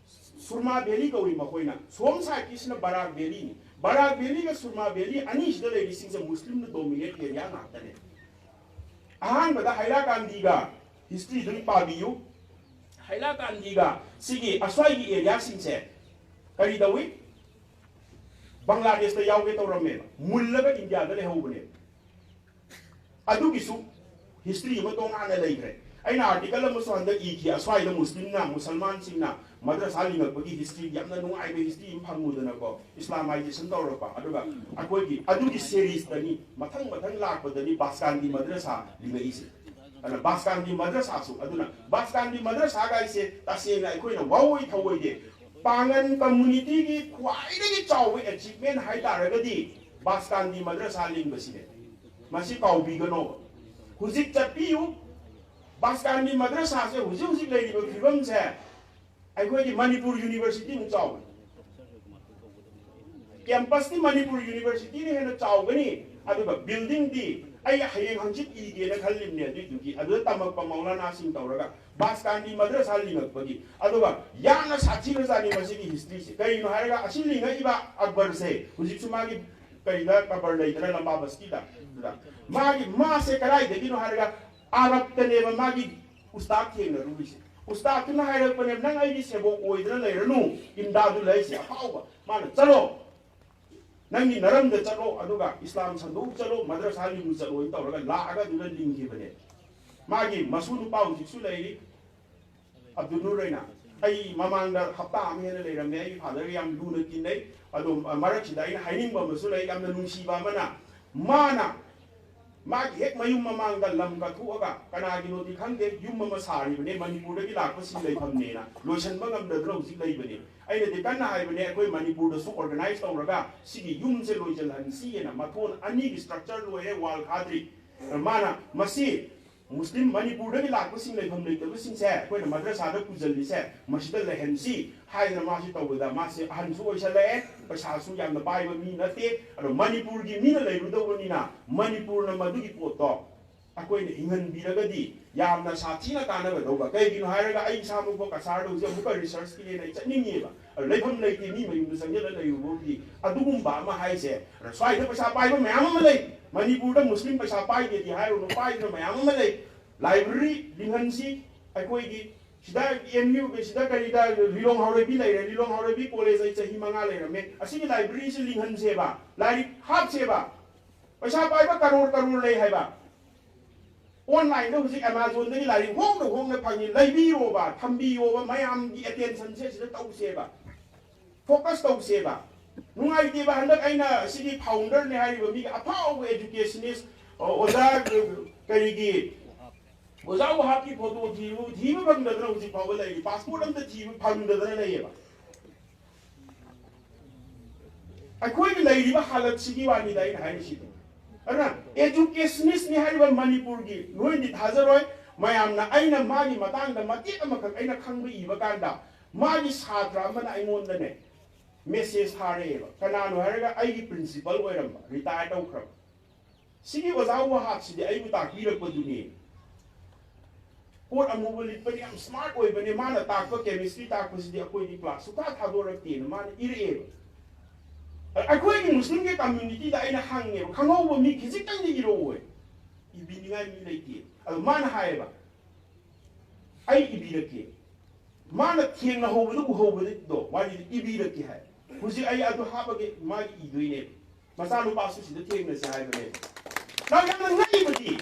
ꯁꯨꯔꯃꯥ ꯚꯦꯂꯤ ꯀꯧꯏ ꯃꯈꯣꯏꯅ꯫ ꯁꯣꯝ ꯁꯥꯏꯠꯀꯤꯁꯤꯅ ꯕꯔꯥꯛ ꯚꯦꯂꯤꯅꯤ꯫ ꯕꯔꯥꯛ ꯚꯦꯂꯤꯒ ꯁꯨꯔꯃꯥ ꯚꯦꯂꯤ ꯑꯅꯤꯁꯤꯗ ꯂꯩꯔꯤꯁꯤꯡꯁꯦ ꯃꯨꯁꯂꯤꯝꯅ ꯗꯣꯃꯤꯅꯦꯠ ꯑꯦꯔꯤꯌꯥ ꯉꯥꯛꯇꯅꯦ꯫ ꯑꯍꯥꯟꯕꯗ ꯍꯩꯂꯥꯀꯥꯟꯗꯤꯒ ꯍꯤꯁꯇ꯭ꯔꯤꯗꯨ ꯄꯥꯕꯤꯌꯨ꯫ ꯍꯩꯂꯥꯀꯥꯟꯗꯤꯒ ꯁꯤꯒꯤ ꯑꯁ꯭ꯋꯥꯏꯒꯤ ꯑꯦꯔꯤꯌꯥꯁꯤꯡꯁꯦ ꯀꯔꯤ ꯇꯧꯏ? ꯕꯪꯒ꯭ꯂꯥꯗꯦꯁꯇ ꯌꯥꯎꯒꯦ ꯇꯧꯔꯝꯃꯦꯕ, ꯃꯨꯜꯂꯒ ꯏꯟꯗꯤꯌꯥꯗ ꯂꯩꯍꯧꯕꯅꯦꯕ꯫ ꯑꯗꯨꯒꯤꯁꯨ ꯍꯤꯁꯇ꯭ꯔꯤ ꯑꯃ ꯇꯣꯉꯥꯟꯅ ꯂꯩꯈ꯭ꯔꯦ꯫ ꯑꯩꯅ ꯑꯥꯔꯇꯤꯀꯜ ꯑꯃꯁꯨ ꯍꯟꯗꯛ ꯏꯈꯤ, ꯑꯁ꯭ꯋꯥꯏꯗ ꯃꯨꯁꯂꯤꯝꯅ, ꯃꯨꯁꯜꯃꯥꯟꯁꯤꯡꯅ ꯃꯗ꯭ꯔꯁꯥ ꯂꯤꯡꯉꯛꯄꯒꯤ ꯍꯤꯁꯇ꯭ꯔꯤ, ꯌꯥꯝꯅ ꯅꯨꯡꯉꯥꯏꯕ ꯍꯤꯁꯇ꯭ꯔꯤ ꯑꯃ ꯐꯪꯉꯨꯗꯅꯀꯣ, ꯏꯁꯂꯥꯃꯥꯏꯖꯦꯁꯟ ꯇꯧꯔꯛꯄ꯫ ꯑꯗꯨꯒ ꯑꯩꯈꯣꯏꯒꯤ ꯑꯗꯨꯒꯤ ꯁꯦꯔꯤꯁꯇꯅꯤ, ꯃꯊꯪ ꯃꯊꯪ ꯂꯥꯛꯄꯗꯅꯤ ꯕꯥꯁꯀꯥꯟꯗꯤ ꯃꯗ꯭ꯔꯁꯥ ꯂꯤꯡꯉꯛꯏꯁꯦ꯫ ꯑꯗꯨꯅ ꯕꯥꯁꯀꯥꯟꯗꯤ ꯃꯗ꯭ꯔꯁꯥꯁꯨ, ꯑꯗꯨꯅ ꯕꯥꯁꯀꯥꯟꯗꯤ ꯃꯗ꯭ꯔꯁꯥꯒꯥꯏꯁꯦ ꯇꯁꯦꯡꯅ ꯑꯩꯈꯣꯏꯅ ꯋꯥꯑꯣꯏ ꯊꯧꯑꯣꯏꯗꯦ꯫ ꯄꯥꯉꯟ ꯀꯝꯃꯨꯅꯤꯇꯤꯒꯤ ꯈ꯭ꯋꯥꯏꯗꯒꯤ ꯆꯥꯎꯕ ꯑꯦꯆꯤꯚꯃꯦꯟ ꯍꯥꯏꯇꯥꯔꯒꯗꯤ ꯕꯥꯁꯀꯥꯟꯗꯤ ꯃꯗ꯭ꯔꯁꯥ ꯂꯤꯡꯕꯁꯤꯅꯦ꯫ ꯃꯁꯤ ꯀꯥꯎꯕꯤꯒꯅꯣ꯫ ꯍꯧꯖꯤꯛ ꯆꯠꯄꯤꯌꯨ, ꯕꯥꯁꯀꯥꯟꯗꯤ ꯃꯗ꯭ꯔꯁꯥꯁꯦ ꯍꯧꯖꯤꯛ ꯍꯧꯖꯤꯛ ꯂꯩꯔꯤꯕ ꯐꯤꯕꯝꯁꯦ ꯑꯩꯈꯣꯏꯒꯤ ꯃꯅꯤꯄꯨꯔ ꯌꯨꯅꯤꯚꯔꯁꯤꯇꯤꯃꯨꯛ ꯆꯥꯎꯕꯅꯤ꯫ ꯀꯦꯝꯄꯁꯇꯤ ꯃꯅꯤꯄꯨꯔ ꯌꯨꯅꯤꯚꯔꯁꯤꯇꯤꯅ ꯍꯦꯟꯅ ꯆꯥꯎꯒꯅꯤ, ꯑꯗꯨꯒ ꯕꯤꯜꯗꯤꯡꯗꯤ ꯑꯩ ꯍꯌꯦꯡ ꯍꯪꯆꯤꯠ ꯏꯒꯦꯅ ꯈꯜꯂꯤꯕꯅꯦ꯫ ꯑꯗꯨꯏꯗꯨꯒꯤ ꯑꯗꯨꯗ ꯇꯝꯃꯛꯄ ꯃꯧꯂꯥꯅꯥꯁꯤꯡ ꯇꯧꯔꯒ ꯕꯥꯁꯀꯥꯟꯗꯤ ꯃꯗ꯭ꯔꯁꯥ ꯂꯤꯡꯉꯛꯄꯒꯤ꯫ ꯑꯗꯨꯒ ꯌꯥꯝꯅ ꯁꯥꯊꯤꯕꯖꯥꯠꯅꯤ ꯃꯁꯤꯒꯤ ꯍꯤꯁꯇ꯭ꯔꯤꯁꯦ꯫ ꯀꯔꯤꯒꯤꯅꯣ ꯍꯥꯏꯔꯒ ꯑꯁꯤ ꯂꯤꯡꯉꯛꯏꯕ ꯑꯛꯕꯔꯁꯦ ꯍꯧꯖꯤꯛꯁꯨ ꯃꯥꯒꯤ ꯀꯔꯤꯗ ꯀꯕꯔ ꯂꯩꯗꯅ ꯂꯝꯕꯥ ꯕꯁꯇꯤꯗ꯫ ꯑꯗꯨꯗ ꯃꯥꯒꯤ ꯃꯥꯁꯦ ꯀꯗꯥꯏꯗꯒꯤꯅꯣ ꯍꯥꯏꯔꯒ ꯑꯔꯕꯇꯅꯦꯕ ꯃꯥꯒꯤ ꯎꯁꯇꯥꯗ ꯊꯦꯡꯅꯔꯨꯔꯤꯁꯦ꯫ ꯎꯁꯇꯥꯗꯇꯨꯅ ꯍꯥꯏꯔꯛꯄꯅꯦꯕ, "ꯅꯪ ꯑꯩꯒꯤ ꯁꯦꯕꯣꯛ ꯑꯣꯏꯗꯅ ꯂꯩꯔꯅꯨ, ꯏꯝꯗꯥꯗꯨ ꯂꯩꯁꯦ ꯑꯐꯥꯎꯕ, ꯃꯥꯅ ꯆꯠꯂꯣ, ꯅꯪꯒꯤ ꯅꯔꯝꯗ ꯆꯠꯂꯣ, ꯑꯗꯨꯒ ꯏꯁꯂꯥꯝ ꯁꯟꯗꯣꯛ ꯆꯠꯂꯣ, ꯃꯗ꯭ꯔꯁꯥ ꯂꯤꯡꯉꯨ ꯆꯠꯂꯣꯅ" ꯇꯧꯔꯒ ꯂꯥꯛꯑꯒ ꯑꯗꯨꯗ ꯂꯤꯡꯈꯤꯕꯅꯦ꯫ ꯃꯥꯒꯤ ꯃꯁꯨ ꯅꯨꯄꯥ ꯍꯧꯖꯤꯛꯁꯨ ꯂꯩꯔꯤ, ꯑꯕꯗꯨꯜ ꯅꯨꯔ ꯍꯥꯏꯅ꯫ ꯑꯩ ꯃꯃꯥꯡꯗ ꯍꯞꯇꯥ ꯑꯃ ꯍꯦꯟꯅ ꯂꯩꯔꯝꯃꯦ꯫ ꯑꯩꯒꯤ ꯐꯥꯗꯔꯒ ꯌꯥꯝ ꯂꯨꯅ ꯇꯤꯟꯅꯩ꯫ ꯑꯗꯣ ꯃꯔꯛꯁꯤꯗ ꯑꯩꯅ ꯍꯥꯏꯅꯤꯡꯕ ꯑꯃꯁꯨ ꯂꯩ, ꯌꯥꯝꯅ ꯅꯨꯡꯁꯤꯕ ꯑꯃꯅ, ꯃꯥꯅ ꯃꯥꯒꯤ ꯍꯦꯛ ꯃꯌꯨꯝ ꯃꯃꯥꯡꯗ ꯂꯝ ꯀꯠꯊꯣꯛꯑꯒ, ꯀꯅꯥꯒꯤꯅꯣꯗꯤ ꯈꯪꯗꯦ, ꯌꯨꯝ ꯑꯃ ꯁꯥꯔꯤꯕꯅꯦ꯫ ꯃꯅꯤꯄꯨꯔꯗꯒꯤ ꯂꯥꯛꯄꯁꯤꯡ ꯂꯩꯐꯝꯅꯦꯅ ꯂꯣꯏꯁꯤꯟꯕ ꯉꯝꯗꯗꯅ ꯍꯧꯖꯤꯛ ꯂꯩꯕꯅꯦ꯫ ꯑꯩꯅꯗꯤ ꯀꯟꯅ ꯍꯥꯏꯕꯅꯦ, ꯑꯩꯈꯣꯏ ꯃꯅꯤꯄꯨꯔꯗꯁꯨ ꯑꯣꯔꯒꯅꯥꯏꯖ ꯇꯧꯔꯒ ꯁꯤꯒꯤ ꯌꯨꯝꯁꯦ ꯂꯣꯏꯁꯤꯜꯍꯟꯁꯤꯑꯅ꯫ ꯃꯊꯣꯟ ꯑꯅꯤꯒꯤ ꯁ꯭ꯇ꯭ꯔꯛꯆꯔ ꯂꯣꯏꯔꯦ, ꯋꯥꯜ ꯈꯥꯗ꯭ꯔꯤ꯫ ꯃꯥꯅ ꯃꯁꯤ ꯃꯨꯁꯂꯤꯝ ꯃꯅꯤꯄꯨꯔꯗꯒꯤ ꯂꯥꯛꯄꯁꯤꯡ, ꯂꯩꯐꯝ ꯂꯩꯇꯕꯁꯤꯡꯁꯦ ꯑꯩꯈꯣꯏꯅ ꯃꯗ꯭ꯔꯁꯥꯗ ꯄꯨꯁꯤꯜꯂꯤꯁꯦ ꯃꯁꯤꯗ ꯂꯩꯍꯟꯁꯤ ꯍꯥꯏꯗꯅ ꯃꯥꯁꯤ ꯇꯧꯕꯗ, ꯃꯥꯁꯦ ꯑꯍꯟꯁꯨ ꯑꯣꯏꯁꯜꯂꯛꯑꯦ, ꯄꯩꯁꯥꯁꯨ ꯌꯥꯝꯅ ꯄꯥꯏꯕ ꯃꯤ ꯅꯠꯇꯦ꯫ ꯑꯗꯣ ꯃꯅꯤꯄꯨꯔꯒꯤ ꯃꯤꯅ ꯂꯩꯔꯨꯗꯧꯕꯅꯤꯅ ꯃꯅꯤꯄꯨꯔꯅ ꯃꯗꯨꯒꯤ ꯄꯣꯠꯇꯣ ꯑꯩꯈꯣꯏꯅ ꯍꯤꯡꯍꯟꯕꯤꯔꯒꯗꯤ ꯌꯥꯝꯅ ꯁꯥꯊꯤꯅ ꯀꯥꯟꯅꯒꯗꯧꯕ꯫ ꯀꯩꯒꯤꯅꯣ ꯍꯥꯏꯔꯒ ꯑꯩ ꯏꯁꯥꯃꯛꯐꯥꯎ ꯀꯁꯥꯔꯗ ꯍꯧꯖꯤꯛ ꯑꯃꯨꯛꯀ ꯔꯤꯁꯔꯁꯀꯤꯅꯦꯅ ꯑꯩ ꯆꯠꯅꯤꯡꯉꯦꯕ꯫ ꯑꯗꯣ ꯂꯩꯐꯝ ꯂꯩꯇꯦ, ꯃꯤ ꯃꯌꯨꯝꯗ ꯆꯪꯁꯤꯜꯂ ꯂꯩꯔꯨꯕꯕꯨꯗꯤ꯫ ꯑꯗꯨꯒꯨꯝꯕ ꯑꯃ ꯍꯥꯏꯁꯦ, ꯑꯗꯣ ꯁ꯭ꯋꯥꯏꯗ ꯄꯩꯁꯥ ꯄꯥꯏꯕ ꯃꯌꯥꯝ ꯑꯃ ꯂꯩ, ꯃꯅꯤꯄꯨꯔꯗ ꯃꯨꯁꯂꯤꯝ ꯄꯩꯁꯥ ꯄꯥꯏꯗꯦꯗꯤ ꯍꯥꯏꯔꯨꯅꯨ, ꯄꯥꯏꯗꯅ ꯃꯌꯥꯝ ꯑꯃ ꯂꯩ꯫ ꯂꯥꯏꯕ꯭ꯔꯦꯔꯤ ꯂꯤꯡꯍꯟꯁꯤ꯫ ꯑꯩꯈꯣꯏꯒꯤ ꯁꯤꯗ ꯑꯦꯝ ꯌꯨ ꯁꯤꯗ ꯀꯔꯤꯗ ꯂꯤꯂꯣꯡ ꯍꯥꯎꯔꯩꯕꯤ ꯂꯩꯔꯦ꯫ ꯂꯤꯂꯣꯡ ꯍꯥꯎꯔꯩꯕꯤ ꯀꯣꯂꯦꯖ ꯑꯩ ꯆꯍꯤ ꯃꯉꯥ ꯂꯩꯔꯝꯃꯦ꯫ ꯑꯁꯤꯒꯤ ꯂꯥꯏꯕ꯭ꯔꯦꯔꯤꯁꯤ ꯂꯤꯡꯍꯟꯁꯦꯕ, ꯂꯥꯏꯔꯤꯛ ꯍꯥꯞꯁꯦꯕ꯫ ꯄꯩꯁꯥ ꯄꯥꯏꯕ ꯀꯔꯣꯔ ꯀꯔꯣꯔ ꯂꯩ ꯍꯥꯏꯕ꯫ ꯑꯣꯟꯂꯥꯏꯟꯗ ꯍꯧꯖꯤꯛ ꯑꯦꯃꯥꯖꯣꯟꯗꯒꯤ ꯂꯥꯏꯔꯤꯛ ꯍꯣꯡꯅ ꯍꯣꯡꯅ ꯐꯪꯉꯤ꯫ ꯂꯩꯕꯤꯔꯣꯕ, ꯊꯝꯕꯤꯌꯣꯕ, ꯃꯌꯥꯝꯒꯤ ꯑꯦꯇꯦꯟꯁꯟꯁꯦ ꯁꯤꯗ ꯇꯧꯁꯦꯕ, ꯐꯣꯀꯁ ꯇꯧꯁꯦꯕ꯫ ꯅꯨꯡꯉꯥꯏꯇꯦꯕ, ꯍꯟꯗꯛ ꯑꯩꯅ ꯁꯤꯒꯤ ꯐꯥꯎꯟꯗꯔꯅꯦ ꯍꯥꯏꯔꯤꯕ ꯃꯤꯒꯤ ꯑꯐꯥꯎꯕ ꯑꯦꯖꯨꯀꯦꯁꯅꯤꯁ ꯑꯣꯖꯥ ꯀꯔꯤꯒꯤ ꯑꯣꯖꯥ ꯋꯥꯍꯥꯞꯀꯤ ꯐꯣꯇꯣ ꯊꯤꯕ ꯊꯤꯕ ꯐꯪꯗꯗꯅ ꯍꯧꯖꯤꯛ ꯐꯥꯎꯕ ꯂꯩꯔꯤ, ꯄꯥꯁꯄꯣꯔꯠ ꯑꯝꯇ ꯊꯤꯕ ꯐꯪꯗꯗꯅ ꯂꯩꯌꯦꯕ꯫ ꯑꯩꯈꯣꯏꯅ ꯂꯩꯔꯤꯕ ꯍꯥꯂꯠꯁꯤꯒꯤ ꯋꯥꯅꯤꯗ ꯑꯩꯅ ꯍꯥꯏꯔꯤꯁꯤꯗꯤ꯫ ꯑꯗꯨꯅ ꯑꯦꯖꯨꯀꯦꯁꯅꯤꯁꯅꯤ ꯍꯥꯏꯔꯤꯕ ꯃꯅꯤꯄꯨꯔꯒꯤ, ꯅꯣꯏꯗꯤ ꯊꯥꯖꯔꯣꯏ, ꯃꯌꯥꯝꯅ ꯑꯩꯅ ꯃꯥꯒꯤ ꯃꯇꯥꯡꯗ ꯃꯇꯦꯛ ꯑꯃꯈꯛ ꯑꯩꯅ ꯈꯪꯕ ꯏꯕ ꯀꯥꯟꯗ, ꯃꯥꯒꯤ ꯁꯥꯇ꯭ꯔ ꯑꯃꯅ ꯑꯩꯉꯣꯟꯗꯅꯦ ꯃꯦꯁꯦꯖ ꯊꯥꯔꯛꯑꯦꯕ꯫ ꯀꯅꯥꯅꯣ ꯍꯥꯏꯔꯒ ꯑꯩꯒꯤ ꯄ꯭ꯔꯤꯟꯁꯤꯄꯜ ꯑꯣꯏꯔꯝꯕ, ꯔꯤꯇꯥꯌꯔ ꯇꯧꯈ꯭ꯔꯕ꯫ ꯁꯤꯒꯤ ꯑꯣꯖꯥ ꯋꯥꯍꯥꯛꯁꯤꯗꯤ ꯑꯩꯕꯨ ꯇꯥꯛꯄꯤꯔꯛꯄꯗꯨꯅꯤ꯫ ꯀꯣꯠ ꯑꯃꯨꯕ ꯂꯤꯠꯄꯅꯤ, ꯌꯥꯝ ꯁ꯭ꯃꯥꯔꯠ ꯑꯣꯏꯕꯅꯤ, ꯃꯥꯅ ꯇꯥꯛꯄ ꯀꯦꯃꯤꯁꯇ꯭ꯔꯤ ꯇꯥꯛꯄꯁꯤꯗꯤ ꯑꯩꯈꯣꯏꯗꯤ ꯀ꯭ꯂꯥꯁ ꯁꯨꯛꯊꯥ ꯊꯥꯗꯣꯔꯛꯇꯦꯅ ꯃꯥꯅ ꯏꯔꯛꯑꯦꯕ꯫ ꯑꯩꯈꯣꯏꯒꯤ ꯃꯨꯁꯂꯤꯝꯒꯤ ꯀꯝꯃ꯭ꯌꯨꯅꯤꯇꯤꯗ ꯑꯩꯅ ꯍꯪꯉꯦꯕ, ꯈꯪꯍꯧꯕ ꯃꯤ ꯈꯤꯖꯤꯛꯇꯪꯗꯤ ꯏꯔꯛꯑꯣꯏ, ꯏꯕꯤꯅꯤꯡꯉꯥꯏ ꯃꯤ ꯂꯩꯇꯦ꯫ ꯑꯗꯣ ꯃꯥꯅ ꯍꯥꯏꯌꯦꯕ, "ꯑꯩ ꯏꯕꯤꯔꯛꯀꯦ, ꯃꯥꯅ ꯊꯦꯡꯅꯍꯧꯕꯗ ꯎꯍꯧꯕꯗꯣ ꯋꯥꯔꯤꯗꯨ ꯏꯕꯤꯔꯛꯀꯦ" ꯍꯥꯏ꯫ ꯍꯧꯖꯤꯛ ꯑꯩ ꯑꯗꯨ ꯍꯥꯞꯄꯒꯦ, ꯃꯥꯒꯤ ꯏꯗꯣꯏꯅꯦꯕ꯫ ꯃꯆꯥꯅꯨꯄꯥꯁꯨ ꯁꯤꯗ ꯊꯦꯡꯅꯁꯦ ꯍꯥꯏꯕꯅꯦꯕ꯫ ꯅꯪ ꯌꯥꯝꯅ ꯉꯛꯏꯕꯗꯤ,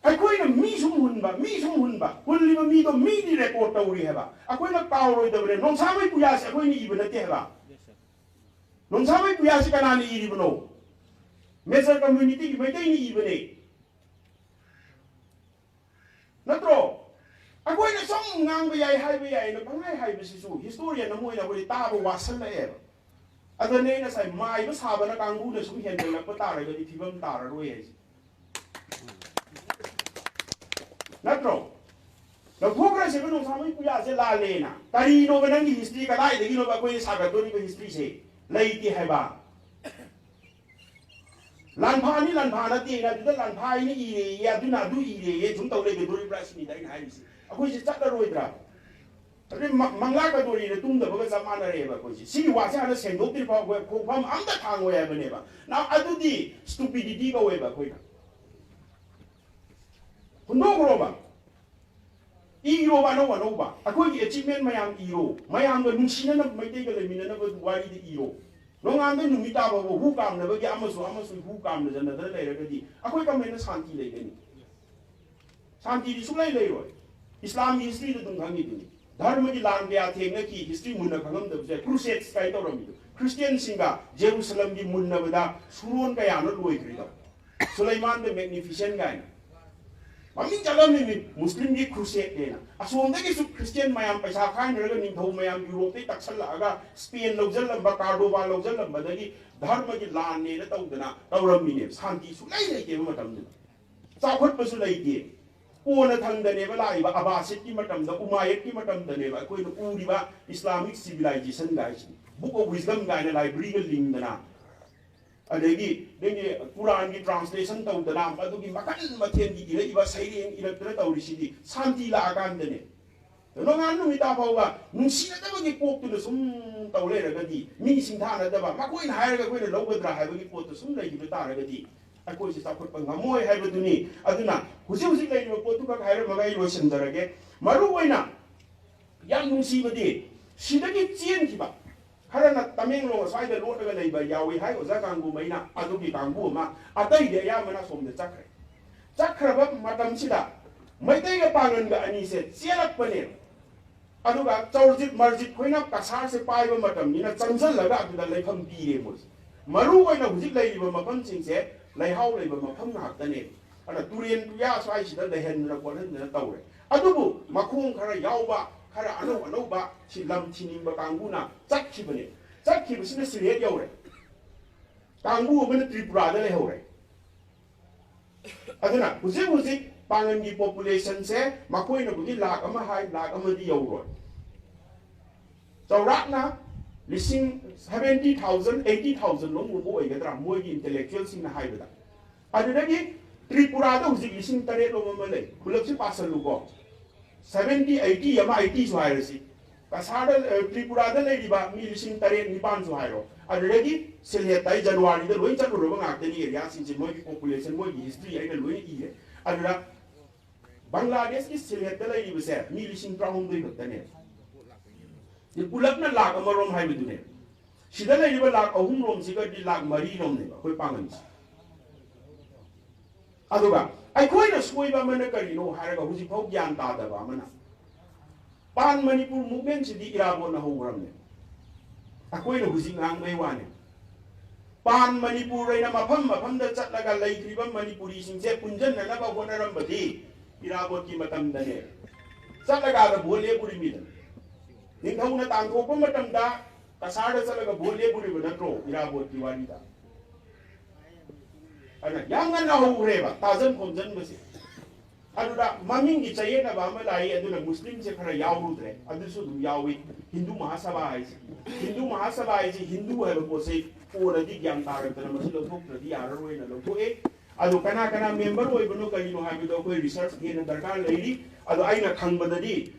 ꯑꯩꯈꯣꯏꯅ ꯃꯤ ꯁꯨꯝ ꯍꯨꯟꯕ, ꯃꯤ ꯁꯨꯝ ꯍꯨꯟꯕ, ꯍꯨꯜꯂꯤꯕ ꯃꯤꯗꯣ ꯃꯤꯗꯤ ꯔꯦꯀꯣꯔꯗ ꯇꯧꯔꯤ ꯍꯥꯏꯕ꯫ ꯑꯩꯈꯣꯏꯅ ꯀꯥꯎꯔꯣꯏꯗꯕꯅꯦ, ꯅꯣꯡꯁꯥꯃꯩ ꯄꯨꯌꯥꯁꯦ ꯑꯩꯈꯣꯏꯅ ꯏꯕ ꯅꯠꯇꯦ ꯍꯥꯏꯕ꯫ ꯅꯣꯡꯁꯥꯃꯩ ꯄꯨꯌꯥꯁꯤ ꯀꯅꯥꯅ ꯏꯔꯤꯕꯅꯣ? ꯃꯦꯖꯔ ꯀꯝꯃ꯭ꯌꯨꯅꯤꯇꯤꯒꯤ ꯃꯩꯇꯩꯅ ꯏꯕꯅꯦ꯫ ꯅꯠꯇ꯭ꯔꯣ? ꯑꯩꯈꯣꯏꯅ ꯁꯨꯝ ꯉꯥꯡꯕ ꯌꯥꯏ, ꯍꯥꯏꯕ ꯌꯥꯏꯅ ꯄꯪꯍꯥꯏ ꯍꯥꯏꯕꯁꯤꯁꯨ ꯍꯤꯁꯇꯣꯔꯤꯌꯟ ꯑꯃ ꯑꯣꯏꯅ ꯑꯩꯈꯣꯏꯗꯤ ꯇꯥꯕ ꯋꯥꯁꯜꯂꯛꯑꯦꯕ꯫ ꯑꯗꯨꯅꯦ ꯑꯩ ꯉꯁꯥꯏ ꯃꯥꯏꯕ ꯁꯥꯕꯅ ꯀꯥꯡꯕꯨꯅ ꯁꯨꯝ ꯍꯦꯟꯒꯠꯂꯛꯄ ꯇꯥꯔꯒꯗꯤ ꯐꯤꯕꯝ ꯇꯥꯔꯔꯣꯏ ꯍꯥꯏꯁꯦ꯫ ꯅꯠꯇ꯭ꯔꯣ? ꯂꯧꯊꯣꯛꯈ꯭ꯔꯁꯦꯕ ꯅꯣꯡꯁꯥꯃꯩ ꯄꯨꯌꯥꯁꯦ ꯂꯥꯜꯂꯦꯅ꯫ ꯀꯔꯤꯅꯣꯕ ꯅꯪꯒꯤ ꯍꯤꯁꯇ꯭ꯔꯤ? ꯀꯗꯥꯏꯗꯒꯤꯅꯣꯕ ꯑꯩꯈꯣꯏꯅ ꯁꯥꯒꯠꯇꯣꯔꯤꯕ ꯍꯤꯁꯇ꯭ꯔꯤꯁꯦ? ꯂꯩꯇꯦ ꯍꯥꯏꯕ꯫ ꯂꯥꯟꯐꯥꯅꯤ ꯂꯥꯟꯐꯥ ꯅꯠꯇꯦꯅ ꯑꯗꯨꯗ ꯂꯥꯟꯐꯥ ꯍꯥꯏꯅ ꯏꯔꯦꯌꯦ, ꯑꯗꯨꯅ ꯑꯗꯨ ꯏꯔꯦꯌꯦ, ꯁꯨꯝ ꯇꯧ ꯂꯩꯒꯗꯣꯔꯤꯕ꯭ꯔꯥ ꯁꯤꯅꯤꯗ ꯑꯩꯅ ꯍꯥꯏꯔꯤꯁꯦ꯫ ꯑꯩꯈꯣꯏꯁꯦ ꯆꯠꯂꯔꯣꯏꯗ꯭ꯔꯥ? ꯑꯗꯨꯗꯤ ꯃ-, ꯃꯪꯂꯥꯛꯀꯗꯣꯔꯤꯅ ꯇꯨꯝꯗꯕꯒ ꯆꯞ ꯃꯥꯟꯅꯔꯦꯕ ꯑꯩꯈꯣꯏꯁꯦ꯫ ꯁꯤꯒꯤ ꯋꯥꯁꯦ ꯍꯥꯟꯅ ꯁꯦꯡꯗꯣꯛꯇ꯭ꯔꯤ ꯐꯥꯎꯕ ꯑꯩꯈꯣꯏ ꯈꯣꯡꯐꯝ ꯑꯝꯇ ꯊꯥꯡꯉꯣꯏ ꯍꯥꯏꯕꯅꯦꯕ꯫ ꯅ ꯑꯗꯨꯗꯤ ꯁ꯭ꯇꯨꯄꯤꯗꯤꯇꯤ ꯀꯧꯋꯦꯕ ꯑꯩꯈꯣꯏꯅ꯫ ꯍꯨꯟꯗꯣꯛꯈ꯭ꯔꯣꯕ꯫ ꯏꯔꯣꯕ ꯑꯅꯧ ꯑꯅꯧꯕ꯫ ꯑꯩꯈꯣꯏꯒꯤ ꯑꯦꯆꯤꯞꯃꯦꯟ ꯃꯌꯥꯝ ꯏꯔꯣ꯫ ꯃꯌꯥꯝꯒ ꯅꯨꯡꯁꯤꯅꯅꯕ, ꯃꯩꯇꯩꯒ ꯂꯩꯃꯤꯟꯅꯅꯕ ꯋꯥꯔꯤꯗ ꯏꯔꯣ꯫ ꯅꯣꯡꯉꯥꯟꯕ ꯅꯨꯃꯤꯠ ꯇꯥꯕꯕꯨ ꯍꯨ ꯀꯥꯝꯅꯕꯒꯤ ꯑꯃꯁꯨ ꯑꯃꯁꯨ ꯍꯨ ꯀꯥꯝꯅꯗꯅꯗꯅ ꯂꯩꯔꯒꯗꯤ ꯑꯩꯈꯣꯏ ꯀꯃꯥꯏꯅ ꯁꯥꯟꯇꯤ ꯂꯩꯒꯅꯤ? ꯁꯥꯟꯇꯤꯗꯤ ꯁꯨꯡꯂꯩ ꯂꯩꯔꯣꯏ꯫ ꯏꯁꯂꯥꯝꯒꯤ ꯍꯤꯁꯇ꯭ꯔꯤꯗ ꯑꯗꯨꯝ ꯈꯪꯉꯤꯗꯨꯅꯤ꯫ ꯙꯔꯃꯒꯤ ꯂꯥꯟ ꯀꯌꯥ ꯊꯦꯡꯅꯈꯤ, ꯍꯤꯁꯇ꯭ꯔꯤ ꯃꯨꯟꯅ ꯈꯪꯉꯝꯗꯕꯁꯦ꯫ ꯀ꯭ꯔꯨꯁꯦꯠꯁ ꯀꯥꯏꯅ ꯇꯧꯔꯝꯃꯤꯗꯣ, ꯈ꯭ꯔꯤꯁꯇꯤꯌꯟꯁꯤꯡꯒ ꯖꯦꯔꯨꯁꯂꯝꯒꯤ ꯃꯨꯟꯅꯕꯗ ꯁꯨꯔꯣꯟ ꯀꯌꯥꯅꯣ ꯂꯣꯏꯈ꯭ꯔꯤꯗꯣ꯫ ꯁꯨꯂꯩꯃꯥꯟ ꯗ ꯃꯦꯒꯅꯤꯐꯤꯁꯦꯟ ꯀꯥꯏꯅ ꯃꯃꯤꯡ ꯆꯠꯂꯝꯃꯤꯅꯤ, ꯃꯨꯁꯂꯤꯝꯒꯤ ꯀ꯭ꯔꯨꯁꯦꯠꯅꯦꯅ꯫ ꯑꯁꯣꯝꯗꯒꯤꯁꯨ ꯈ꯭ꯔꯤꯁꯇꯤꯌꯟ ꯃꯌꯥꯝ ꯄꯩꯁꯥ ꯈꯥꯏꯅꯔꯒ ꯅꯤꯡꯊꯧ ꯃꯌꯥꯝ ꯌꯨꯔꯣꯞꯇꯩ ꯇꯛꯁꯜꯂꯛꯑꯒ ꯁ꯭ꯄꯦꯟ ꯂꯧꯁꯤꯜꯂꯝꯕ, ꯀꯥꯔꯗꯣꯕꯥ ꯂꯧꯁꯤꯜꯂꯝꯕꯗꯒꯤ ꯙꯔꯃꯒꯤ ꯂꯥꯟꯅꯦꯅ ꯇꯧꯗꯅ ꯇꯧꯔꯝꯃꯤꯅꯦꯕ꯫ ꯁꯥꯟꯇꯤ ꯁꯨꯡꯂꯩ ꯂꯩꯇꯦꯕ ꯃꯇꯝꯗꯨꯗ꯫ ꯆꯥꯎꯈꯠꯄꯁꯨ ꯂꯩꯇꯦ꯫ ꯀꯣꯟꯅ ꯊꯪꯗꯅꯦꯕ ꯂꯥꯛꯏꯕ ꯑꯕꯥꯁꯤꯠꯀꯤ ꯃꯇꯝꯗ, ꯎꯃꯥꯌꯠꯀꯤ ꯃꯇꯝꯗꯅꯦꯕ ꯑꯩꯈꯣꯏꯅ ꯎꯔꯤꯕ ꯏꯁꯂꯥꯃꯤꯛ ꯁꯤꯚꯤꯂꯥꯏꯖꯦꯁꯟ ꯍꯥꯏꯁꯤꯅꯤ꯫ ꯕꯨꯛ ꯑꯣꯐ ꯋꯤꯁꯗꯝ ꯀꯥꯏꯅ ꯂꯥꯏꯕ꯭ꯔꯦꯔꯤꯒ ꯂꯤꯡꯗꯅ, ꯑꯗꯒꯤ ꯅꯪꯒꯤ ꯀꯨꯔꯥꯟꯒꯤ translation ꯇꯧꯗꯅ ꯑꯗꯨꯒꯤ ꯃꯈꯜ ꯃꯊꯦꯜꯒꯤ ꯏꯔꯛꯏꯕ ꯁꯩꯔꯦꯡ ꯏꯔꯛꯇꯅ ꯇꯧꯔꯤꯁꯤꯗꯤ ꯁꯥꯟꯇꯤ ꯂꯥꯛꯑꯀꯥꯟꯗꯅꯦ꯫ ꯅꯣꯡꯉꯥꯟ ꯅꯨꯃꯤꯠ ꯇꯥ ꯐꯥꯎꯕ ꯅꯨꯡꯁꯤꯅꯗꯕꯒꯤ ꯀꯣꯛꯇꯨꯅ ꯁꯨꯝ ꯇꯧ ꯂꯩꯔꯒꯗꯤ, ꯃꯤ ꯁꯤꯡꯊꯥꯅꯗꯕ, ꯃꯈꯣꯏꯅ ꯍꯥꯏꯔꯒ ꯑꯩꯈꯣꯏꯅ ꯂꯧꯒꯗ꯭ꯔꯥ ꯍꯥꯏꯕꯒꯤ ꯄꯣꯠꯇꯨ ꯁꯨꯝ ꯂꯩꯈꯤꯕ ꯇꯥꯔꯒꯗꯤ, ꯑꯩꯈꯣꯏꯁꯦ ꯆꯥꯎꯈꯠꯄ ꯉꯝꯃꯣꯏ ꯍꯥꯏꯕꯗꯨꯅꯤ꯫ ꯑꯗꯨꯅ ꯍꯧꯖꯤꯛ ꯍꯧꯖꯤꯛ ꯂꯩꯔꯤꯕ ꯄꯣꯠꯇꯨꯈꯛ ꯍꯥꯏꯔꯝꯃꯒ ꯑꯩ ꯂꯣꯏꯁꯤꯟꯖꯔꯒꯦ꯫ ꯃꯔꯨ ꯑꯣꯏꯅ ꯌꯥꯝ ꯅꯨꯡꯁꯤꯕꯗꯤ, ꯁꯤꯗꯒꯤ ꯆꯦꯟꯈꯤꯕ ꯈꯔꯅ ꯇꯃꯦꯡꯂꯣꯡ ꯑꯁ꯭ꯋꯥꯏꯗ ꯂꯣꯠꯂꯒ ꯂꯩꯕ ꯌꯥꯎꯏ ꯍꯥꯏ ꯑꯣꯖꯥ ꯀꯥꯡꯕꯨꯃꯩꯅ꯫ ꯑꯗꯨꯒꯤ ꯀꯥꯡꯕꯨ ꯑꯃ, ꯑꯇꯩꯗꯤ ꯑꯌꯥꯝꯕꯅ ꯑꯁꯣꯝꯗ ꯆꯠꯈ꯭ꯔꯦ꯫ ꯆꯠꯈ꯭ꯔꯕ ꯃꯇꯝꯁꯤꯗ ꯃꯩꯇꯩꯒ ꯄꯥꯡꯒꯟꯒ ꯑꯅꯤꯁꯦ ꯆꯦꯜꯂꯛꯄꯅꯦ꯫ ꯑꯗꯨꯒ ꯆꯧꯔꯖꯤꯠ ꯃꯔꯖꯤꯠ ꯈꯣꯏꯅ ꯀꯁꯥꯔꯁꯦ ꯄꯥꯏꯕ ꯃꯇꯝꯅꯤꯅ ꯆꯪꯁꯤꯜꯂꯒ ꯑꯗꯨꯗ ꯂꯩꯐꯝ ꯄꯤꯔꯦ ꯃꯣꯏꯁꯦ꯫ ꯃꯔꯨ ꯑꯣꯏꯅ ꯍꯧꯖꯤꯛ ꯂꯩꯔꯤꯕ ꯃꯐꯝꯁꯤꯡꯁꯦ ꯂꯩꯍꯥꯎ ꯂꯩꯕ ꯃꯐꯝ ꯉꯥꯛꯇꯅꯦ꯫ ꯑꯗꯨꯅ ꯇꯨꯔꯦꯟ ꯇꯨꯌꯥ ꯁ꯭ꯋꯥꯏꯁꯤꯗ ꯂꯩꯍꯟꯗꯅ ꯈꯣꯠꯍꯟꯗꯅ ꯇꯧꯔꯦ꯫ ꯑꯗꯨꯕꯨ ꯃꯈꯣꯡ ꯈꯔ ꯌꯥꯎꯕ, ꯈꯔ ꯑꯅꯧ ꯑꯅꯧꯕ ꯁꯤ ꯂꯝ ꯊꯤꯅꯤꯡꯕ ꯀꯥꯡꯕꯨꯅ ꯆꯠꯈꯤꯕꯅꯦ꯫ ꯆꯠꯈꯤꯕꯁꯤꯅ ꯁꯤꯜꯍꯦꯠ ꯌꯧꯔꯦ꯫ ꯀꯥꯡꯕꯨ ꯑꯃꯅ ꯇ꯭ꯔꯤꯄꯨꯔꯥꯗ ꯂꯩꯍꯧꯔꯦ꯫ ꯑꯗꯨꯅ ꯍꯧꯖꯤꯛ ꯍꯧꯖꯤꯛ ꯄꯥꯡꯒꯟꯒꯤ populationꯁꯦ ꯃꯈꯣꯏꯅꯕꯨꯗꯤ ꯂꯥꯛ ꯑꯃ ꯍꯥꯏ, ꯂꯥꯛ ꯑꯃꯗꯤ ꯌꯧꯔꯣꯏ꯫ ꯆꯥꯎꯔꯥꯛꯅ ꯂꯤꯁꯤꯡ seventy thousand, eighty thousand ꯂꯣꯝꯒꯨꯝꯕ ꯑꯣꯏꯒꯗ꯭ꯔꯥ, ꯃꯣꯏꯒꯤ intellectualꯁꯤꯡꯅ ꯍꯥꯏꯕꯗ꯫ ꯑꯗꯨꯗꯒꯤ ꯇ꯭ꯔꯤꯄꯨꯔꯥꯗ ꯍꯧꯖꯤꯛ ꯂꯤꯁꯤꯡ ꯇꯔꯦꯠ ꯂꯣꯝ ꯑꯃ ꯂꯩ꯫ ꯄꯨꯂꯞꯁꯤ ꯄꯥꯁꯜꯂꯨꯀꯣ꯫ Seventy, eighty ꯑꯃ, eightyꯁꯨ ꯍꯥꯏꯔꯁꯤ꯫ ꯀꯁꯥꯔꯗ, ꯑ, ꯇ꯭ꯔꯤꯄꯨꯔꯥꯗ ꯂꯩꯔꯤꯕ ꯃꯤ ꯂꯤꯁꯤꯡ ꯇꯔꯦꯠ ꯅꯤꯄꯥꯟꯁꯨ ꯍꯥꯏꯔꯣ꯫ ꯑꯗꯨꯗꯒꯤ ꯁꯤꯜꯍꯦꯠꯇ ꯑꯩ ꯖꯅꯋꯥꯔꯤꯗ ꯂꯣꯏ ꯆꯠꯂꯨꯔꯕ ꯉꯥꯛꯇꯅꯤ areaꯁꯤꯡꯁꯦ, ꯃꯣꯏꯒꯤ population, ꯃꯣꯏꯒꯤ history ꯑꯩꯅ ꯂꯣꯏꯅ ꯏꯔꯦ꯫ ꯑꯗꯨꯗ ꯕꯪꯒ꯭ꯂꯥꯗꯦꯁꯀꯤ ꯁꯤꯜꯍꯦꯠꯇ ꯂꯩꯔꯤꯕꯁꯦ ꯃꯤ ꯂꯤꯁꯤꯡ ꯇꯔꯥꯍꯨꯝꯗꯣꯏ ꯈꯛꯇꯅꯦ꯫ ꯁꯤ ꯄꯨꯂꯞꯅ ꯂꯥꯛ ꯑꯃꯔꯣꯝ ꯍꯥꯏꯕꯗꯨꯅꯦ꯫ ꯁꯤꯗ ꯂꯩꯔꯤꯕ ꯂꯥꯛ ꯑꯍꯨꯝꯔꯣꯝꯁꯤꯒꯗꯤ ꯂꯥꯛ ꯃꯔꯤꯔꯣꯝꯅꯦꯕ ꯑꯩꯈꯣꯏ ꯄꯥꯡꯒꯟꯁꯦ꯫ ꯑꯗꯨꯒ ꯑꯩꯈꯣꯏꯅ ꯁꯣꯏꯕ ꯑꯃꯅ ꯀꯔꯤꯅꯣ ꯍꯥꯏꯔꯒ ꯍꯧꯖꯤꯛꯐꯥꯎ ꯒ꯭ꯌꯥꯟ ꯇꯥꯗꯕ ꯑꯃꯅ, ꯄꯥꯟ ꯃꯅꯤꯄꯨꯔ movementꯁꯤꯗꯤ ꯏꯔꯥꯕꯣꯠꯅ ꯍꯧꯈ꯭ꯔꯕꯅꯦ꯫ ꯑꯩꯈꯣꯏꯅ ꯍꯧꯖꯤꯛ ꯉꯥꯡꯕꯩ ꯋꯥꯅꯦ꯫ ꯄꯥꯟ ꯃꯅꯤꯄꯨꯔ ꯑꯣꯏꯅ ꯃꯐꯝ ꯃꯐꯝꯗ ꯆꯠꯂꯒ ꯂꯩꯈ꯭ꯔꯤꯕ ꯃꯅꯤꯄꯨꯔꯤꯁꯤꯡꯁꯦ ꯄꯨꯟꯁꯤꯟꯅꯅꯕ ꯍꯣꯠꯅꯔꯝꯕꯗꯤ ꯏꯔꯥꯕꯣꯠꯀꯤ ꯃꯇꯝꯗꯅꯦ꯫ ꯆꯠꯂꯒ ꯑꯥꯗ ꯚꯣꯠ ꯂꯦꯞꯄꯨꯔꯤꯃꯤꯗꯅ꯫ ꯅꯤꯡꯊꯧꯅ ꯇꯥꯟꯊꯣꯛꯄ ꯃꯇꯝꯗ ꯀꯁꯥꯔꯗ ꯆꯠꯂꯒ ꯚꯣꯠ ꯂꯦꯞꯄꯨꯔꯤꯕ ꯅꯠꯇ꯭ꯔꯣ ꯏꯔꯥꯕꯣꯠꯀꯤ ꯋꯥꯔꯤꯗ? ꯑꯗꯨꯅ ꯌꯥꯝ ꯉꯟꯅ ꯍꯧꯈ꯭ꯔꯦꯕ ꯇꯥꯖꯟ ꯈꯣꯝꯖꯟꯕꯁꯦ꯫ ꯑꯗꯨꯗ ꯃꯃꯤꯡꯒꯤ ꯆꯌꯦꯠꯅꯕ ꯑꯃ ꯂꯥꯛꯏ, ꯑꯗꯨꯅ ꯃꯨꯁꯂꯤꯝꯁꯦ ꯈꯔ ꯌꯥꯎꯔꯨꯗ꯭ꯔꯦ, ꯑꯗꯨꯁꯨ ꯑꯗꯨꯝ ꯌꯥꯎꯏ꯫ ꯍꯤꯟꯗꯨ ꯃꯍꯥꯁꯚꯥ ꯍꯥꯏꯁꯦ, ꯍꯤꯟꯗꯨ ꯃꯍꯥꯁꯚꯥ ꯍꯥꯏꯁꯦ ꯍꯤꯟꯗꯨ ꯍꯥꯏꯕ ꯄꯣꯠꯁꯦ ꯀꯣꯟꯅꯗꯤ ꯒ꯭ꯌꯥꯟ ꯇꯥꯔꯛꯇꯅ ꯃꯁꯤ ꯂꯧꯊꯣꯛꯇ꯭ꯔꯗꯤ ꯌꯥꯔꯔꯣꯏꯅ ꯂꯧꯊꯣꯛꯑꯦ꯫ ꯑꯗꯣ ꯀꯅꯥ ꯀꯅꯥ ꯃꯦꯝꯕꯔ ꯑꯣꯏꯕꯅꯣ ꯀꯔꯤꯅꯣ ꯍꯥꯏꯕꯗꯣ ꯑꯩꯈꯣꯏ ꯔꯤꯁꯔꯁ ꯍꯦꯟꯅ ꯗꯔꯀꯥꯔ ꯂꯩꯔꯤ꯫ ꯑꯗꯣ ꯑꯩꯅ ꯈꯪꯕꯗꯗꯤ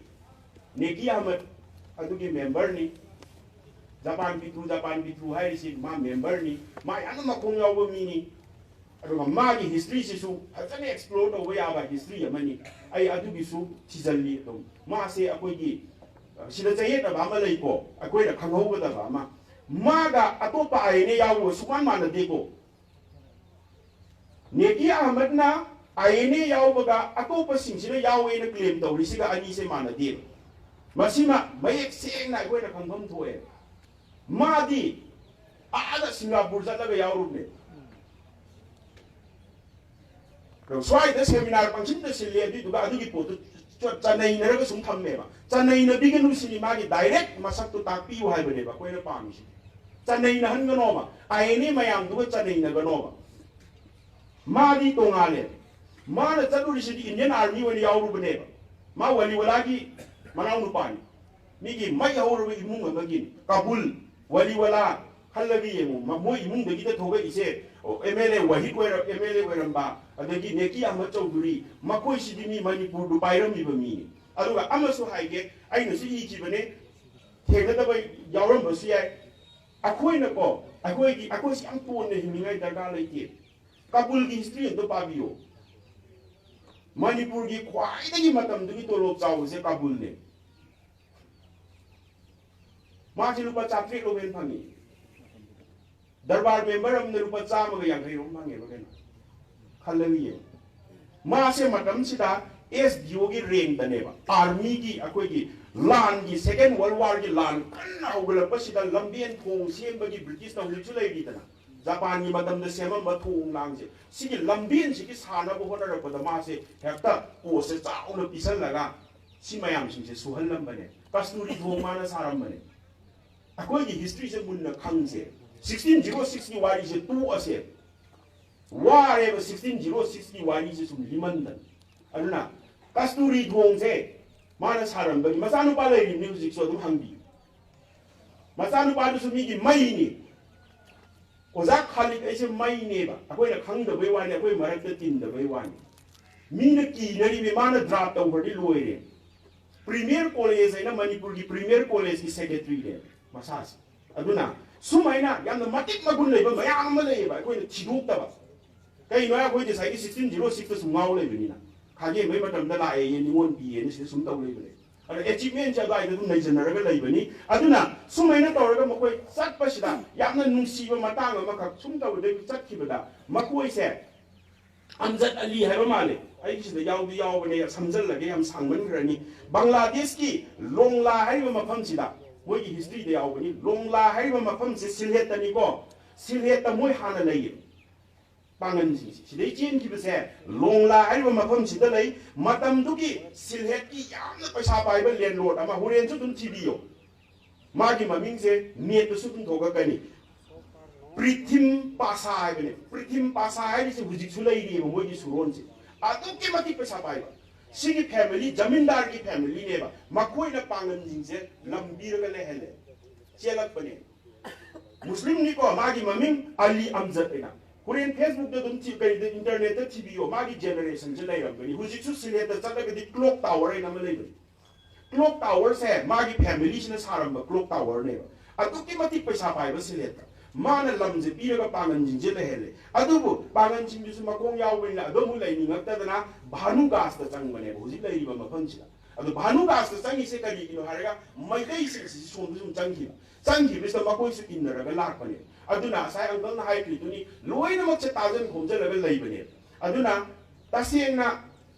ꯅꯦꯀꯤ ꯑꯍꯃꯗ ꯑꯗꯨꯒꯤ ꯃꯦꯝꯕꯔꯅꯤ꯫ ꯖꯄꯥꯟ ꯄꯤꯇ꯭ꯔꯨ, ꯖꯄꯥꯟ ꯄꯤꯇ꯭ꯔꯨ ꯍꯥꯏꯔꯤꯁꯤ ꯃꯥ ꯃꯦꯝꯕꯔꯅꯤ, ꯃꯥ ꯌꯥꯝꯅ ꯃꯈꯣꯡ ꯌꯥꯎꯕ ꯃꯤꯅꯤ꯫ ꯑꯗꯨꯒ ꯃꯥꯒꯤ ꯍꯤꯁꯇ꯭ꯔꯤꯁꯤꯁꯨ ꯐꯖꯅ ꯑꯦꯛꯁꯄ꯭ꯂꯣꯔ ꯇꯧꯕ ꯌꯥꯕ ꯍꯤꯁꯇ꯭ꯔꯤ ꯑꯃꯅꯤ꯫ ꯑꯩ ꯑꯗꯨꯒꯤꯁꯨ ꯊꯤꯖꯤꯜꯂꯤ꯫ ꯑꯗꯨꯝ ꯃꯥꯁꯦ ꯑꯩꯈꯣꯏꯒꯤ, ꯑ, ꯁꯤꯗ ꯆꯌꯦꯠꯅꯕ ꯑꯃ ꯂꯩꯀꯣ, ꯑꯩꯈꯣꯏꯅ ꯈꯪꯍꯧꯒꯗꯕ ꯑꯃ꯫ ꯃꯥꯒ ꯑꯇꯣꯞꯄ ꯑꯥꯏ ꯑꯦꯟ ꯑꯦ ꯌꯥꯎꯕꯒ ꯁꯨꯛꯃꯥꯟ ꯃꯥꯟꯅꯗꯦꯀꯣ꯫ ꯅꯦꯀꯤ ꯑꯍꯃꯗꯅ ꯑꯥꯏ ꯑꯦꯟ ꯑꯦ ꯌꯥꯎꯕꯒ ꯑꯇꯣꯞꯄꯁꯤꯡꯁꯤꯅ ꯌꯥꯎꯋꯦꯅ ꯀ꯭ꯂꯦꯝ ꯇꯧꯔꯤꯁꯤꯒ ꯑꯅꯤꯁꯦ ꯃꯥꯟꯅꯗꯦꯕ꯫ ꯃꯁꯤꯃ ꯃꯌꯦꯛ ꯁꯦꯡꯅ ꯑꯩꯈꯣꯏꯅ ꯈꯪꯐꯝ ꯊꯣꯛꯑꯦ꯫ ꯃꯥꯗꯤ ꯑꯥꯗ ꯁꯤꯡꯒꯥꯄꯨꯔ ꯆꯠꯂꯒ ꯌꯥꯎꯔꯨꯕꯅꯦ꯫ ꯑꯗꯣ ꯁ꯭ꯋꯥꯏꯗ ꯁꯦꯃꯤꯅꯥꯔ ꯄꯪꯁꯤꯟꯗ ꯁꯤꯜꯂꯦ, ꯑꯗꯨꯏꯗꯨꯒ ꯑꯗꯨꯒꯤ ꯄꯣꯠꯇꯨ ꯆ-, ꯆꯅꯩꯅꯔꯒ ꯁꯨꯝ ꯊꯝꯃꯦꯕ꯫ ꯆꯅꯩꯅꯕꯤꯒꯅꯨ ꯁꯤꯅꯤ ꯃꯥꯒꯤ ꯗꯥꯏꯔꯦꯛ ꯃꯁꯛꯇꯨ ꯇꯥꯛꯄꯤꯌꯨ ꯍꯥꯏꯕꯅꯦꯕ ꯑꯩꯈꯣꯏꯅ ꯄꯥꯝꯃꯤꯁꯦ꯫ ꯆꯅꯩꯅꯍꯟꯒꯅꯣꯕ, ꯑꯥꯏ ꯑꯦꯟ ꯑꯦ ꯃꯌꯥꯝꯗꯨꯒ ꯆꯅꯩꯅꯒꯅꯣꯕ꯫ ꯃꯥꯗꯤ ꯇꯣꯉꯥꯜꯂꯦ꯫ ꯃꯥꯅ ꯆꯠꯂꯨꯔꯤꯁꯤꯗꯤ ꯏꯟꯗꯤꯌꯟ ꯑꯥꯔꯃꯤ ꯑꯣꯏꯅ ꯌꯥꯎꯔꯨꯕꯅꯦꯕ꯫ ꯃꯥ ꯋꯥꯂꯤꯋꯥꯂꯥꯒꯤ ꯃꯅꯥꯎꯅꯨꯄꯥꯅꯤ꯫ ꯃꯤꯒꯤ ꯃꯩ ꯍꯧꯔꯕ ꯏꯃꯨꯡ ꯑꯃꯒꯤꯅꯤ꯫ ꯀꯥꯕꯨꯜ, ꯋꯥꯂꯤꯋꯥꯂꯥ, ꯈꯜꯂꯒ ꯌꯦꯡꯉꯨ꯫ ꯃ-, ꯃꯣꯏ ꯏꯃꯨꯡꯗꯒꯤꯗ ꯊꯣꯛꯂꯛꯏꯁꯦ, ꯑꯦꯝ ꯑꯦꯜ ꯑꯦ ꯋꯥꯍꯤꯗ ꯑꯣꯏꯔ-, ꯑꯦꯝ ꯑꯦꯜ ꯑꯦ ꯑꯣꯏꯔꯝꯕ, ꯑꯗꯒꯤ ꯅꯦꯀꯤ ꯑꯍꯃꯗ ꯆꯧꯙꯨꯔꯤ, ꯃꯈꯣꯏꯁꯤꯗꯤ ꯃꯤ ꯃꯅꯤꯄꯨꯔꯗꯨ ꯄꯥꯏꯔꯝꯃꯤꯕ ꯃꯤꯅꯤ꯫ ꯑꯗꯨꯒ ꯑꯃꯁꯨ ꯍꯥꯏꯒꯦ, ꯑꯩꯅꯁꯨ ꯏꯈꯤꯕꯅꯦ, ꯊꯦꯡꯅꯗꯕ ꯌꯥꯎꯔꯝꯕꯁꯨ ꯌꯥꯏ꯫ ꯑꯩꯈꯣꯏꯅꯀꯣ, ꯑꯩꯈꯣꯏꯒꯤ, ꯑꯩꯈꯣꯏꯁꯤ ꯌꯥꯝ ꯇꯣꯟꯅ ꯍꯤꯡꯅꯤꯡꯉꯥꯏ ꯗꯔꯀꯥꯔ ꯂꯩꯇꯦ꯫ ꯀꯥꯕꯨꯜꯒꯤ ꯍꯤꯁꯇ꯭ꯔꯤ ꯑꯝꯇ ꯄꯥꯕꯤꯌꯣ꯫ ꯃꯅꯤꯄꯨꯔꯒꯤ ꯈ꯭ꯋꯥꯏꯗꯒꯤ ꯃꯇꯝꯗꯨꯒꯤ ꯇꯣꯂꯣꯞ ꯆꯥꯎꯕꯁꯦ ꯀꯥꯕꯨꯜꯅꯦ꯫ ꯃꯥꯁꯦ ꯂꯨꯄꯥ ꯆꯥꯇ꯭ꯔꯦꯠ ꯂꯣꯝ ꯍꯦꯟꯅ ꯐꯪꯉꯤ꯫ ꯗꯔꯕꯥꯔ ꯃꯦꯝꯕꯔ ꯑꯃꯅ ꯂꯨꯄꯥ ꯆꯥꯝꯃꯒ ꯌꯥꯡꯈꯩ ꯂꯣꯝ ꯐꯪꯉꯦꯕ ꯀꯩꯅꯣ꯫ ꯈꯜꯂꯒ ꯌꯦꯡꯉꯨ꯫ ꯃꯥꯁꯦ ꯃꯇꯝꯁꯤꯗ ꯑꯦꯁ ꯗꯤ ꯑꯣꯒꯤ ꯔꯦꯡꯗꯅꯦꯕ, ꯑꯥꯔꯃꯤꯒꯤ, ꯑꯩꯈꯣꯏꯒꯤ ꯂꯥꯟꯒꯤ, ꯁꯦꯀꯦꯟ ꯋꯥꯔꯜ ꯋꯥꯔꯒꯤ ꯂꯥꯟ ꯀꯟꯅ ꯍꯧꯒꯠꯂꯛꯄꯁꯤꯗ ꯂꯝꯕꯦꯟ ꯊꯣꯡ ꯁꯦꯝꯕꯒꯤ ꯕ꯭ꯔꯤꯇꯤꯁꯅ ꯍꯧꯖꯤꯛꯁꯨ ꯂꯩꯔꯤꯗꯅ, ꯖꯄꯥꯟꯒꯤ ꯃꯇꯝꯗ ꯁꯦꯝꯃꯝꯕ ꯊꯣꯡ ꯂꯥꯡꯁꯦ, ꯁꯤꯒꯤ ꯂꯝꯕꯦꯟꯁꯤꯒꯤ ꯁꯥꯅꯕ ꯍꯣꯠꯅꯔꯛꯄꯗ ꯃꯥꯁꯦ ꯍꯦꯛꯇ ꯄꯣꯁꯁꯦ ꯆꯥꯎꯅ ꯄꯤꯁꯜꯂꯒ ꯁꯤ ꯃꯌꯥꯝꯁꯤꯡꯁꯦ ꯁꯨꯍꯜꯂꯝꯕꯅꯦ꯫ ꯀꯁꯇꯨꯔꯤ ꯊꯣꯡ ꯃꯥꯅ ꯁꯥꯔꯝꯕꯅꯦ꯫ ꯑꯩꯈꯣꯏꯒꯤ ꯍꯤꯁꯇ꯭ꯔꯤꯁꯦ ꯃꯨꯟꯅ ꯈꯪꯁꯦ꯫ ꯁꯤꯛꯁꯇꯤꯟ ꯖꯤꯔꯣ ꯁꯤꯛꯁꯀꯤ ꯋꯥꯔꯤꯁꯦ ꯇꯣꯛꯑꯁꯦ꯫ ꯋꯥꯔꯦꯕ ꯁꯤꯛꯁꯇꯤꯟ ꯖꯤꯔꯣ ꯁꯤꯛꯁꯀꯤ ꯋꯥꯔꯤꯁꯦ ꯁꯨꯝ ꯂꯤꯃꯟꯗꯅ꯫ ꯑꯗꯨꯅ ꯀꯁꯇꯨꯔꯤ ꯊꯣꯡꯁꯦ ꯃꯥꯅ ꯁꯥꯔꯝꯕꯒꯤ, ꯃꯆꯥꯅꯨꯄꯥ ꯂꯩꯔꯤꯕꯅꯤ ꯍꯧꯖꯤꯛꯁꯨ, ꯑꯗꯨꯝ ꯍꯪꯕꯤꯌꯨ꯫ ꯃꯆꯥꯅꯨꯄꯥꯗꯨꯁꯨ ꯃꯤꯒꯤ ꯃꯩꯅꯤ꯫ ꯑꯣꯖꯥ ꯈꯥꯂꯤꯗ ꯑꯩꯁꯦ ꯃꯩꯅꯦꯕ, ꯑꯩꯈꯣꯏꯅ ꯈꯪꯗꯕꯩ ꯋꯥꯅꯤ, ꯑꯩꯈꯣꯏ ꯃꯔꯛꯇ ꯇꯤꯟꯗꯕꯩ ꯋꯥꯅꯤ꯫ ꯃꯤꯅ ꯀꯤꯅꯔꯤꯕ, ꯃꯥꯅ ꯗ꯭ꯔꯥꯞ ꯇꯧꯈ꯭ꯔꯗꯤ ꯂꯣꯏꯔꯦ꯫ ꯄ꯭ꯔꯤꯃꯤꯌꯔ ꯀꯣꯂꯦꯖ ꯍꯥꯏꯅ ꯃꯅꯤꯄꯨꯔꯒꯤ ꯄ꯭ꯔꯤꯃꯤꯌꯔ ꯀꯣꯂꯦꯖꯀꯤ ꯁꯦꯀ꯭ꯔꯦꯇꯔꯤꯅꯦꯕ ꯃꯁꯥꯁꯦ꯫ ꯑꯗꯨꯅ ꯁꯨꯃꯥꯏꯅ ꯌꯥꯝꯅ ꯃꯇꯤꯛ ꯃꯒꯨꯟ ꯂꯩꯕ ꯃꯌꯥꯝ ꯑꯃ ꯂꯩꯌꯦꯕ, ꯑꯩꯈꯣꯏꯅ ꯊꯤꯗꯣꯛꯇꯕ꯫ ꯀꯩꯅꯣ ꯍꯥꯏ, ꯑꯩꯈꯣꯏ ꯉꯁꯥꯏꯒꯤ ꯁꯤꯛꯁꯇꯤꯟ ꯖꯤꯔꯣ ꯁꯤꯛꯁꯇ ꯁꯨꯝ ꯉꯥꯎ ꯂꯩꯕꯅꯤꯅ, ꯈꯥꯒꯦꯝꯕꯩ ꯃꯇꯝꯗ ꯂꯥꯛꯑꯦ, ꯅꯤꯉꯣꯜ ꯄꯤꯌꯦꯅ ꯁꯤꯗ ꯁꯨꯝ ꯇꯧ ꯂꯩꯕꯅꯦ꯫ ꯑꯗ ꯑꯦꯆꯤꯞꯃꯦꯟꯁꯦ ꯑꯗꯨꯋꯥꯏꯗ ꯑꯗꯨꯝ ꯂꯩꯖꯅꯔꯒ ꯂꯩꯕꯅꯤ꯫ ꯑꯗꯨꯅ ꯁꯨꯃꯥꯏꯅ ꯇꯧꯔꯒ ꯃꯈꯣꯏ ꯆꯠꯄꯁꯤꯗ ꯌꯥꯝꯅ ꯅꯨꯡꯁꯤꯕ ꯃꯇꯥꯡ ꯑꯃꯈꯛ ꯁꯨꯝ ꯇꯧꯗꯣꯏ ꯆꯠꯈꯤꯕꯗ, ꯃꯈꯣꯏꯁꯦ ꯑꯝꯖꯗ ꯑꯂꯤ ꯍꯥꯏꯕ ꯃꯥꯜꯂꯦ, ꯑꯩꯒꯤ ꯁꯤꯗ ꯌꯥꯎꯗꯤ ꯌꯥꯎꯕꯅꯦ, ꯁꯝꯖꯜꯂꯒꯦ, ꯌꯥꯝ ꯁꯥꯡꯃꯟꯈ꯭ꯔꯅꯤ꯫ ꯕꯪꯒ꯭ꯂꯥꯗꯦꯁꯀꯤ ꯂꯣꯡꯂꯥ ꯍꯥꯏꯔꯤꯕ ꯃꯐꯝꯁꯤꯗ, ꯃꯣꯏꯒꯤ ꯍꯤꯁꯇ꯭ꯔꯤꯗ ꯌꯥꯎꯕꯅꯤ, ꯂꯣꯡꯂꯥ ꯍꯥꯏꯔꯤꯕ ꯃꯐꯝꯁꯦ ꯁꯤꯜꯍꯦꯠꯇꯅꯤꯀꯣ, ꯁꯤꯜꯍꯦꯠꯇ ꯃꯣꯏ ꯍꯥꯟꯅ ꯂꯩꯌꯦ꯫ ꯄꯥꯡꯒꯟꯁꯤꯡꯁꯦ ꯁꯤꯗꯩ ꯆꯦꯟꯈꯤꯕꯁꯦ, ꯂꯣꯡꯂꯥ ꯍꯥꯏꯔꯤꯕ ꯃꯐꯝꯁꯤꯗ ꯂꯩ꯫ ꯃꯇꯝꯗꯨꯒꯤ ꯁꯤꯜꯍꯦꯠꯀꯤ ꯌꯥꯝꯅ ꯄꯩꯁꯥ ꯄꯥꯏꯕ ꯂꯦꯟꯂꯣꯔꯗ ꯑꯃ, ꯍꯣꯔꯦꯟꯁꯨ ꯑꯗꯨꯝ ꯊꯤꯕꯤꯌꯣ, ꯃꯥꯒꯤ ꯃꯃꯤꯡꯁꯦ ꯅꯦꯠꯇꯁꯨ ꯑꯗꯨꯝ ꯊꯣꯛꯂꯛꯀꯅꯤ꯫ ꯄ꯭ꯔꯤꯊꯤꯝ ꯄꯥꯁꯥ ꯍꯥꯏꯕꯅꯦ꯫ ꯄ꯭ꯔꯤꯊꯤꯝ ꯄꯥꯁꯥ ꯍꯥꯏꯔꯤꯁꯦ ꯍꯧꯖꯤꯛꯁꯨ ꯂꯩꯔꯤꯑꯕ ꯃꯣꯏꯒꯤ ꯁꯨꯔꯣꯟꯁꯦ꯫ ꯑꯗꯨꯛꯀꯤ ꯃꯇꯤꯛ ꯄꯩꯁꯥ ꯄꯥꯏꯕ꯫ ꯁꯤꯒꯤ ꯐꯦꯃꯤꯂꯤ ꯖꯃꯤꯟꯗꯥꯔꯒꯤ ꯐꯦꯃꯤꯂꯤꯅꯦꯕ꯫ ꯃꯈꯣꯏꯅ ꯄꯥꯡꯒꯟꯁꯤꯡꯁꯦ ꯂꯝꯕꯤꯔꯒ ꯂꯩꯍꯜꯂꯦ꯫ ꯆꯦꯜꯂꯛꯄꯅꯦ꯫ ꯃꯨꯁꯂꯤꯝꯅꯤꯀꯣ, ꯃꯥꯒꯤ ꯃꯃꯤꯡ ꯑꯂꯤ ꯑꯝꯖꯗ ꯍꯥꯏꯅ꯫ ꯍꯣꯔꯦꯟ ꯐꯦꯁꯕꯨꯛꯇ ꯑꯗꯨꯝ ꯊꯤ-, ꯀꯩꯗ, ꯏꯟꯇꯔꯅꯦꯠꯇ ꯊꯤꯕꯤꯌꯣ, ꯃꯥꯒꯤ ꯖꯦꯅꯦꯔꯦꯁꯟꯁꯦ ꯂꯩꯔꯝꯒꯅꯤ꯫ ꯍꯧꯖꯤꯛꯁꯨ ꯁꯤꯂꯦꯠꯇ ꯆꯠꯂꯒꯗꯤ ꯀ꯭ꯂꯣꯛ ꯇꯥꯋꯔ ꯍꯥꯏꯅ ꯑꯃ ꯂꯩꯕꯅꯤ꯫ ꯀ꯭ꯂꯣꯛ ꯇꯥꯋꯔꯁꯦ ꯃꯥꯒꯤ ꯐꯦꯃꯤꯂꯤꯁꯤꯅ ꯁꯥꯔꯝꯕ ꯀ꯭ꯂꯣꯛ ꯇꯥꯋꯔꯅꯦꯕ꯫ ꯑꯗꯨꯛꯀꯤ ꯃꯇꯤꯛ ꯄꯩꯁꯥ ꯄꯥꯏꯕ ꯁꯤꯂꯦꯠꯇ꯫ ꯃꯥꯅ ꯂꯝꯁꯦ ꯄꯤꯔꯒ ꯄꯥꯡꯒꯟꯁꯤꯡꯁꯦ ꯂꯩꯍꯜꯂꯦ꯫ ꯑꯗꯨꯕꯨ ꯄꯥꯡꯒꯟꯁꯤꯡꯗꯨꯁꯨ ꯃꯈꯣꯡ ꯌꯥꯎꯕꯅꯤꯅ ꯑꯗꯨ ꯑꯃꯨꯛ ꯂꯩꯅꯤꯡꯉꯛꯇꯗꯅ ꯚꯥꯅꯨꯒꯥꯁꯇ ꯆꯪꯕꯅꯦꯕ, ꯍꯧꯖꯤꯛ ꯂꯩꯔꯤꯕ ꯃꯐꯝꯁꯤꯗ꯫ ꯑꯗꯨ ꯚꯥꯅꯨꯒꯥꯁꯇ ꯆꯪꯉꯤꯁꯦ ꯀꯔꯤꯒꯤꯅꯣ ꯍꯥꯏꯔꯒ, ꯃꯩꯇꯩꯁꯤꯡꯁꯤ ꯁꯣꯝꯗ ꯁꯨꯝ ꯆꯪꯈꯤꯕ꯫ ꯆꯪꯈꯤꯕꯁꯤꯗ ꯃꯈꯣꯏꯁꯨ ꯏꯟꯅꯔꯒ ꯂꯥꯛꯄꯅꯦ꯫ ꯑꯗꯨꯅ ꯉꯁꯥꯏ ꯑꯪꯀꯜꯅ ꯍꯥꯏꯈ꯭ꯔꯤꯗꯨꯅꯤ, ꯂꯣꯏꯅꯃꯛꯁꯦ ꯇꯥꯁꯤꯟ ꯈꯣꯝꯖꯤꯜꯂꯒ ꯂꯩꯕꯅꯦꯕ꯫ ꯑꯗꯨꯅ ꯇꯁꯦꯡꯅ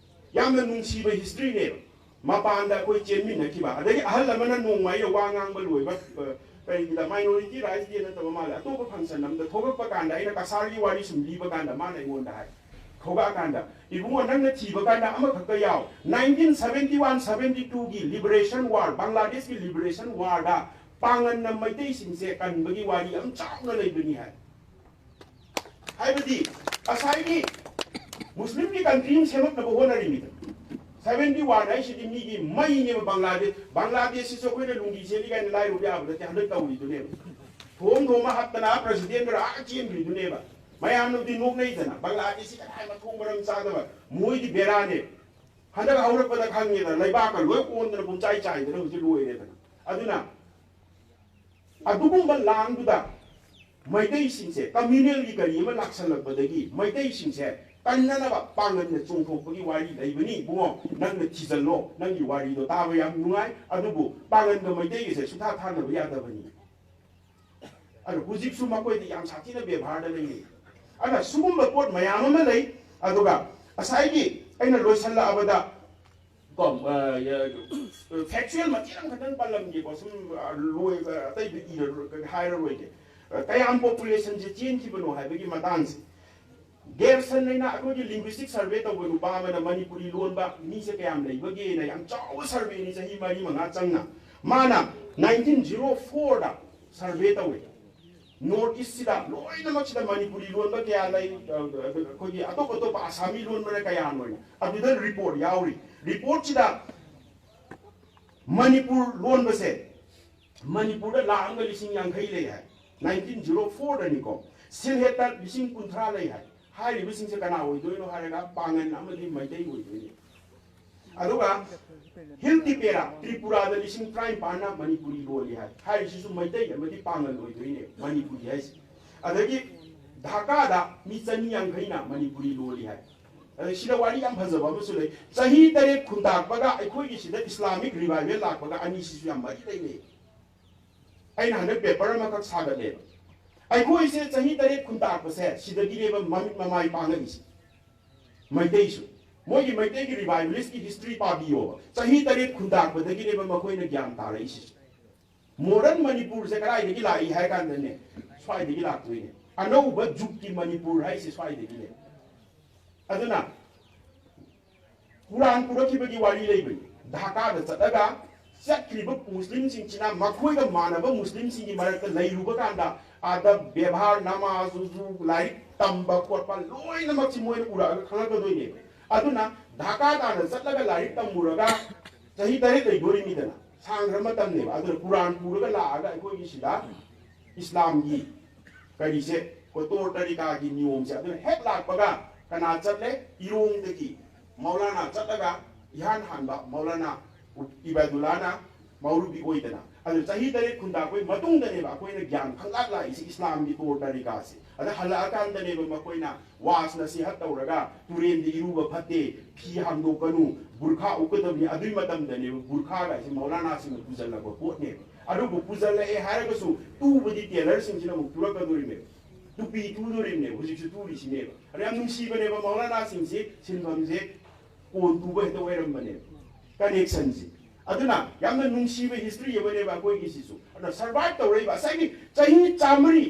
ꯌꯥꯝꯅ ꯅꯨꯡꯁꯤꯕ ꯍꯤꯁꯇ꯭ꯔꯤꯅꯦꯕ꯫ ꯃꯄꯥꯟꯗ ꯑꯩꯈꯣꯏ ꯆꯦꯟꯃꯤꯟꯅꯈꯤꯕ, ꯑꯗꯒꯤ ꯑꯍꯜ ꯑꯃꯅ ꯅꯣꯡꯃ ꯑꯩꯅ ꯋꯥ ꯉꯥꯡꯕ ꯂꯣꯏꯕ, ꯑ, ꯀꯔꯤꯒꯤꯗ, Minority Rights Day ꯅꯠꯇꯕ ꯃꯥꯜꯂꯦ, ꯑꯇꯣꯞꯄ ꯐꯪꯁꯟ ꯑꯃꯗ ꯊꯣꯛꯂꯛꯄ ꯀꯥꯟꯗ ꯑꯩꯅ ꯀꯁꯥꯔꯒꯤ ꯋꯥꯔꯤ ꯁꯨꯝ ꯂꯤꯕ ꯀꯥꯟꯗ ꯃꯥꯅ ꯑꯩꯉꯣꯟꯗ ꯍꯥꯏ, ꯊꯣꯛꯂꯛꯑꯀꯥꯟꯗ, "ꯏꯕꯨꯡꯉꯣ, ꯅꯪꯅ ꯊꯤꯕ ꯀꯥꯟꯗ ꯑꯃꯈꯛꯇ ꯌꯥꯎ, ꯅꯥꯏꯟꯇꯤꯟ ꯁꯚꯦꯟꯇꯤ ꯋꯥꯟ ꯁꯚꯦꯟꯇꯤ ꯇꯨꯒꯤ ꯂꯤꯕꯔꯦꯁꯟ ꯋꯥꯔ, ꯕꯪꯒ꯭ꯂꯥꯗꯦꯁꯀꯤ ꯂꯤꯕꯔꯦꯁꯟ ꯋꯥꯔꯗ ꯄꯥꯡꯒꯟꯅ ꯃꯩꯇꯩꯁꯤꯡꯁꯦ ꯀꯟꯕꯒꯤ ꯋꯥꯔꯤ ꯌꯥꯝ ꯆꯥꯎꯅ ꯂꯩꯕꯅꯤ" ꯍꯥꯏ꯫ ꯍꯥꯏꯕꯗꯤ ꯉꯁꯥꯏꯒꯤ ꯃꯨꯁꯂꯤꯝꯒꯤ ꯀꯟꯇ꯭ꯔꯤ ꯑꯃ ꯁꯦꯝꯃꯛꯅꯕ ꯍꯣꯠꯅꯔꯤꯃꯤꯗ꯫ ꯁꯚꯦꯟꯇꯤ ꯋꯥꯟ ꯍꯥꯏꯁꯤꯗꯤ ꯃꯤꯒꯤ ꯃꯩꯅꯦꯕ ꯕꯪꯒ꯭ꯂꯥꯗꯦꯁ꯫ ꯕꯪꯒ꯭ꯂꯥꯗꯦꯁꯁꯤꯁꯨ ꯑꯩꯈꯣꯏꯅ ꯂꯨꯡꯒꯤ ꯁꯦꯠꯂꯤ ꯀꯥꯏꯅ ꯂꯥꯏꯔꯨꯕ ꯌꯥꯕ ꯅꯠꯇꯦ, ꯍꯟꯗꯛ ꯇꯧꯔꯤꯗꯨꯅꯦꯕ꯫ ꯊꯣꯡ ꯊꯣꯡ ꯑꯃ ꯍꯥꯞꯇꯅ ꯄ꯭ꯔꯁꯤꯗꯦꯟ ꯈꯔ ꯑꯥ ꯆꯦꯟꯈ꯭ꯔꯤꯗꯨꯅꯦꯕ꯫ ꯃꯌꯥꯝꯅꯗꯤ ꯅꯣꯛꯅꯩꯗꯅ, ꯕꯪꯒ꯭ꯂꯥꯗꯦꯁꯁꯤ ꯀꯗꯥꯏ ꯃꯊꯣꯡ ꯃꯔꯝ ꯆꯥꯗꯕ, ꯃꯣꯏꯗꯤ ꯕꯦꯔꯥꯅꯦ꯫ ꯍꯟꯗꯛ ꯍꯧꯔꯛꯄꯗ ꯈꯪꯉꯦꯗꯅ, ꯂꯩꯕꯥꯛꯀ ꯂꯣꯏ ꯑꯣꯟꯗꯅ ꯄꯨꯝꯆꯥꯏ ꯆꯥꯏꯗꯅ ꯍꯧꯖꯤꯛ ꯂꯣꯏꯔꯦꯗꯅ꯫ ꯑꯗꯨꯅ ꯑꯗꯨꯒꯨꯝꯕ ꯂꯥꯡꯗꯨꯗ ꯃꯩꯇꯩꯁꯤꯡꯁꯦ ꯀꯝꯃ꯭ꯌꯨꯅꯦꯜꯒꯤ ꯀꯔꯤ ꯑꯃ ꯂꯥꯛꯁꯜꯂꯛꯄꯗꯒꯤ ꯃꯩꯇꯩꯁꯤꯡꯁꯦ ꯀꯟꯅꯅꯕ ꯄꯥꯡꯒꯜꯅ ꯆꯣꯡꯊꯣꯛꯄꯒꯤ ꯋꯥꯔꯤ ꯂꯩꯕꯅꯤ ꯏꯕꯨꯡꯉꯣ꯫ ꯅꯪꯅ ꯊꯤꯖꯜꯂꯣ, ꯅꯪꯒꯤ ꯋꯥꯔꯤꯗꯣ ꯇꯥꯕ ꯌꯥꯝ ꯅꯨꯡꯉꯥꯏ꯫ ꯑꯗꯨꯕꯨ ꯄꯥꯡꯒꯜꯒ ꯃꯩꯇꯩꯒꯁꯦ ꯁꯨꯡꯊꯥ ꯊꯥꯅꯕ ꯌꯥꯗꯕꯅꯤ꯫ ꯑꯗꯣ ꯍꯧꯖꯤꯛꯁꯨ ꯃꯈꯣꯏꯗꯤ ꯌꯥꯝ ꯁꯥꯊꯤꯅ ꯕꯦꯕꯥꯔꯗ ꯂꯩꯅꯩ꯫ ꯑꯗꯨꯅ ꯁꯤꯒꯨꯝꯕ ꯄꯣꯠ ꯃꯌꯥꯝ ꯑꯃ ꯂꯩ꯫ ꯑꯗꯨꯒ ꯉꯁꯥꯏꯒꯤ ꯑꯩꯅ ꯂꯣꯏꯁꯜꯂꯛꯑꯕꯗ ꯀꯣ, ꯑ, ꯐꯦꯛꯆꯨꯋꯦꯜ ꯃꯇꯦꯛ ꯑꯃꯈꯛꯇꯪ ꯄꯜꯂꯝꯒꯦꯀꯣ, ꯁꯨꯝ, ꯑ, ꯂꯣꯏ-, ꯑ, ꯑꯇꯩꯗꯨ ꯏꯔꯔꯣꯏ-, ꯍꯥꯏꯔꯔꯣꯏꯒꯦ꯫ ꯑ, ꯀꯌꯥꯝ ꯄꯣꯄꯨꯂꯦꯁꯟꯁꯦ ꯆꯦꯟꯈꯤꯕꯅꯣ ꯍꯥꯏꯕꯒꯤ ꯃꯇꯥꯡꯁꯦ꯫ ꯒꯦꯔꯁꯟ ꯍꯥꯏꯅ ꯑꯩꯈꯣꯏꯒꯤ ꯂꯤꯡꯒ꯭ꯋꯤꯁꯇꯤꯛ ꯁꯔꯚꯦ ꯇꯧꯕ ꯅꯨꯄꯥ ꯑꯃꯅ ꯃꯅꯤꯄꯨꯔꯤ ꯂꯣꯟꯕ ꯃꯤꯁꯦ ꯀꯌꯥꯝ ꯂꯩꯕꯒꯦꯅ ꯌꯥꯝ ꯆꯥꯎꯕ ꯁꯔꯚꯦꯅꯤ, ꯆꯍꯤ ꯃꯔꯤ ꯃꯉꯥ ꯆꯪꯅ꯫ ꯃꯥꯅ ꯅꯥꯏꯟꯇꯤꯟ ꯖꯤꯔꯣ ꯐꯣꯔꯗ ꯁꯔꯚꯦ ꯇꯧꯋꯦ꯫ ꯅꯣꯔꯠ ꯏꯁꯁꯤꯗ ꯂꯣꯏꯅꯃꯛꯁꯤꯗ ꯃꯅꯤꯄꯨꯔꯤ ꯂꯣꯟꯕ ꯀꯌꯥ ꯂꯩ, ꯑ, ꯑ, ꯑꯩꯈꯣꯏꯒꯤ ꯑꯇꯣꯞ ꯑꯇꯣꯞꯄ ꯑꯁꯥꯃꯤ ꯂꯣꯟꯕꯅ ꯀꯌꯥꯅꯣ ꯍꯥꯏꯅ꯫ ꯑꯗꯨꯗ ꯔꯤꯄꯣꯔꯠ ꯌꯥꯎꯔꯤ꯫ ꯔꯤꯄꯣꯔꯠꯁꯤꯗ ꯃꯅꯤꯄꯨꯔ ꯂꯣꯟꯕꯁꯦ ꯃꯅꯤꯄꯨꯔꯗ ꯂꯥꯈ ꯑꯃꯒ ꯂꯤꯁꯤꯡ ꯌꯥꯡꯈꯩ ꯂꯩ ꯍꯥꯏ, ꯅꯥꯏꯟꯇꯤꯟ ꯖꯤꯔꯣ ꯐꯣꯔꯗꯅꯤꯀꯣ꯫ ꯁꯤꯜꯍꯦꯠꯇ ꯂꯤꯁꯤꯡ ꯀꯨꯟꯊ꯭ꯔꯥ ꯂꯩ ꯍꯥꯏ꯫ ꯍꯥꯏꯔꯤꯕꯁꯤꯡꯁꯦ ꯀꯅꯥ ꯑꯣꯏꯗꯣꯏꯅꯣ ꯍꯥꯏꯔꯒ ꯄꯥꯡꯒꯟ ꯑꯃꯗꯤ ꯃꯩꯇꯩ ꯑꯣꯏꯗꯣꯏꯅꯤ꯫ ꯑꯗꯨꯒ ꯍꯤꯜ ꯇꯤꯄꯦꯔꯥ ꯇ꯭ꯔꯤꯄꯨꯔꯥꯗ ꯂꯤꯁꯤꯡ ꯇꯔꯥꯅꯤꯄꯥꯟꯅ ꯃꯅꯤꯄꯨꯔꯤ ꯂꯣꯜꯂꯤ ꯍꯥꯏ꯫ ꯍꯥꯏꯔꯤꯁꯤꯁꯨ ꯃꯩꯇꯩ ꯑꯃꯗꯤ ꯄꯥꯡꯒꯜ ꯑꯣꯏꯗꯣꯏꯅꯦ ꯃꯅꯤꯄꯨꯔꯤ ꯍꯥꯏꯁꯦ꯫ ꯑꯗꯒꯤ ꯙꯥꯀꯥꯗ ꯃꯤ ꯆꯅꯤ ꯌꯥꯡꯈꯩꯅ ꯃꯅꯤꯄꯨꯔꯤ ꯂꯣꯜꯂꯤ ꯍꯥꯏ꯫ ꯑꯗ ꯁꯤꯗ ꯋꯥꯔꯤ ꯌꯥꯝ ꯐꯖꯕ ꯑꯃꯁꯨ ꯂꯩ꯫ ꯆꯍꯤ ꯇꯔꯦꯠ ꯈꯨꯟꯇꯥꯛꯄꯒ ꯑꯩꯈꯣꯏꯒꯤ ꯁꯤꯗ ꯏꯁꯂꯥꯃꯤꯛ ꯔꯤꯚꯥꯏꯚꯦꯜ ꯂꯥꯛꯄꯒ ꯑꯅꯤꯁꯤꯁꯨ ꯌꯥꯝ ꯃꯔꯤ ꯂꯩꯅꯩ꯫ ꯑꯩꯅ ꯍꯟꯗꯛ ꯄꯦꯄꯔ ꯑꯃꯈꯛ ꯁꯥꯒꯠꯂꯦꯕ꯫ ꯑꯩꯈꯣꯏꯁꯦ ꯆꯍꯤ ꯇꯔꯦꯠ ꯈꯨꯟꯇꯥꯛꯄꯁꯦ ꯁꯤꯗꯒꯤꯅꯦꯕ ꯃꯃꯤꯠ ꯃꯃꯥꯏ ꯄꯥꯡꯉꯛꯏꯁꯦ꯫ ꯃꯩꯇꯩꯁꯨ ꯃꯣꯏꯒꯤ ꯃꯩꯇꯩꯒꯤ ꯔꯤꯚꯥꯏꯚꯦꯂꯤꯁꯀꯤ ꯍꯤꯁꯇ꯭ꯔꯤ ꯄꯥꯕꯤꯌꯣꯕ꯫ ꯆꯍꯤ ꯇꯔꯦꯠ ꯈꯨꯟꯇꯥꯛꯄꯗꯒꯤꯅꯦꯕ ꯃꯈꯣꯏꯅ ꯒ꯭ꯌꯥꯟ ꯇꯥꯔꯛꯏꯁꯦ꯫ ꯃꯣꯗꯔꯟ ꯃꯅꯤꯄꯨꯔꯁꯦ ꯀꯗꯥꯏꯗꯒꯤ ꯂꯥꯛꯏ ꯍꯥꯏ ꯀꯥꯟꯗꯅꯦ, ꯁ꯭ꯋꯥꯏꯗꯒꯤ ꯂꯥꯛꯇꯣꯏꯅꯦ꯫ ꯑꯅꯧꯕ ꯖꯨꯒꯀꯤ ꯃꯅꯤꯄꯨꯔ ꯍꯥꯏꯁꯦ ꯁ꯭ꯋꯥꯏꯗꯒꯤꯅꯦ꯫ ꯑꯗꯨꯅ ꯀꯨꯔꯥꯟ ꯄꯨꯔꯛꯈꯤꯕꯒꯤ ꯋꯥꯔꯤ ꯂꯩꯕꯅꯤ꯫ ꯙꯥꯀꯥꯗ ꯆꯠꯂꯒ ꯆꯠꯈ꯭ꯔꯤꯕ ꯃꯨꯁꯂꯤꯝꯁꯤꯡꯁꯤꯅ ꯃꯈꯣꯏꯒ ꯃꯥꯟꯅꯕ ꯃꯨꯁꯂꯤꯝꯁꯤꯡꯒꯤ ꯃꯔꯛꯇ ꯂꯩꯔꯨꯕ ꯀꯥꯟꯗ ꯑꯗꯕ ꯕꯦꯕꯥꯔ, ꯅꯃꯥꯖ, ꯎꯖꯨ, ꯂꯥꯏꯔꯤꯛ ꯇꯝꯕ ꯈꯣꯠꯄ ꯂꯣꯏꯅꯃꯛꯁꯤ ꯃꯣꯏꯅ ꯎꯔꯛꯑꯒ ꯈꯪꯉꯛꯀꯗꯣꯏꯅꯦꯕ꯫ ꯑꯗꯨꯅ ꯙꯥꯀꯥ ꯇꯥꯟꯅ ꯆꯠꯂꯒ ꯂꯥꯏꯔꯤꯛ ꯇꯝꯃꯨꯔꯒ ꯆꯍꯤ ꯇꯔꯦꯠ ꯂꯩꯗꯣꯔꯤꯃꯤꯗꯅ, ꯁꯥꯡꯈ꯭ꯔ ꯃꯇꯝꯅꯦꯕ꯫ ꯑꯗꯨꯅ ꯀꯨꯔꯥꯟ ꯄꯨꯔꯒ ꯂꯥꯛꯑꯒ ꯑꯩꯈꯣꯏꯒꯤ ꯁꯤꯗ ꯏꯁꯂꯥꯝꯒꯤ ꯀꯔꯤꯁꯦ, ꯑꯩꯈꯣꯏ ꯇꯣꯔ ꯇꯔꯤꯀꯥꯒꯤ ꯅꯤꯌꯣꯝꯁꯦ꯫ ꯑꯗꯨꯅ ꯍꯦꯛ ꯂꯥꯛꯄꯒ ꯀꯅꯥ ꯆꯠꯂꯦ? ꯏꯔꯣꯡꯗꯒꯤ ꯃꯧꯂꯥꯅꯥ ꯆꯠꯂꯒ ꯏꯍꯥꯟ ꯍꯥꯟꯕ ꯃꯧꯂꯥꯅꯥ ꯏꯕꯥꯗꯨꯜꯂꯥꯅ ꯃꯧꯔꯨꯕꯤ ꯑꯣꯏꯗꯅ꯫ ꯑꯗꯨ ꯆꯍꯤ ꯇꯔꯦꯠ ꯈꯨꯟꯗꯥꯕꯒꯤ ꯃꯇꯨꯡꯗꯅꯦꯕ ꯑꯩꯈꯣꯏꯅ ꯒ꯭ꯌꯥꯟ ꯈꯪꯂꯥꯛ ꯂꯥꯛꯏꯁꯤ ꯏꯁꯂꯥꯝꯒꯤ ꯇꯣꯔ ꯇꯔꯤꯀꯥꯁꯦ꯫ ꯑꯗ ꯍꯜꯂꯛꯑꯀꯥꯟꯗꯅꯦꯕ ꯃꯈꯣꯏꯅ ꯋꯥꯁ ꯅꯁꯤꯍꯠ ꯇꯧꯔꯒ ꯇꯨꯔꯦꯟꯗ ꯏꯔꯨꯕ ꯐꯠꯇꯦ, ꯐꯤ ꯍꯥꯝꯗꯣꯛꯀꯅꯨ, ꯕꯨꯔꯈꯥ ꯎꯞꯀꯗꯕꯅꯤ꯫ ꯑꯗꯨꯏ ꯃꯇꯝꯗꯅꯦꯕ ꯕꯨꯔꯈꯥꯒ ꯍꯥꯏꯁꯦ ꯃꯧꯂꯥꯅꯥꯁꯤꯡꯅ ꯄꯨꯁꯤꯜꯂꯛꯄ ꯄꯣꯠꯅꯦꯕ꯫ ꯑꯗꯨꯕꯨ ꯄꯨꯁꯤꯜꯂꯛꯑꯦ ꯍꯥꯏꯔꯒꯁꯨ ꯇꯨꯕꯗꯤ ꯇꯦꯂꯔꯁꯤꯡꯁꯤꯅ ꯑꯃꯨꯛ ꯇꯨꯔꯛꯀꯗꯣꯔꯤꯕꯅꯦꯕ, ꯇꯨꯄꯤ ꯇꯨꯗꯣꯔꯤꯕꯅꯦꯕ, ꯍꯧꯖꯤꯛꯁꯨ ꯇꯨꯔꯤꯁꯤꯅꯦꯕ꯫ ꯑꯗ ꯌꯥꯝ ꯅꯨꯡꯁꯤꯕꯅꯦꯕ, ꯃꯧꯂꯥꯅꯥꯁꯤꯡꯁꯤ ꯁꯤꯟꯐꯝꯁꯦ ꯀꯣꯟ ꯇꯨꯕ ꯍꯦꯛꯇ ꯑꯣꯏꯔꯝꯕꯅꯦꯕ ꯀꯅꯦꯛꯁꯟꯁꯦ꯫ ꯑꯗꯨꯅ ꯌꯥꯝꯅ ꯅꯨꯡꯁꯤꯕ ꯍꯤꯁꯇ꯭ꯔꯤ ꯑꯃꯅꯦꯕ ꯑꯩꯈꯣꯏꯒꯤꯁꯤꯁꯨ꯫ ꯑꯗꯣ ꯁꯔꯚꯥꯏꯚ ꯇꯧꯔꯛꯏꯕ ꯉꯁꯥꯏꯒꯤ ꯆꯍꯤ ꯆꯥꯃꯔꯤ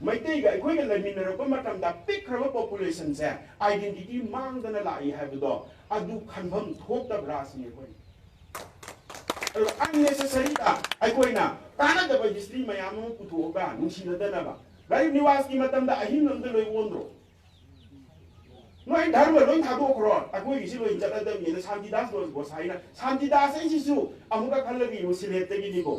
ꯃꯩꯇꯩꯒ ꯑꯩꯈꯣꯏꯒ ꯂꯩꯃꯤꯟꯅꯔꯛꯄ ꯃꯇꯝꯗ ꯄꯤꯛꯈ꯭ꯔꯕ ꯄꯣꯄꯨꯂꯦꯁꯟꯁꯦ ꯑꯥꯏꯗꯦꯟꯇꯤꯇꯤ ꯃꯥꯡꯗꯅ ꯂꯥꯛꯏ ꯍꯥꯏꯕꯗꯣ ꯑꯗꯨ ꯈꯟꯐꯝ ꯊꯣꯛꯇꯕ꯭ꯔꯥ ꯁꯤꯅꯤ ꯑꯩꯈꯣꯏꯅ꯫ ꯑꯗꯣ ꯑꯟꯅꯦꯁꯦꯁꯔꯤꯗ ꯑꯩꯈꯣꯏꯅ ꯀꯥꯟꯅꯗꯕ ꯍꯤꯁꯇ꯭ꯔꯤ ꯃꯌꯥꯝ ꯑꯃ ꯄꯨꯊꯣꯛꯑꯒ ꯅꯨꯡꯁꯤꯅꯗꯅꯕ꯫ ꯂꯥꯏꯔꯤꯛ ꯅꯤꯋꯥꯁꯀꯤ ꯃꯇꯝꯗ ꯑꯍꯤꯡ ꯑꯃꯗ ꯂꯣꯏ ꯑꯣꯟꯗ꯭ꯔꯣ? ꯅꯣꯏ ꯙꯔꯃ ꯂꯣꯏ ꯊꯥꯗꯣꯛꯈ꯭ꯔꯣ, ꯑꯩꯈꯣꯏꯒꯤꯁꯤ ꯂꯣꯏ ꯆꯠꯂꯗꯕꯅꯤꯅ ꯁꯥꯟꯇꯤꯗꯥꯁ ꯒꯣ-, ꯒꯣꯁꯥꯏꯅ, ꯁꯥꯟꯇꯤꯗꯥꯁ ꯍꯥꯏꯁꯤꯁꯨ ꯑꯃꯨꯛꯀ ꯈꯜꯂꯒ ꯌꯦꯡꯉꯨ, ꯁꯤꯜꯍꯦꯠꯇꯒꯤꯅꯤꯀꯣ꯫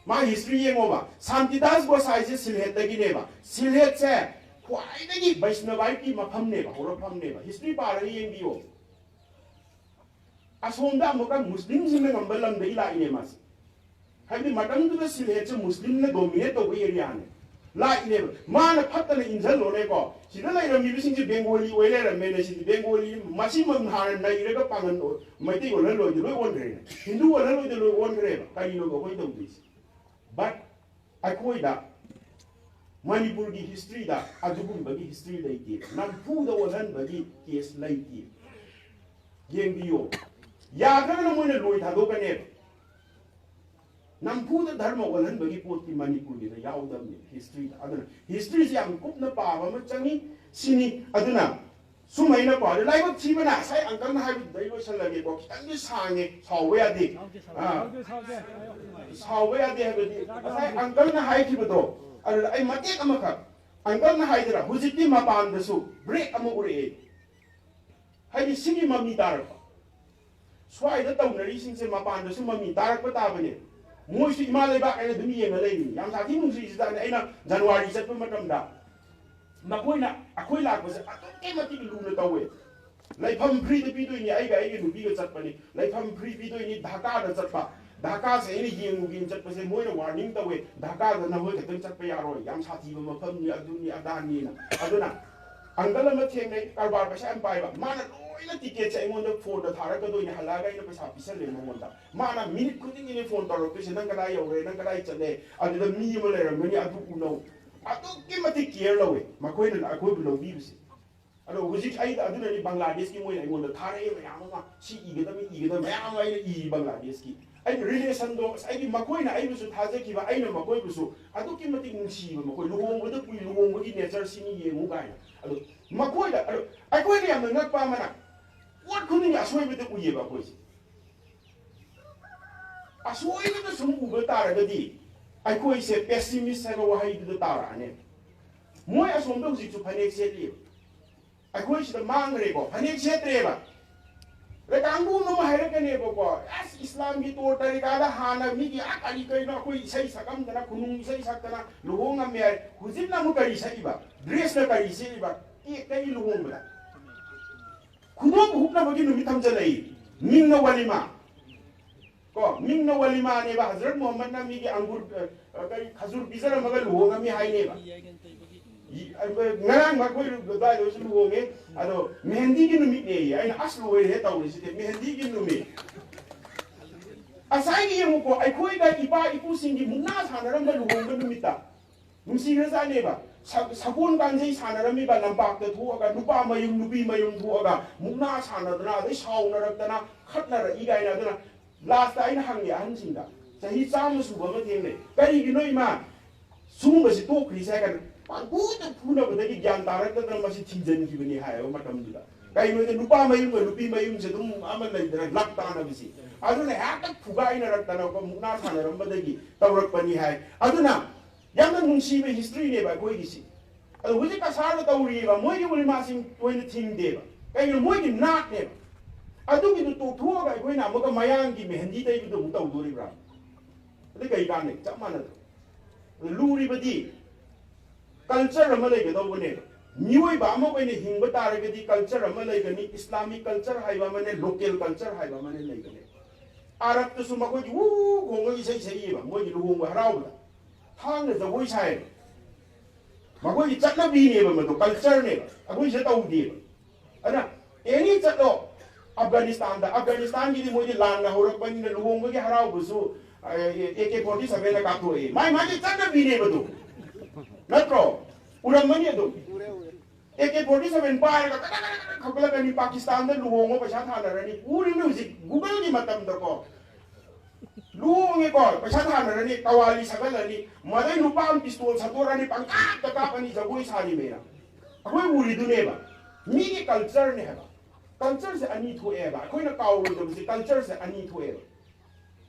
ꯃꯥ ꯍꯤꯁꯇ꯭ꯔꯤ ꯌꯦꯡꯉꯣꯕ, ꯁꯥꯟꯇꯤꯗꯥꯁ ꯒꯣꯁꯥꯏꯁꯦ ꯁꯤꯜꯍꯦꯠꯇꯒꯤꯅꯦꯕ꯫ ꯁꯤꯜꯍꯦꯠꯁꯦ ꯈ꯭ꯋꯥꯏꯗꯒꯤ ꯕꯩꯁꯅꯕꯥꯏꯠꯀꯤ ꯃꯐꯝꯅꯦꯕ, ꯍꯧꯔꯛꯐꯝꯅꯦꯕ꯫ ꯍꯤꯁꯇ꯭ꯔꯤ ꯄꯥꯔꯒ ꯌꯦꯡꯕꯤꯌꯣ꯫ ꯑꯁꯣꯝꯗ ꯑꯃꯨꯛꯀ ꯃꯨꯁꯂꯤꯝꯁꯤꯡꯅ ꯉꯝꯕ ꯂꯝꯗꯒꯤ ꯂꯥꯛꯏꯅꯦ ꯃꯥꯁꯦ꯫ ꯍꯥꯏꯕꯗꯤ ꯃꯇꯝꯗꯨꯗ ꯁꯤꯜꯍꯦꯠꯁꯦ ꯃꯨꯁꯂꯤꯝꯅ ꯗꯣꯃꯤꯅꯦꯠ ꯇꯧꯕ ꯑꯦꯔꯤꯌꯥꯅꯦ꯫ ꯂꯥꯛꯏꯅꯦꯕ꯫ ꯃꯥꯅ ꯐꯠꯇꯅ ꯏꯟꯁꯤꯜꯂꯣꯅꯦꯀꯣ, ꯁꯤꯗ ꯂꯩꯔꯝꯃꯤꯕꯁꯤꯡꯁꯦ ꯕꯦꯡꯒꯣꯂꯤ ꯑꯣꯏ ꯂꯩꯔꯝꯃꯦꯅꯦ꯫ ꯁꯤꯗꯤ ꯕꯦꯡꯒꯣꯂꯤ, ꯃꯁꯤꯃꯛ ꯍꯥꯟꯅ ꯅꯩꯔꯒ ꯄꯥꯡꯒꯟ ꯑꯣ-, ꯃꯩꯇꯩ ꯑꯣꯜꯍꯜꯂꯣꯏꯗ ꯂꯣꯏ ꯑꯣꯟꯈ꯭ꯔꯦꯅꯦ꯫ ꯍꯤꯟꯗꯨ ꯑꯣꯜꯍꯜꯂꯣꯏꯗ ꯂꯣꯏ ꯑꯣꯟꯈ꯭ꯔꯦꯕ꯫ ꯀꯔꯤꯅꯣꯕ ꯑꯩꯈꯣꯏ ꯇꯧꯗꯣꯏꯁꯦ? But ꯑꯩꯈꯣꯏꯗ ꯃꯅꯤꯄꯨꯔꯒꯤ ꯍꯤꯁꯇ꯭ꯔꯤꯗ ꯑꯗꯨꯒꯨꯝꯕꯒꯤ ꯍꯤꯁꯇ꯭ꯔꯤ ꯂꯩꯇꯦ꯫ ꯅꯝꯐꯨꯗ ꯑꯣꯜꯍꯟꯕꯒꯤ ꯀꯦꯁ ꯂꯩꯇꯦ꯫ ꯌꯦꯡꯕꯤꯌꯣ, ꯌꯥꯗ꯭ꯔꯒꯅ ꯃꯣꯏꯅ ꯂꯣꯏ ꯊꯥꯗꯣꯛꯀꯅꯦꯕ꯫ ꯅꯝꯐꯨꯗ ꯙꯔꯃ ꯑꯣꯜꯍꯟꯕꯒꯤ ꯄꯣꯠꯇꯤ ꯃꯅꯤꯄꯨꯔꯒꯤꯗ ꯌꯥꯎꯗꯕꯅꯦ ꯍꯤꯁꯇ꯭ꯔꯤꯗ꯫ ꯑꯗꯨꯅ ꯍꯤꯁꯇ꯭ꯔꯤꯁꯤ ꯌꯥꯝ ꯀꯨꯞꯅ ꯄꯥꯕ ꯑꯃ ꯆꯪꯉꯤ ꯁꯤꯅꯤ꯫ ꯑꯗꯨꯅ ꯁꯨꯃꯥꯏꯅꯀꯣ, ꯑꯗ ꯂꯥꯏꯕꯛ ꯊꯤꯕꯅ ꯉꯁꯥꯏ ꯑꯪꯀꯜꯅ ꯍꯥꯏꯕꯗꯨꯗ ꯑꯩ ꯂꯣꯏꯁꯜꯂꯒꯦꯀꯣ, ꯈꯤꯇꯪꯗꯤ ꯁꯥꯡꯉꯦ, ꯁꯥꯎꯕ ꯌꯥꯗꯦ꯫ ꯑꯥ, ꯁꯥꯎꯕ ꯌꯥꯗꯦ ꯍꯥꯏꯕꯗꯤ ꯉꯁꯥꯏ ꯑꯪꯀꯜꯅ ꯍꯥꯏꯈꯤꯕꯗꯣ, ꯑꯗꯨꯗ ꯑꯩ ꯃꯇꯦꯛ ꯑꯃꯈꯛ, ꯑꯪꯀꯜꯅ ꯍꯥꯏꯗꯅ ꯍꯧꯖꯤꯛꯇꯤ ꯃꯄꯥꯟꯗꯁꯨ ꯕ꯭ꯔꯦꯛ ꯑꯃ ꯎꯔꯛꯑꯦ꯫ ꯍꯥꯏꯗꯤ ꯁꯤꯒꯤ ꯃꯃꯤ ꯇꯥꯔꯛꯄ, ꯁ꯭ꯋꯥꯏꯗ ꯇꯧꯅꯔꯤꯁꯤꯡꯁꯦ ꯃꯄꯥꯟꯗꯁꯨ ꯃꯃꯤ ꯇꯥꯔꯛꯄ ꯇꯥꯕꯅꯦ꯫ ꯃꯣꯏꯁꯨ ꯏꯃꯥ ꯂꯩꯕꯥꯛ ꯍꯥꯏꯅ ꯑꯗꯨꯝ ꯌꯦꯡꯉ ꯂꯩꯔꯤꯅꯤ꯫ ꯌꯥꯝ ꯁꯥꯊꯤ ꯅꯨꯡꯁꯤꯖꯥꯠꯅꯤ꯫ ꯑꯩꯅ ꯖꯅꯋꯥꯔꯤ ꯆꯠꯄ ꯃꯇꯝꯗ ꯃꯈꯣꯏꯅ ꯑꯩꯈꯣꯏ ꯂꯥꯛꯄꯁꯦ ꯑꯗꯨꯛꯀꯤ ꯃꯇꯤꯛ ꯂꯨꯅ ꯇꯧꯋꯦ꯫ ꯂꯩꯐꯝ ꯐ꯭ꯔꯤꯗ ꯄꯤꯗꯣꯏꯅꯤ꯫ ꯑꯩꯒ ꯑꯩꯒꯤ ꯅꯨꯄꯤꯒ ꯆꯠꯄꯅꯤ꯫ ꯂꯩꯐꯝ ꯐ꯭ꯔꯤ ꯄꯤꯗꯣꯏꯅꯤ꯫ ꯙꯥꯀꯥꯗ ꯆꯠꯄ, ꯙꯥꯀꯥꯁꯦ ꯑꯩꯅ ꯌꯦꯡꯉꯨꯒꯦꯅ ꯆꯠꯄꯁꯦ ꯃꯣꯏꯅ ꯋꯥꯔꯅꯤꯡ ꯇꯧꯋꯦ, "ꯙꯥꯀꯥꯗ ꯅꯈꯣꯏ ꯈꯛꯇꯪ ꯆꯠꯄ ꯌꯥꯔꯣꯏ, ꯌꯥꯝ ꯁꯥꯊꯤꯕ ꯃꯐꯝꯅꯤ, ꯑꯗꯨꯅꯤ ꯑꯗꯥꯅꯤꯅ"꯫ ꯑꯗꯨꯅ ꯑꯪꯀꯜ ꯑꯃ ꯊꯦꯡꯅꯩ, ꯀꯔꯕꯥꯔ ꯄꯩꯁꯥ ꯌꯥꯝ ꯄꯥꯏꯕ, ꯃꯥꯅ ꯂꯣꯏꯅ ꯇꯤꯀꯦꯠꯁꯦ ꯑꯩꯉꯣꯟꯗ ꯐꯣꯟꯗ ꯊꯥꯔꯛꯀꯗꯣꯏꯅꯤ꯫ ꯍꯜꯂꯛꯑꯒ ꯑꯩꯅ ꯄꯩꯁꯥ ꯄꯤꯁꯜꯂꯦ ꯃꯉꯣꯟꯗ꯫ ꯃꯥꯅ ꯃꯤꯅꯤꯠ ꯈꯨꯗꯤꯡꯒꯤꯅꯦ ꯐꯣꯟ ꯇꯧꯔꯛꯇꯣꯏꯁꯦ, "ꯅꯪ ꯀꯗꯥꯏ ꯌꯧꯔꯦ? ꯅꯪ ꯀꯗꯥꯏ ꯆꯠꯂꯦ? ꯑꯗꯨꯗ ꯃꯤ ꯑꯃ ꯂꯩꯔꯝꯒꯅꯤ, ꯑꯗꯨ ꯎꯅꯧ"꯫ ꯑꯗꯨꯛꯀꯤ ꯃꯇꯤꯛ ꯀꯤꯌꯔ ꯂꯧꯋꯦ ꯃꯈꯣꯏꯅ ꯑꯩꯈꯣꯏꯕꯨ ꯂꯧꯕꯤꯕꯁꯦ꯫ ꯑꯗꯣ ꯍꯧꯖꯤꯛ ꯑꯩ ꯑꯗꯨꯅꯅꯤ ꯕꯪꯒ꯭ꯂꯥꯗꯦꯁꯀꯤ ꯃꯣꯏꯅ ꯑꯩꯉꯣꯟꯗ ꯊꯥꯔꯛꯑꯦ ꯃꯌꯥꯝ ꯑꯃ, "ꯁꯤ ꯏꯒꯗꯕꯅꯤ, ꯏꯒꯗꯕꯅꯤ", ꯃꯌꯥꯝ ꯑꯃ ꯑꯩꯅ ꯏ ꯕꯪꯒ꯭ꯂꯥꯗꯦꯁꯀꯤ꯫ ꯑꯩꯒꯤ ꯔꯤꯂꯦꯁꯟꯗꯣ, ꯑꯁ, ꯑꯩꯒꯤ ꯃꯈꯣꯏꯅ ꯑꯩꯕꯨꯁꯨ ꯊꯥꯖꯈꯤꯕ, ꯑꯩꯅ ꯃꯈꯣꯏꯕꯨꯁꯨ ꯑꯗꯨꯛꯀꯤ ꯃꯇꯤꯛ ꯅꯨꯡꯁꯤꯕ, ꯃꯈꯣꯏ ꯂꯨꯍꯣꯡꯕꯗ ꯀꯨꯏ, ꯂꯨꯍꯣꯡꯕꯒꯤ ꯅꯦꯆꯔꯁꯤꯅꯤ ꯌꯦꯡꯉꯨ ꯀꯥꯏꯅ꯫ ꯑꯗꯣ ꯃꯈꯣꯏꯗ, ꯑꯗꯣ ꯑꯩꯈꯣꯏꯅ ꯌꯥꯝꯅ ꯉꯛꯄ ꯑꯃꯅ, ꯄꯣꯠ ꯈꯨꯗꯤꯡꯒꯤ ꯑꯁꯣꯏꯕꯗ ꯎꯏꯌꯦꯕ ꯑꯩꯈꯣꯏꯁꯦ꯫ ꯑꯁꯣꯏꯕꯗ ꯁꯨꯝ ꯎꯕ ꯇꯥꯔꯒꯗꯤ ꯑꯩꯈꯣꯏꯁꯦ ꯄꯦꯁꯤꯃꯤꯁ ꯍꯥꯏꯕ ꯋꯥꯍꯩꯗꯨꯗ ꯇꯥꯔꯛꯑꯅꯦꯕ꯫ ꯃꯣꯏ ꯑꯁꯣꯝꯗ ꯍꯧꯖꯤꯛꯁꯨ ꯐꯅꯦꯛ ꯁꯦꯠꯂꯤꯕ, ꯑꯩꯈꯣꯏ ꯁꯤꯗ ꯃꯥꯡꯈ꯭ꯔꯦꯀꯣ, ꯐꯅꯦꯛ ꯁꯦꯠꯇ꯭ꯔꯦꯕ꯫ ꯑꯗ ꯀꯥꯡꯕꯨ ꯑꯃ ꯍꯥꯏꯔꯛꯀꯅꯦꯕꯀꯣ, "ꯑꯁ, ꯏꯁꯂꯥꯝꯒꯤ ꯇꯣꯔ ꯇꯔꯤꯀꯥꯗ ꯍꯥꯟꯅ ꯃꯤꯒꯤ ꯑꯥ ꯀꯔꯤ ꯀꯔꯤꯅꯣ ꯑꯩꯈꯣꯏ ꯏꯁꯩ ꯁꯛꯑꯝꯗꯅ, ꯈꯨꯅꯨꯡ ꯏꯁꯩ ꯁꯛꯇꯅ ꯂꯨꯍꯣꯡꯉꯝꯃꯦ ꯍꯥꯏ, ꯍꯧꯖꯤꯛꯅ ꯑꯃꯨꯛ ꯀꯔꯤ ꯁꯛꯏꯕ? ꯗ꯭ꯔꯦꯁꯅ ꯀꯔꯤ ꯁꯦꯠꯂꯤꯕ? ꯀꯦꯛ ꯀꯛꯏ ꯂꯨꯍꯣꯡꯕꯗ꯫ ꯈꯨꯗꯣꯞ ꯍꯨꯛꯅꯕꯒꯤ ꯅꯨꯃꯤꯠ ꯊꯝꯖꯜꯂꯛꯏ꯫ ꯃꯤꯡꯅ ꯋꯥꯂꯤꯃꯥ꯫ ꯀꯣ, ꯃꯤꯡꯅ ꯋꯥꯂꯤꯃꯥꯅꯦꯕ, ꯍꯖꯔꯠ ꯃꯨꯍꯝꯃꯗꯅ ꯃꯤꯒꯤ ꯑꯪꯒꯨꯔ, ꯑ, ꯀꯔꯤ, ꯈꯖꯨꯔ ꯄꯤꯖꯔꯝꯃꯒ ꯂꯨꯍꯣꯡꯉꯝꯃꯤ ꯍꯥꯏꯅꯦꯕ꯫ ꯏ-, ꯑ, ꯉꯔꯥꯡ ꯑꯩꯈꯣꯏ ꯑꯗꯨꯋꯥꯏꯗꯁꯨ ꯂꯨꯍꯣꯡꯉꯦ, ꯑꯗꯣ ꯃꯦꯍꯦꯟꯗꯤꯒꯤ ꯅꯨꯃꯤꯠꯅꯦꯌꯦ꯫ ꯑꯩꯅ, "ꯑꯁ, ꯂꯣꯏꯔꯦꯍꯦ ꯇꯧꯔꯤꯁꯤꯗꯤ, ꯃꯦꯍꯦꯟꯗꯤꯒꯤ ꯅꯨꯃꯤꯠ"꯫ ꯉꯁꯥꯏꯒꯤ ꯌꯦꯡꯉꯨꯀꯣ, ꯑꯩꯈꯣꯏꯒ ꯏꯄꯥ ꯏꯄꯨꯁꯤꯡꯒꯤ ꯃꯨꯛꯅꯥ ꯁꯥꯟꯅꯔꯝꯕ ꯂꯨꯍꯣꯡꯕ ꯅꯨꯃꯤꯠꯇ꯫ ꯅꯨꯡꯁꯤꯈ꯭ꯔꯖꯥꯠꯅꯦꯕ꯫ ꯁ-, ꯁꯒꯣꯜ ꯀꯥꯡꯖꯩ ꯁꯥꯟꯅꯔꯝꯃꯤꯕ ꯂꯝꯄꯥꯛꯇ ꯊꯣꯛꯑꯒ, ꯅꯨꯄꯥ ꯃꯌꯨꯝ, ꯅꯨꯄꯤ ꯃꯌꯨꯝ ꯊꯣꯛꯑꯒ, ꯃꯨꯛꯅꯥ ꯁꯥꯟꯅꯗꯅ, ꯑꯗꯩ ꯁꯥꯎꯅꯔꯛꯇꯅ, ꯈꯠꯅꯔꯛꯏ ꯀꯥꯏꯅ꯫ ꯑꯗꯨꯅ ꯂꯥꯁꯇ ꯑꯩꯅ ꯍꯪꯉꯦ ꯑꯍꯟꯁꯤꯡꯗ, ꯆꯍꯤ ꯆꯥꯝꯃ ꯁꯨꯕ ꯑꯃ ꯊꯦꯡꯅꯩ, "ꯀꯔꯤꯒꯤꯅꯣ ꯏꯃꯥ ꯁꯤꯒꯨꯝꯕꯁꯤ ꯇꯣꯛꯈ꯭ꯔꯤꯁꯦ?" ꯍꯥꯏ ꯀꯥꯟꯗ, ꯄꯪꯐꯨꯗ ꯐꯨꯅꯕꯗꯒꯤ ꯒ꯭ꯌꯥꯟ ꯇꯥꯔꯛꯇꯗꯅ ꯃꯁꯤ ꯊꯤꯡꯖꯤꯟꯈꯤꯕꯅꯤ ꯍꯥꯏꯌꯦꯕ ꯃꯇꯝꯗꯨꯗ꯫ ꯀꯩꯅꯣꯗ ꯅꯨꯄꯥ ꯃꯌꯨꯝꯒ ꯅꯨꯄꯤ ꯃꯌꯨꯝꯁꯦ ꯑꯗꯨꯝ ꯑꯃ ꯂꯩꯗꯅ ꯂꯛ ꯇꯥꯅꯕꯁꯤ꯫ ꯑꯗꯨꯅ ꯍꯦꯛꯇ ꯐꯨꯒꯥꯏꯅꯔꯛꯇꯅꯀꯣ ꯃꯨꯛꯅꯥ ꯁꯥꯟꯅꯔꯝꯕꯗꯒꯤ ꯇꯧꯔꯛꯄꯅꯤ ꯍꯥꯏ꯫ ꯑꯗꯨꯅ ꯌꯥꯝꯅ ꯅꯨꯡꯁꯤꯕ ꯍꯤꯁꯇ꯭ꯔꯤꯅꯦꯕ ꯑꯩꯈꯣꯏꯒꯤꯁꯤ꯫ ꯑꯗꯣ ꯍꯧꯖꯤꯛ ꯀꯁꯥꯔꯗ ꯇꯧꯔꯤꯕ ꯃꯣꯏꯒꯤ ꯎꯂꯤꯃꯥꯁꯤꯡ ꯑꯣꯏꯅ ꯊꯤꯡꯗꯦꯕ꯫ ꯀꯩꯒꯤꯅꯣ? ꯃꯣꯏꯒꯤ ꯅꯥꯠꯅꯦꯕ꯫ ꯑꯗꯨꯒꯤꯗꯨ ꯇꯣꯛꯊꯣꯛꯑꯒ ꯑꯩꯈꯣꯏꯅ ꯑꯃꯨꯛꯀ ꯃꯌꯥꯡꯒꯤ ꯃꯦꯍꯦꯟꯗꯤ ꯇꯩꯕꯗꯣ ꯑꯃꯨꯛ ꯇꯧꯗꯣꯔꯤꯕ꯭ꯔꯥ? ꯑꯗꯨ ꯀꯩ ꯀꯥꯟꯅꯩ? ꯆꯞ ꯃꯥꯟꯅꯗ꯭ꯔꯣ? ꯑꯗꯨ ꯂꯨꯔꯤꯕꯗꯤ culture ꯑꯃ ꯂꯩꯒꯗꯧꯕꯅꯦꯕ꯫ ꯃꯤꯑꯣꯏꯕ ꯑꯃ ꯑꯣꯏꯅ ꯍꯤꯡꯕ ꯇꯥꯔꯒꯗꯤ culture ꯑꯃ ꯂꯩꯒꯅꯤ, Islamic culture ꯍꯥꯏꯕ ꯑꯃꯅꯦ, local culture ꯍꯥꯏꯕ ꯑꯃꯅꯦ ꯂꯩꯒꯅꯤ꯫ ꯑꯔꯕꯇꯁꯨ ꯃꯈꯣꯏꯒꯤ ꯎ ꯈꯣꯡꯉꯒ ꯏꯁꯩ ꯁꯛꯏꯕ, ꯃꯣꯏꯒꯤ ꯂꯨꯍꯣꯡꯕ ꯍꯔꯥꯎꯕꯗ ꯊꯥꯡꯅ ꯖꯒꯣꯏ ꯁꯥꯏꯌꯦꯕ꯫ ꯃꯈꯣꯏꯒꯤ ꯆꯠꯅꯕꯤꯅꯦꯕ ꯃꯗꯨ, culture ꯅꯦꯕ, ꯑꯩꯈꯣꯏ ꯁꯤꯗ ꯇꯧꯗꯦꯕ꯫ ꯑꯗꯨꯅ any ꯆꯠꯂꯣ ꯑꯐꯒꯥꯅꯤꯁꯇꯥꯟꯗ, ꯑꯐꯒꯥꯅꯤꯁꯇꯥꯟꯒꯤꯗꯤ ꯃꯣꯏꯗꯤ ꯂꯥꯟꯅ ꯍꯧꯔꯛꯄꯅꯤꯅ ꯂꯨꯍꯣꯡꯕꯒꯤ ꯍꯔꯥꯎꯕꯁꯨ ꯑꯦ ꯀꯦ ꯐꯣꯔꯇꯤ ꯁꯚꯦꯟꯅ ꯀꯥꯞꯊꯣꯛꯑꯦ꯫ ꯃꯥꯏ ꯃꯥꯒꯤ ꯆꯠꯅꯕꯤꯅꯦꯕ ꯑꯗꯨ, ꯅꯠꯇ꯭ꯔꯣ? ꯎꯔꯝꯃꯅꯤ ꯑꯗꯨꯝ꯫ ꯑꯦ ꯀꯦ ꯐꯣꯔꯇꯤ ꯁꯚꯦꯟ ꯄꯥꯏꯔꯒ ꯀꯗꯥ ꯀꯗꯥ ꯀꯗꯥ ꯈꯞꯀꯠꯂꯛꯀꯅꯤ, ꯄꯥꯀꯤꯁꯇꯥꯟꯗ ꯂꯨꯍꯣꯡꯕ ꯄꯩꯁꯥ ꯊꯥꯅꯔꯅꯤ꯫ ꯎꯔꯤꯕꯅꯤ ꯍꯧꯖꯤꯛ Google ꯒꯤ ꯃꯇꯝꯗꯀꯣ꯫ ꯂꯨꯍꯣꯡꯉꯦꯀꯣ, ꯄꯩꯁꯥ ꯊꯥꯅꯔꯅꯤ, ꯀꯋꯥꯂꯤ ꯁꯛꯍꯜꯂꯅꯤ, ꯃꯗꯩ ꯅꯨꯄꯥ ꯑꯃ pistol ꯁꯠꯇꯣꯔꯛꯑꯅꯤ, ꯄꯪꯀꯥꯞꯇ ꯀꯥꯞꯄꯅꯤ, ꯖꯒꯣꯏ ꯁꯥꯔꯤ ꯃꯌꯥꯝ꯫ ꯑꯩꯈꯣꯏ ꯎꯔꯤꯗꯨꯅꯦꯕ꯫ ꯃꯤꯒꯤ culture ꯅꯦ ꯍꯥꯏꯕ꯫ Culture ꯁꯦ ꯑꯅꯤ ꯊꯣꯛꯑꯦꯕ꯫ ꯑꯩꯈꯣꯏꯅ ꯀꯥꯎꯔꯣꯏꯗꯕꯁꯦ culture ꯁꯦ ꯑꯅꯤ ꯊꯣꯛꯑꯦꯕ꯫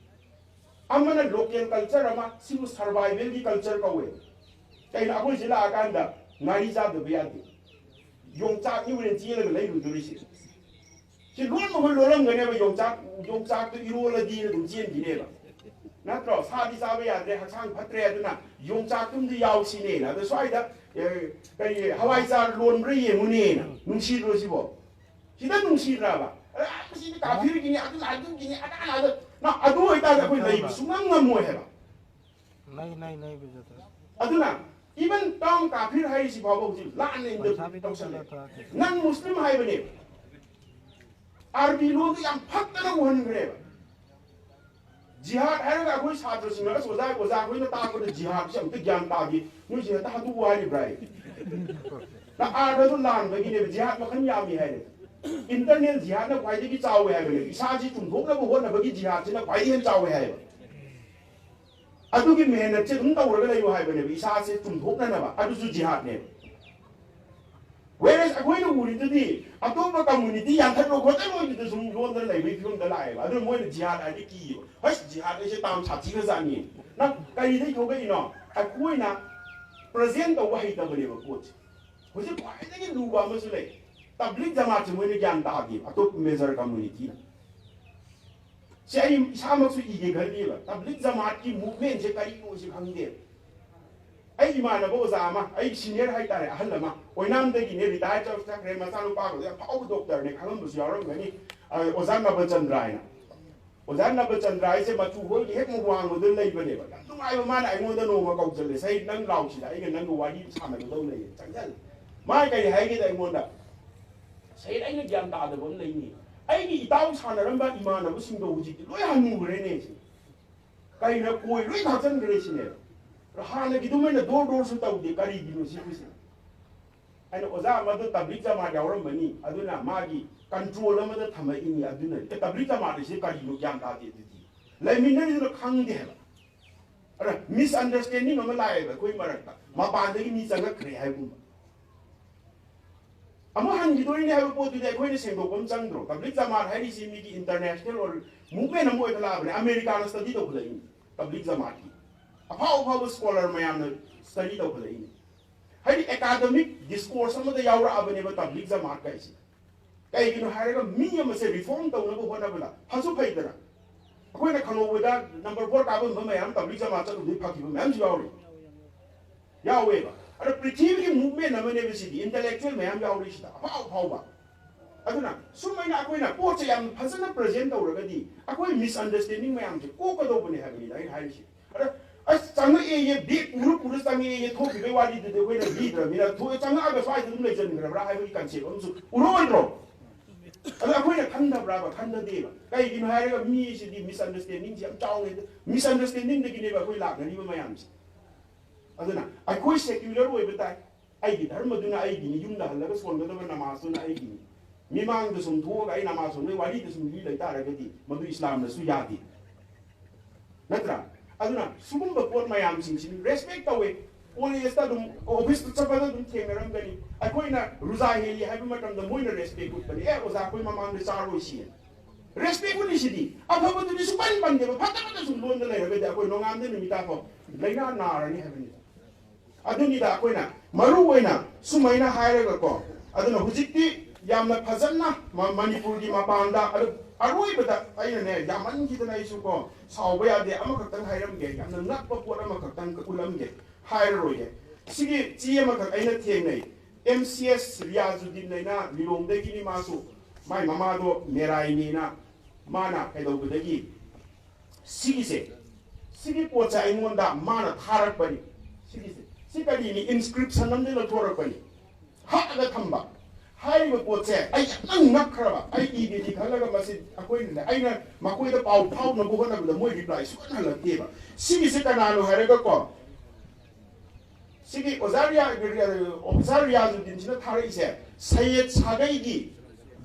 ꯑꯃꯅ local culture ꯑꯃ, ꯁꯤꯕꯨ survival ꯒꯤ culture ꯀꯧꯋꯦ꯫ ꯀꯩꯅꯣ, ꯑꯩꯈꯣꯏ ꯁꯤ ꯂꯥꯛꯑꯀꯥꯟꯗ ꯉꯥꯔꯤ ꯆꯥꯗꯕ ꯌꯥꯗꯦ꯫ ꯌꯣꯡꯆꯥꯛꯅꯤ ꯍꯣꯔꯦꯟ ꯆꯦꯜꯂꯒ ꯂꯩꯔꯨꯗꯣꯔꯤꯁꯦ꯫ ꯁꯤ ꯂꯣꯟ ꯃꯈꯣꯏ ꯂꯣꯜꯂꯝꯒꯅꯦꯕ, ꯌꯣꯡꯆꯥꯛ, ꯌꯣꯡꯆꯥꯛꯇꯨ ꯏꯔꯣꯜꯂꯗꯤ ꯑꯗꯨꯝ ꯆꯦꯟꯈꯤꯅꯦꯕ꯫ ꯅꯠꯇ꯭ꯔꯣ? ꯁꯥꯗꯤ ꯆꯥꯕ ꯌꯥꯗ꯭ꯔꯦ, ꯍꯛꯆꯥꯡ ꯐꯠꯇ꯭ꯔꯦ, ꯑꯗꯨꯅ ꯌꯣꯡꯆꯥꯛꯇꯨꯝꯗꯤ ꯌꯥꯎꯁꯤꯅꯦꯅ꯫ ꯑꯗꯣ ꯁ꯭ꯋꯥꯏꯗ, ꯑꯦ, ꯀꯔꯤ, ꯍꯋꯥꯏꯖꯥꯔ ꯂꯣꯟꯕ꯭ꯔꯥ ꯌꯦꯡꯉꯨꯅꯦꯅ꯫ ꯅꯨꯡꯁꯤꯗ꯭ꯔꯣ ꯁꯤꯕꯣ? ꯁꯤꯗ ꯅꯨꯡꯁꯤꯗ꯭ꯔꯕ? ꯑꯦ, ꯁꯤꯗꯤ ꯀꯥꯐꯤꯔꯒꯤꯅꯤ, ꯑꯗꯨꯅ ꯑꯗꯨꯒꯤꯅꯤ, ꯑꯗꯥꯅ ꯑꯗꯨ꯫ ꯅ-, ꯑꯗꯨ ꯑꯣꯏꯇꯥꯔꯗꯤ ꯑꯩꯈꯣꯏ ꯂꯩꯕ ꯁꯨꯡꯉꯝ ꯉꯝꯃꯣꯏ ꯍꯥꯏꯕ꯫ नहीं, नहीं, नहीं बेचता। ꯑꯗꯨꯅ even ꯇꯥꯎꯟ ꯀꯥꯐꯤꯔ ꯍꯥꯏꯔꯤꯁꯤ ꯐꯥꯎꯕ ꯍꯧꯖꯤꯛ ꯂꯥꯟꯅ ꯏꯟꯇꯔꯄ꯭ꯔꯤꯠ ꯇꯧꯁꯜꯂꯦ꯫ ꯅꯪ ꯃꯨꯁꯂꯤꯝ ꯍꯥꯏꯕꯅꯦ꯫ ꯑꯥꯔꯕꯤ ꯂꯣꯟꯗꯨ ꯌꯥꯝ ꯐꯠꯇꯅ ꯎꯍꯟꯈ꯭ꯔꯦꯕ꯫ ꯖꯤꯍꯥꯗ ꯍꯥꯏꯔꯒ ꯑꯩꯈꯣꯏ ꯁꯥꯇ꯭ꯔꯁꯤꯡꯅ, "ꯑꯁ ꯑꯣꯖꯥ, ꯑꯣꯖꯥ ꯑꯩꯈꯣꯏꯅ ꯇꯥꯛꯄꯗ ꯖꯤꯍꯥꯗꯁꯦ ꯑꯝꯇ ꯒ꯭ꯌꯥꯟ ꯇꯥꯗꯦ, ꯅꯣꯏꯁꯦ ꯍꯦꯛꯇ ꯍꯟꯗꯣꯛꯎ ꯍꯥꯏꯔꯤꯕ꯭ꯔꯥ?" ꯍꯥꯏ꯫ ꯅ ꯑꯥꯔꯊꯗꯨ ꯂꯥꯟꯕꯒꯤꯅꯦꯕ꯫ ꯖꯤꯍꯥꯗ ꯃꯈꯜ ꯌꯥꯝꯃꯤ ꯍꯥꯏꯔꯦ꯫ Internal ꯖꯤꯍꯥꯗꯅ ꯈ꯭ꯋꯥꯏꯗꯒꯤ ꯆꯥꯎꯋꯦ ꯍꯥꯏꯕꯅꯦꯕ꯫ ꯏꯁꯥꯁꯤ ꯆꯨꯝꯊꯣꯛꯅꯕ ꯍꯣꯠꯅꯕꯒꯤ ꯖꯤꯍꯥꯗꯁꯤꯅ ꯈ꯭ꯋꯥꯏꯗꯒꯤ ꯍꯦꯟꯅ ꯆꯥꯎꯋꯦ ꯍꯥꯏꯌꯦꯕ꯫ ꯑꯗꯨꯒꯤ ꯃꯦꯍꯅꯠꯁꯦ ꯑꯗꯨꯝ ꯇꯧꯔꯒ ꯂꯩꯌꯨ ꯍꯥꯏꯕꯅꯦꯕ, ꯏꯁꯥꯁꯦ ꯆꯨꯝꯊꯣꯛꯅꯅꯕ꯫ ꯑꯗꯨꯁꯨ ꯖꯤꯍꯥꯗꯅꯦꯕ꯫ Whereas ꯑꯩꯈꯣꯏꯅ ꯎꯔꯤꯗꯨꯗꯤ ꯑꯇꯣꯞꯄ community ꯌꯥꯟꯊꯠꯂꯣ ꯈꯣꯠꯇꯠꯂꯣ ꯑꯗꯨꯗ ꯁꯨꯝ ꯂꯣꯟꯗꯅ ꯂꯩꯕꯒꯤ ꯐꯤꯕꯝꯗ ꯂꯥꯛꯑꯦꯕ꯫ ꯑꯗꯨꯅ ꯃꯣꯏꯅ ꯖꯤꯍꯥꯗ ꯍꯥꯏꯗꯤ ꯀꯤꯌꯦꯕ꯫ "ꯍꯁ, ꯖꯤꯍꯥꯗ ꯍꯥꯏꯁꯦ ꯇꯥꯝ ꯁꯥꯊꯤꯈ꯭ꯔꯖꯥꯠꯅꯤ"꯫ ꯅꯪ ꯀꯔꯤꯗꯒꯤ ꯊꯣꯛꯂꯛꯏꯅꯣ? ꯑꯩꯈꯣꯏꯅ present ꯇꯧꯕ ꯍꯩꯇꯕꯅꯦꯕ ꯄꯣꯠꯁꯦ꯫ ꯍꯧꯖꯤꯛ ꯈ꯭ꯋꯥꯏꯗꯒꯤ ꯂꯨꯕ ꯑꯃꯁꯨ ꯂꯩ꯫ ꯇꯕ꯭ꯂꯤꯛ ꯖꯃꯥꯠꯁꯦ ꯃꯣꯏꯅ ꯒ꯭ꯌꯥꯟ ꯇꯥꯗꯦꯕ, ꯑꯇꯣꯞꯄ major community ꯅ꯫ ꯁꯤ ꯑꯩ ꯏꯁꯥꯃꯛꯁꯨ ꯏꯒꯦ ꯈꯜꯂꯤꯕ, ꯇꯕ꯭ꯂꯤꯛ ꯖꯃꯥꯠꯀꯤ movement ꯁꯦ ꯀꯔꯤꯅꯣꯁꯤ ꯈꯪꯗꯦꯕ꯫ ꯑꯩ ꯏꯃꯥꯟꯅꯕ ꯑꯣꯖꯥ ꯑꯃ, ꯑꯩ senior ꯍꯥꯏꯇꯥꯔꯦ, ꯑꯍꯜ ꯑꯃ, ꯑꯣꯏꯅꯥꯝꯗꯒꯤꯅꯦ, retire ꯆꯠꯈ꯭ꯔꯦ, ꯃꯆꯥꯅꯨꯄꯥꯒꯗꯣ ꯌꯥꯝ ꯐꯥꯎꯕ doctor ꯅꯦ, ꯈꯪꯉꯝꯕꯁꯨ ꯌꯥꯎꯔꯝꯒꯅꯤ, ꯑ, ꯑꯣꯖꯥ ꯅꯕꯆꯟꯗ꯭ꯔ ꯍꯥꯏꯅ꯫ ꯑꯣꯖꯥ ꯅꯕꯆꯟꯗ꯭ꯔ ꯍꯥꯏꯁꯦ ꯃꯆꯨ ꯍꯣꯏꯒꯤ ꯍꯦꯛ ꯃꯨꯛ ꯋꯥꯡꯃꯗ ꯂꯩꯕꯅꯦꯕ꯫ ꯌꯥꯝ ꯅꯨꯡꯉꯥꯏꯕ, ꯃꯥꯅ ꯑꯩꯉꯣꯟꯗ ꯅꯣꯡꯃ ꯀꯧꯁꯜꯂꯦ, "ꯁꯩ, ꯅꯪ ꯂꯥꯎꯁꯤꯗ, ꯑꯩꯒ ꯅꯪꯒ ꯋꯥꯔꯤ ꯁꯥꯟꯅꯒꯗꯧ ꯂꯩꯌꯦ, ꯆꯪꯁꯜꯂꯦ꯫" ꯃꯥ ꯀꯔꯤ ꯍꯥꯏꯒꯦꯗ ꯑꯩꯉꯣꯟꯗ, "ꯁꯩ, ꯑꯩꯅ ꯒ꯭ꯌꯥꯟ ꯇꯥꯗꯕ ꯑꯃ ꯂꯩꯅꯤ, ꯑꯩꯒꯤ ꯏꯇꯥꯎ ꯁꯥꯟꯅꯔꯝꯕ ꯏꯃꯥꯟꯅꯕꯁꯤꯡꯗꯣ ꯍꯧꯖꯤꯛꯇꯤ ꯂꯣꯏ ꯍꯟꯅꯨꯈ꯭ꯔꯦꯅꯦ", ꯁꯤ꯫ ꯀꯩꯅ ꯀꯣꯏ ꯂꯣꯏ ꯊꯥꯛꯆꯟꯈ꯭ꯔꯦ ꯁꯤꯅꯦꯕ꯫ ꯍꯥꯟꯅꯒꯤ ꯑꯗꯨꯃꯥꯏꯅ ꯗꯣꯔ ꯗꯣꯔꯁꯨ ꯇꯧꯗꯦ, ꯀꯔꯤꯒꯤꯅꯣ ꯁꯤꯕꯨꯁꯦ? ꯑꯩꯅ, "ꯑꯣꯖꯥ, ꯃꯗꯨ ꯇꯕ꯭ꯂꯤꯛ ꯖꯃꯥꯠ ꯌꯥꯎꯔꯝꯕꯅꯤ, ꯑꯗꯨꯅ ꯃꯥꯒꯤ control ꯑꯃꯗ ꯊꯝꯃꯛꯏꯅꯤ, ꯑꯗꯨꯅ ꯇꯕ꯭ꯂꯤꯛ ꯖꯃꯥꯠ ꯍꯥꯏꯁꯦ ꯀꯔꯤꯅꯣ ꯒ꯭ꯌꯥꯟ ꯇꯥꯗꯦ ꯑꯗꯨꯗꯤ꯫ ꯂꯩꯃꯤꯟꯅꯔꯤꯗꯨꯅ ꯈꯪꯗꯦ ꯍꯥꯏꯕ꯫ ꯑꯗ misunderstanding ꯑꯃ ꯂꯥꯛꯑꯦꯕ ꯑꯩꯈꯣꯏ ꯃꯔꯛꯇ, ꯃꯄꯥꯟꯗꯒꯤ ꯃꯤ ꯆꯪꯉꯛꯈ꯭ꯔꯦ ꯍꯥꯏꯕꯒꯨꯝꯕ꯫ ꯑꯃꯨꯛ ꯍꯟꯈꯤꯗꯣꯏꯅꯦ ꯍꯥꯏꯕ ꯄꯣꯠꯇꯨꯗꯤ ꯑꯩꯈꯣꯏꯅ ꯁꯦꯡꯗꯣꯛꯄ ꯑꯃ ꯆꯪꯗ꯭ꯔꯣ?" ꯇꯕ꯭ꯂꯤꯛ ꯖꯃꯥꯠ ꯍꯥꯏꯔꯤꯁꯤ ꯃꯤꯒꯤ international or movement ꯑꯃ ꯑꯣꯏꯈꯠꯂꯛꯑꯕꯅꯦ꯫ ꯑꯃꯦꯔꯤꯀꯥꯅ study ꯇꯧꯈꯠꯂꯛꯏꯅꯤ ꯇꯕ꯭ꯂꯤꯛ ꯖꯃꯥꯠꯀꯤ꯫ ꯑꯐꯥꯎ ꯑꯐꯥꯎꯕ scholar ꯃꯌꯥꯝꯅ study ꯇꯧꯈꯠꯂꯛꯏꯅꯤ꯫ ꯍꯥꯏꯗꯤ academic discourse ꯑꯃꯗ ꯌꯥꯎꯔꯛꯑꯕꯅꯦꯕ ꯇꯕ꯭ꯂꯤꯛ ꯖꯃꯥꯠ ꯀꯥꯏꯁꯦ꯫ ꯀꯩꯒꯤꯅꯣ ꯍꯥꯏꯔꯒ ꯃꯤ ꯑꯃꯁꯦ reform ꯇꯧꯅꯕ ꯍꯣꯠꯅꯕꯗ ꯐꯁꯨ ꯐꯩꯗꯅ꯫ ꯑꯩꯈꯣꯏꯅ ꯈꯪꯍꯧꯕꯗ number four ꯀꯥꯕꯝꯕ ꯃꯌꯥꯝ ꯇꯕ꯭ꯂꯤꯛ ꯖꯃꯥꯠ ꯆꯠꯂꯨꯕꯗꯒꯤ ꯐꯈꯤꯕ ꯃꯌꯥꯝꯁꯨ ꯌꯥꯎꯔꯤ꯫ ꯌꯥꯎꯋꯦꯕ꯫ ꯑꯗꯣ ꯄ꯭ꯔꯤꯊꯤꯕꯤꯒꯤ movement ꯑꯃꯅꯦꯕ ꯁꯤꯗꯤ, intellectual ꯃꯌꯥꯝ ꯌꯥꯎꯔꯤꯁꯤꯗ, ꯑꯐꯥꯎ ꯑꯐꯥꯎꯕ꯫ ꯑꯗꯨꯅ ꯁꯨꯃꯥꯏꯅ ꯑꯩꯈꯣꯏꯅ ꯄꯣꯠꯁꯦ ꯌꯥꯝ ꯐꯖꯅ present ꯇꯧꯔꯒꯗꯤ ꯑꯩꯈꯣꯏ misunderstanding ꯃꯌꯥꯝꯁꯦ ꯀꯣꯛꯀꯗꯧꯕꯅꯦ ꯍꯥꯏꯕꯅꯤꯗ ꯑꯩꯅ ꯍꯥꯏꯔꯤꯁꯦ꯫ ꯑꯗ, "ꯑꯁ, ꯆꯪꯉꯛꯑꯦꯌꯦ, bag ꯄꯨꯔ ꯄꯨꯔ ꯆꯪꯉꯛꯑꯦꯌꯦ", ꯊꯣꯛꯈꯤꯕꯩ ꯋꯥꯔꯤꯗꯨꯗꯤ ꯑꯩꯈꯣꯏꯅ ꯂꯤꯗ꯭ꯔꯕꯅꯤꯅ, ꯊꯣꯛꯑꯦ, ꯆꯪꯉꯛꯑꯒ ꯁ꯭ꯋꯥꯏꯗ ꯑꯗꯨꯝ ꯂꯩꯁꯤꯟꯈ꯭ꯔꯕ꯭ꯔꯥ ꯍꯥꯏꯕꯒꯤ concept ꯑꯃꯁꯨ ꯎꯔꯛꯑꯣꯏꯗ꯭ꯔꯣ? ꯑꯗꯣ ꯑꯩꯈꯣꯏꯅ ꯈꯟꯗꯕ꯭ꯔꯥꯕ? ꯈꯟꯗꯗꯦꯕ꯫ ꯀꯩꯒꯤꯅꯣ ꯍꯥꯏꯔꯒ ꯃꯤꯁꯤꯗꯤ misunderstandingꯁꯤ ꯌꯥꯝ ꯆꯥꯎꯋꯦ꯫ Misunderstandingꯗꯒꯤꯅꯦꯕ ꯑꯩꯈꯣꯏ ꯂꯥꯛꯅꯔꯤꯕ ꯃꯌꯥꯝꯁꯦ꯫ ꯑꯗꯨꯅ ꯑꯩꯈꯣꯏ secular ꯑꯣꯏꯕ ꯇꯥꯏ꯫ ꯑꯩꯒꯤ ꯙꯔꯃꯗꯨꯅ ꯑꯩꯒꯤꯅꯤ, ꯌꯨꯝꯗ ꯍꯜꯂꯒ ꯁꯣꯟꯒꯗꯕ ꯅꯃꯥꯖꯇꯨꯅ ꯑꯩꯒꯤꯅꯤ꯫ ꯃꯤꯃꯥꯡꯗ ꯁꯨꯝ ꯊꯣꯛꯑꯒ ꯑꯩ ꯅꯃꯥꯖ ꯁꯣꯟꯕꯒꯤ ꯋꯥꯔꯤꯗ ꯁꯨꯝ ꯂꯤ ꯂꯩ ꯇꯥꯔꯒꯗꯤ ꯃꯗꯨ ꯏꯁꯂꯥꯝꯅꯁꯨ ꯌꯥꯗꯦ꯫ ꯅꯠꯇ꯭ꯔꯥ? ꯑꯗꯨꯅ ꯁꯤꯒꯨꯝꯕ ꯄꯣꯠ ꯃꯌꯥꯝꯁꯤꯡꯁꯤ respect ꯇꯧꯋꯦ꯫ Collegeꯇ ꯑꯗꯨꯝ, officeꯇ ꯆꯠꯄꯗ ꯑꯗꯨꯝ ꯊꯦꯡꯅꯔꯝꯒꯅꯤ꯫ ꯑꯩꯈꯣꯏꯅ ꯔꯨꯖꯥ ꯍꯦꯜꯂꯤ ꯍꯥꯏꯕ ꯃꯇꯝꯗ ꯃꯣꯏꯅ respect ꯎꯠꯄꯅꯤ꯫ "ꯑꯦ, ꯑꯣꯖꯥ, ꯑꯩꯈꯣꯏ ꯃꯃꯥꯡꯗ ꯆꯥꯔꯣꯏꯁꯤ"꯫ Respect ꯎꯠꯂꯤꯁꯤꯗꯤ꯫ ꯑꯐꯕꯗꯨꯗꯤ ꯁꯨꯡꯄꯟ ꯄꯟꯗꯦꯕ꯫ ꯐꯠꯇꯕꯗ ꯁꯨꯝ ꯂꯣꯟꯗ ꯂꯩꯔꯒꯗꯤ ꯑꯩꯈꯣꯏ ꯅꯣꯡꯉꯥꯟꯕꯗꯩ ꯅꯨꯃꯤꯠ ꯇꯥꯐꯥꯎ ꯂꯥꯏꯅꯥ ꯅꯥꯔꯅꯤ ꯍꯥꯏꯕꯅꯤ꯫ ꯑꯗꯨꯅꯤꯗ ꯑꯩꯈꯣꯏꯅ ꯃꯔꯨ ꯑꯣꯏꯅ ꯁꯨꯃꯥꯏꯅ ꯍꯥꯏꯔꯒꯀꯣ, ꯑꯗꯨꯅ ꯍꯧꯖꯤꯛꯇꯤ ꯌꯥꯝꯅ ꯐꯖꯅ ꯃ- ꯃꯅꯤꯄꯨꯔꯒꯤ ꯃꯄꯥꯟꯗ ꯑꯗꯨ ꯑꯔꯣꯏꯕꯗ ꯑꯩꯅꯅꯦ, ꯌꯥꯝꯃꯟꯈꯤꯗꯅ ꯑꯩꯁꯨ ꯀꯣ ꯁꯥꯎꯕ ꯌꯥꯗꯦ, ꯑꯃꯈꯛꯇꯪ ꯍꯥꯏꯔꯝꯒꯦ, ꯌꯥꯝꯅ ꯉꯛꯄ ꯄꯣꯠ ꯑꯃꯈꯛꯇꯪ ꯎꯠꯂꯝꯒꯦ꯫ ꯍꯥꯏꯔꯔꯣꯏꯒꯦ꯫ ꯁꯤꯒꯤ ꯆꯦ ꯑꯃꯈꯛ ꯑꯩꯅ ꯊꯦꯡꯅꯩ꯫ ꯑꯦꯝ ꯁꯤ ꯑꯦꯁ ꯔꯤꯌꯥꯖꯨꯗꯤꯟ ꯍꯥꯏꯅ ꯂꯤꯂꯣꯡꯗꯒꯤꯅꯤ ꯃꯥꯁꯨ꯫ ꯃꯥꯏ ꯃꯃꯥꯗꯣ ꯃꯦꯔꯥꯏꯅꯤꯅ ꯃꯥꯅ ꯀꯩꯗꯧꯕꯗꯒꯤ ꯁꯤꯒꯤꯁꯦ, ꯁꯤꯒꯤ ꯄꯣꯠꯁꯦ ꯑꯩꯉꯣꯟꯗ ꯃꯥꯅ ꯊꯥꯔꯛꯄꯅꯤ꯫ ꯁꯤꯒꯤꯁꯦ, ꯁꯤ ꯀꯔꯤꯅꯤ? ꯏꯟꯁꯀ꯭ꯔꯤꯞꯁꯟ ꯑꯃꯗꯒꯤ ꯂꯧꯊꯣꯔꯛꯄꯅꯤ, ꯍꯛꯑꯒ ꯊꯝꯕ꯫ ꯍꯥꯏꯔꯤꯕ ꯄꯣꯠꯁꯦ ꯑꯩ ꯌꯥꯝꯅ ꯉꯛꯈ꯭ꯔꯕ꯫ ꯑꯩ ꯏꯒꯦꯗꯤ ꯈꯜꯂꯒ ꯃꯁꯤ ꯑꯩꯈꯣꯏꯅꯅꯦ, ꯑꯩꯅ ꯃꯈꯣꯏꯗ ꯄꯥꯎ ꯐꯥꯎꯅꯕ ꯍꯣꯠꯅꯕꯗ ꯃꯣꯏ ꯔꯤꯄ꯭ꯂꯥꯏ ꯁꯨꯍꯟ ꯍꯜꯂꯛꯇꯦꯕ꯫ ꯁꯤꯒꯤꯁꯦ ꯀꯅꯥꯅꯣ ꯍꯥꯏꯔꯒꯀꯣ, ꯁꯤꯒꯤ ꯑꯣꯖꯥ ꯔꯤꯌꯥ-, ꯑꯣꯐꯤꯁꯥꯔ ꯔꯤꯌꯥꯖꯨꯗꯤꯟꯁꯤꯅ ꯊꯥꯔꯛꯏꯁꯦ ꯁꯩꯌꯦꯗ ꯁꯥꯒꯩꯒꯤ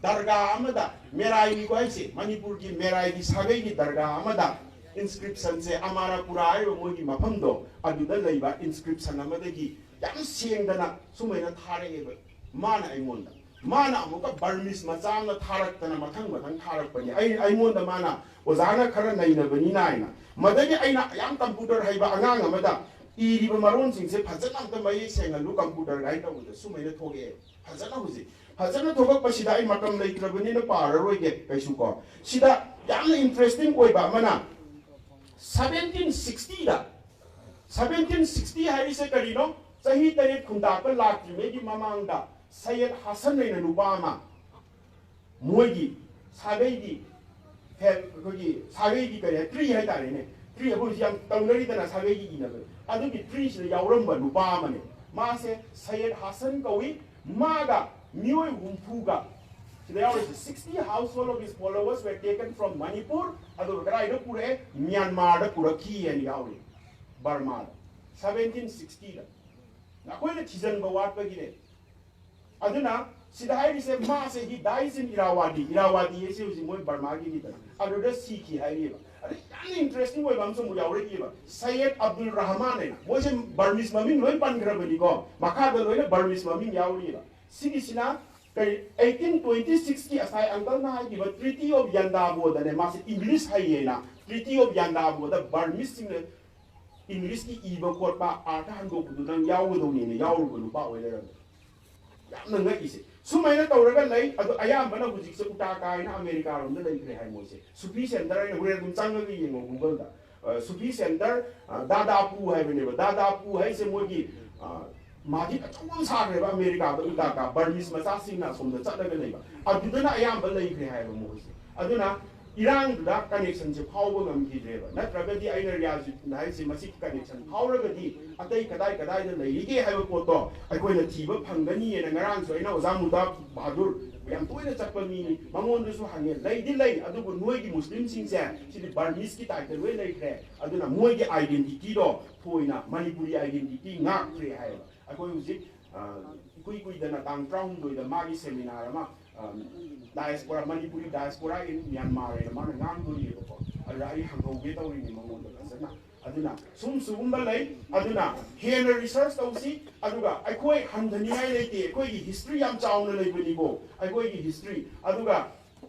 ꯗꯔꯒꯥ ꯑꯃꯗ, ꯃꯦꯔꯥꯏꯒꯤ ꯍꯥꯏꯁꯦ, ꯃꯅꯤꯄꯨꯔꯒꯤ ꯃꯦꯔꯥꯏꯒꯤ ꯁꯥꯒꯩꯒꯤ ꯗꯔꯒꯥ ꯑꯃꯗ ꯏꯟꯁꯀ꯭ꯔꯤꯞꯁꯟꯁꯦ, ꯑꯃꯥꯔꯥꯄꯨꯔꯥ ꯍꯥꯏꯔꯤꯕ ꯃꯣꯏꯒꯤ ꯃꯐꯝꯗꯣ, ꯑꯗꯨꯗ ꯂꯩꯕ ꯏꯟꯁꯀ꯭ꯔꯤꯞꯁꯟ ꯑꯃꯗꯒꯤ ꯌꯥꯝ ꯁꯦꯡꯗꯅ ꯁꯨꯃꯥꯏꯅ ꯊꯥꯔꯛꯑꯦꯕ ꯃꯥꯅ ꯑꯩꯉꯣꯟꯗ꯫ ꯃꯥꯅ ꯑꯃꯨꯛꯀ ꯕꯔꯃꯤꯁ ꯃꯆꯥ ꯑꯃ ꯊꯥꯔꯛꯇꯅ ꯃꯊꯪ ꯃꯊꯪ ꯊꯥꯔꯛꯄꯅꯤ꯫ ꯑꯩ, ꯑꯩꯉꯣꯟꯗ ꯃꯥꯅ ꯑꯣꯖꯥꯅ ꯈꯔ ꯅꯩꯅꯕꯅꯤꯅ ꯍꯥꯏꯅ꯫ ꯃꯗꯒꯤ ꯑꯩꯅ ꯌꯥꯝ ꯀꯝꯄ꯭ꯌꯨꯇꯔ ꯍꯩꯕ ꯑꯉꯥꯡ ꯑꯃꯗ ꯏꯔꯤꯕ ꯃꯔꯣꯟꯁꯤꯡꯁꯦ ꯐꯖꯅ ꯑꯝꯇ ꯃꯌꯦꯛ ꯁꯦꯡꯍꯜꯂꯨ ꯀꯝꯄ꯭ꯌꯨꯇꯔ ꯍꯥꯏꯅ ꯇꯧꯕꯗ ꯁꯨꯃꯥꯏꯅ ꯊꯣꯛꯂꯛꯑꯦ꯫ ꯐꯖꯅ ꯍꯧꯖꯤꯛ ꯐꯖꯅ ꯊꯣꯛꯂꯛꯄꯁꯤꯗ ꯑꯩ ꯃꯇꯝ ꯂꯩꯇ꯭ꯔꯕꯅꯤꯅ ꯄꯥꯔꯔꯣꯏꯒꯦ ꯀꯩꯁꯨ ꯀꯣ꯫ ꯁꯤꯗ ꯌꯥꯝꯅ ꯏꯟꯇꯔꯦꯁꯇꯤꯡ ꯑꯣꯏꯕ ꯑꯃꯅ, ꯁꯕꯦꯟꯇꯤꯟ ꯁꯤꯛꯁꯇꯤꯗ, ꯁꯕꯦꯟꯇꯤꯟ ꯁꯤꯛꯁꯇꯤ ꯍꯥꯏꯔꯤꯁꯦ ꯀꯔꯤꯅꯣ? ꯆꯍꯤ ꯇꯔꯦꯠ ꯈꯨꯟꯇꯥꯛꯄ ꯂꯥꯛꯇ꯭ꯔꯤꯉꯩꯒꯤ ꯃꯃꯥꯡꯗ ꯁꯌꯦꯗ ꯍꯥꯁꯟ ꯍꯥꯏꯅ ꯅꯨꯄꯥ ꯑꯃ, ꯃꯣꯏꯒꯤ ꯁꯥꯒꯩꯒꯤ ꯐꯦ-, ꯑꯩꯈꯣꯏꯒꯤ ꯁꯥꯒꯩꯒꯤ ꯀꯔꯤ ꯍꯥꯏ, ꯇ꯭ꯔꯤ ꯍꯥꯏꯇꯥꯔꯦꯅꯦ, ꯇ꯭ꯔꯤ ꯑꯩꯈꯣꯏ ꯍꯧꯖꯤꯛ ꯌꯥꯝ ꯇꯧꯅꯔꯤꯗꯅ ꯁꯥꯒꯩꯒꯤ ꯏꯅꯕ, ꯑꯗꯨꯒꯤ ꯇ꯭ꯔꯤꯁꯤꯗ ꯌꯥꯎꯔꯝꯕ ꯅꯨꯄꯥ ꯑꯃꯅꯦ꯫ ꯃꯥꯁꯦ ꯁꯌꯦꯗ ꯍꯥꯁꯟ ꯀꯧꯏ꯫ ꯃꯥꯒ ꯃꯤꯑꯣꯏ ꯍꯨꯝꯐꯨꯒ ꯁꯤꯗ ꯌꯥꯎꯔꯤꯁꯦ, sixty household of his followers were taken from Manipur, ꯑꯗꯨꯒ ꯀꯗꯥꯏꯗ ꯄꯨꯔꯛꯑꯦ? ꯃ꯭ꯌꯥꯟꯃꯥꯔꯗ ꯄꯨꯔꯛꯈꯤ ꯍꯥꯏꯅ ꯌꯥꯎꯔꯤ, ꯕꯔꯃꯥꯗ, ꯁꯕꯦꯟꯇꯤꯟ ꯁꯤꯛꯁꯇꯤꯗ꯫ ꯑꯩꯈꯣꯏꯅ ꯊꯤꯖꯤꯟꯕ ꯋꯥꯠꯄꯒꯤꯅꯦ꯫ ꯑꯗꯨꯅ ꯁꯤꯗ ꯍꯥꯏꯔꯤꯁꯦ, ꯃꯥꯁꯦ he dies in Irrawaddy, ꯏꯔꯥꯋꯥꯗꯤ ꯍꯥꯏꯁꯦ ꯍꯧꯖꯤꯛ ꯃꯣꯏ ꯕꯔꯃꯥꯒꯤꯅꯤꯗꯅ, ꯑꯗꯨꯗ ꯁꯤꯈꯤ ꯍꯥꯏꯔꯤꯑꯕ꯫ ꯑꯗ ꯌꯥꯝꯅ ꯏꯟꯇꯔꯦꯁꯇꯤꯡ ꯑꯣꯏꯕ ꯑꯃꯁꯨ ꯑꯃꯨꯛ ꯌꯥꯎꯔꯛꯏꯕ, ꯁꯌꯦꯗ ꯑꯕꯗꯨꯜ ꯔꯍꯃꯥꯟ ꯍꯥꯏꯅ꯫ ꯃꯣꯏꯁꯦ ꯕꯔꯃꯤꯁ ꯃꯃꯤꯡ ꯂꯣꯏ ꯄꯟꯈ꯭ꯔꯕꯅꯤꯀꯣ, ꯃꯈꯥꯗ ꯂꯣꯏꯅ ꯕꯔꯃꯤꯁ ꯃꯃꯤꯡ ꯌꯥꯎꯔꯤꯑꯕ꯫ ꯁꯤꯒꯤꯁꯤꯅ ꯀꯔꯤ, ꯑꯩꯠꯇꯤꯟ ꯇ꯭ꯋꯦꯟꯇꯤ ꯁꯤꯛꯁꯀꯤ ꯉꯁꯥꯏ ꯑꯪꯀꯜꯅ ꯍꯥꯏꯈꯤꯕ ꯇ꯭ꯔꯤꯇꯤ ꯑꯣꯐ ꯌꯟꯗꯥꯕꯣꯗꯅꯦ, ꯃꯥꯁꯦ ꯏꯪꯂꯤꯁ ꯍꯩꯌꯦꯅ, ꯇ꯭ꯔꯤꯇꯤ ꯑꯣꯐ ꯌꯟꯗꯥꯕꯣꯗ ꯕꯔꯃꯤꯁꯁꯤꯡꯅ ꯏꯪꯂꯤꯁꯀꯤ ꯏꯕ ꯈꯣꯠꯄ ꯑꯥꯔꯊ ꯍꯟꯗꯣꯛꯄꯗꯨꯗꯪ ꯌꯥꯎꯒꯗꯧꯅꯦꯅ ꯌꯥꯎꯔꯨꯕ ꯅꯨꯄꯥ ꯑꯣꯏ ꯂꯩꯔꯝꯃꯦ꯫ ꯌꯥꯝꯅ ꯉꯛꯏꯁꯦ꯫ ꯁꯨꯃꯥꯏꯅ ꯇꯧꯔꯒ ꯂꯩ꯫ ꯑꯗꯣ ꯑꯌꯥꯝꯕꯅ ꯍꯧꯖꯤꯛꯁꯦ ꯎꯇꯥ ꯀꯥꯏꯅ ꯑꯃꯦꯔꯤꯀꯥꯔꯣꯝꯗ ꯂꯩꯈ꯭ꯔꯦ ꯍꯥꯏ ꯃꯣꯏꯁꯦ꯫ ꯁꯨꯐꯤ ꯁꯦꯟꯇꯔ ꯍꯥꯏꯅ ꯍꯣꯔꯦꯟ ꯑꯗꯨꯝ ꯆꯪꯉꯒ ꯌꯦꯡꯉꯣ ꯒꯨꯒꯜꯗ꯫ ꯁꯨꯐꯤ ꯁꯦꯟꯇꯔ, ꯗꯥꯗꯥꯄꯨ ꯍꯥꯏꯕꯅꯦꯕ꯫ ꯗꯥꯗꯥꯄꯨ ꯍꯥꯏꯁꯦ ꯃꯣꯏꯒꯤ ꯃꯁꯖꯤꯗ ꯑꯆꯧꯕ ꯑꯃ ꯁꯥꯈ꯭ꯔꯦꯕ ꯑꯃꯦꯔꯤꯀꯥꯗ꯫ ꯎꯇꯥ ꯀꯥ ꯕꯔꯃꯤꯁ ꯃꯆꯥꯁꯤꯡꯅ ꯑꯁꯣꯝꯗ ꯆꯠꯂꯒ ꯂꯩꯕ, ꯑꯗꯨꯗꯅ ꯑꯌꯥꯝꯕ ꯂꯩꯈ꯭ꯔꯦ ꯍꯥꯏꯕ ꯃꯣꯏꯁꯦ꯫ ꯑꯗꯨꯅ ꯏꯔꯥꯡꯗꯨꯗ ꯀꯅꯦꯛꯁꯟꯁꯦ ꯐꯥꯎꯕ ꯉꯝꯈꯤꯗ꯭ꯔꯦꯕ꯫ ꯅꯠꯇ꯭ꯔꯒꯗꯤ ꯑꯩꯅ ꯔꯤꯌꯥꯖꯨꯗꯤꯟ ꯍꯥꯏꯁꯦ ꯃꯁꯤ ꯀꯅꯦꯛꯁꯟ ꯐꯥꯎꯔꯒꯗꯤ ꯑꯇꯩ ꯀꯗꯥꯏ ꯀꯗꯥꯏꯗ ꯂꯩꯔꯤꯒꯦ ꯍꯥꯏꯕ ꯄꯣꯠꯇꯣ ꯑꯩꯈꯣꯏꯅ ꯊꯤꯕ ꯐꯪꯒꯅꯤꯅ ꯉꯔꯥꯡꯁꯨ ꯑꯩꯅ ꯑꯣꯖꯥ ꯃꯨꯗꯥ ꯕꯍꯥꯗꯨꯔ ꯌꯥꯝ ꯇꯣꯏꯅ ꯆꯠꯄ ꯃꯤꯅꯤ, ꯃꯉꯣꯟꯗꯁꯨ ꯍꯪꯉꯦ꯫ ꯂꯩꯗꯤ ꯂꯩ, ꯑꯗꯨꯕꯨ ꯅꯣꯏꯒꯤ ꯃꯨꯁꯂꯤꯝꯁꯤꯡꯁꯦ ꯁꯤꯗꯤ ꯕꯔꯃꯤꯁꯀꯤ ꯇꯥꯏꯞꯇ ꯂꯣꯏ ꯂꯩꯈ꯭ꯔꯦ꯫ ꯑꯗꯨꯅ ꯃꯣꯏꯒꯤ ꯑꯥꯏꯗꯦꯟꯇꯤꯇꯤꯗꯣ ꯊꯣꯏꯅ ꯃꯅꯤꯄꯨꯔꯤ ꯑꯥꯏꯗꯦꯟꯇꯤꯇꯤ ꯉꯥꯛꯇ꯭ꯔꯦ ꯍꯥꯏꯌꯦꯕ꯫ ꯑꯩꯈꯣꯏ ꯍꯧꯖꯤꯛ ꯏꯀꯨꯏ ꯀꯨꯏꯗꯅ ꯇꯥꯡ ꯇꯔꯥꯍꯨꯝꯗꯣꯏꯗ ꯃꯥꯒꯤ ꯁꯦꯃꯤꯅꯥꯔ ꯑꯃ, ꯗꯥꯏꯁꯄꯣꯔꯥ, ꯃꯅꯤꯄꯨꯔꯤ ꯗꯥꯏꯁꯄꯣꯔꯥ ꯏꯟ ꯃ꯭ꯌꯥꯟꯃꯥꯔ ꯍꯥꯏꯅ ꯃꯥꯅ ꯉꯥꯡꯗꯣꯔꯤꯑꯕꯀꯣ꯫ ꯑꯗꯨꯗ ꯑꯩ ꯍꯪꯍꯧꯒꯦ ꯇꯧꯔꯤꯅꯤ ꯃꯉꯣꯟꯗ ꯐꯖꯅ꯫ ꯑꯗꯨꯅ ꯁꯨꯝ ꯁꯤꯒꯨꯝꯕ ꯂꯩ꯫ ꯑꯗꯨꯅ ꯍꯦꯟꯅ ꯔꯤꯁꯔꯁ ꯇꯧꯁꯤ꯫ ꯑꯗꯨꯒ ꯑꯩꯈꯣꯏ ꯍꯟꯊꯅꯤꯡꯉꯥꯏ ꯂꯩꯇꯦ꯫ ꯑꯩꯈꯣꯏꯒꯤ ꯍꯤꯁꯇ꯭ꯔꯤ ꯌꯥꯝ ꯆꯥꯎꯅ ꯂꯩꯕꯅꯤꯀꯣ, ꯑꯩꯈꯣꯏꯒꯤ ꯍꯤꯁꯇ꯭ꯔꯤ꯫ ꯑꯗꯨꯒ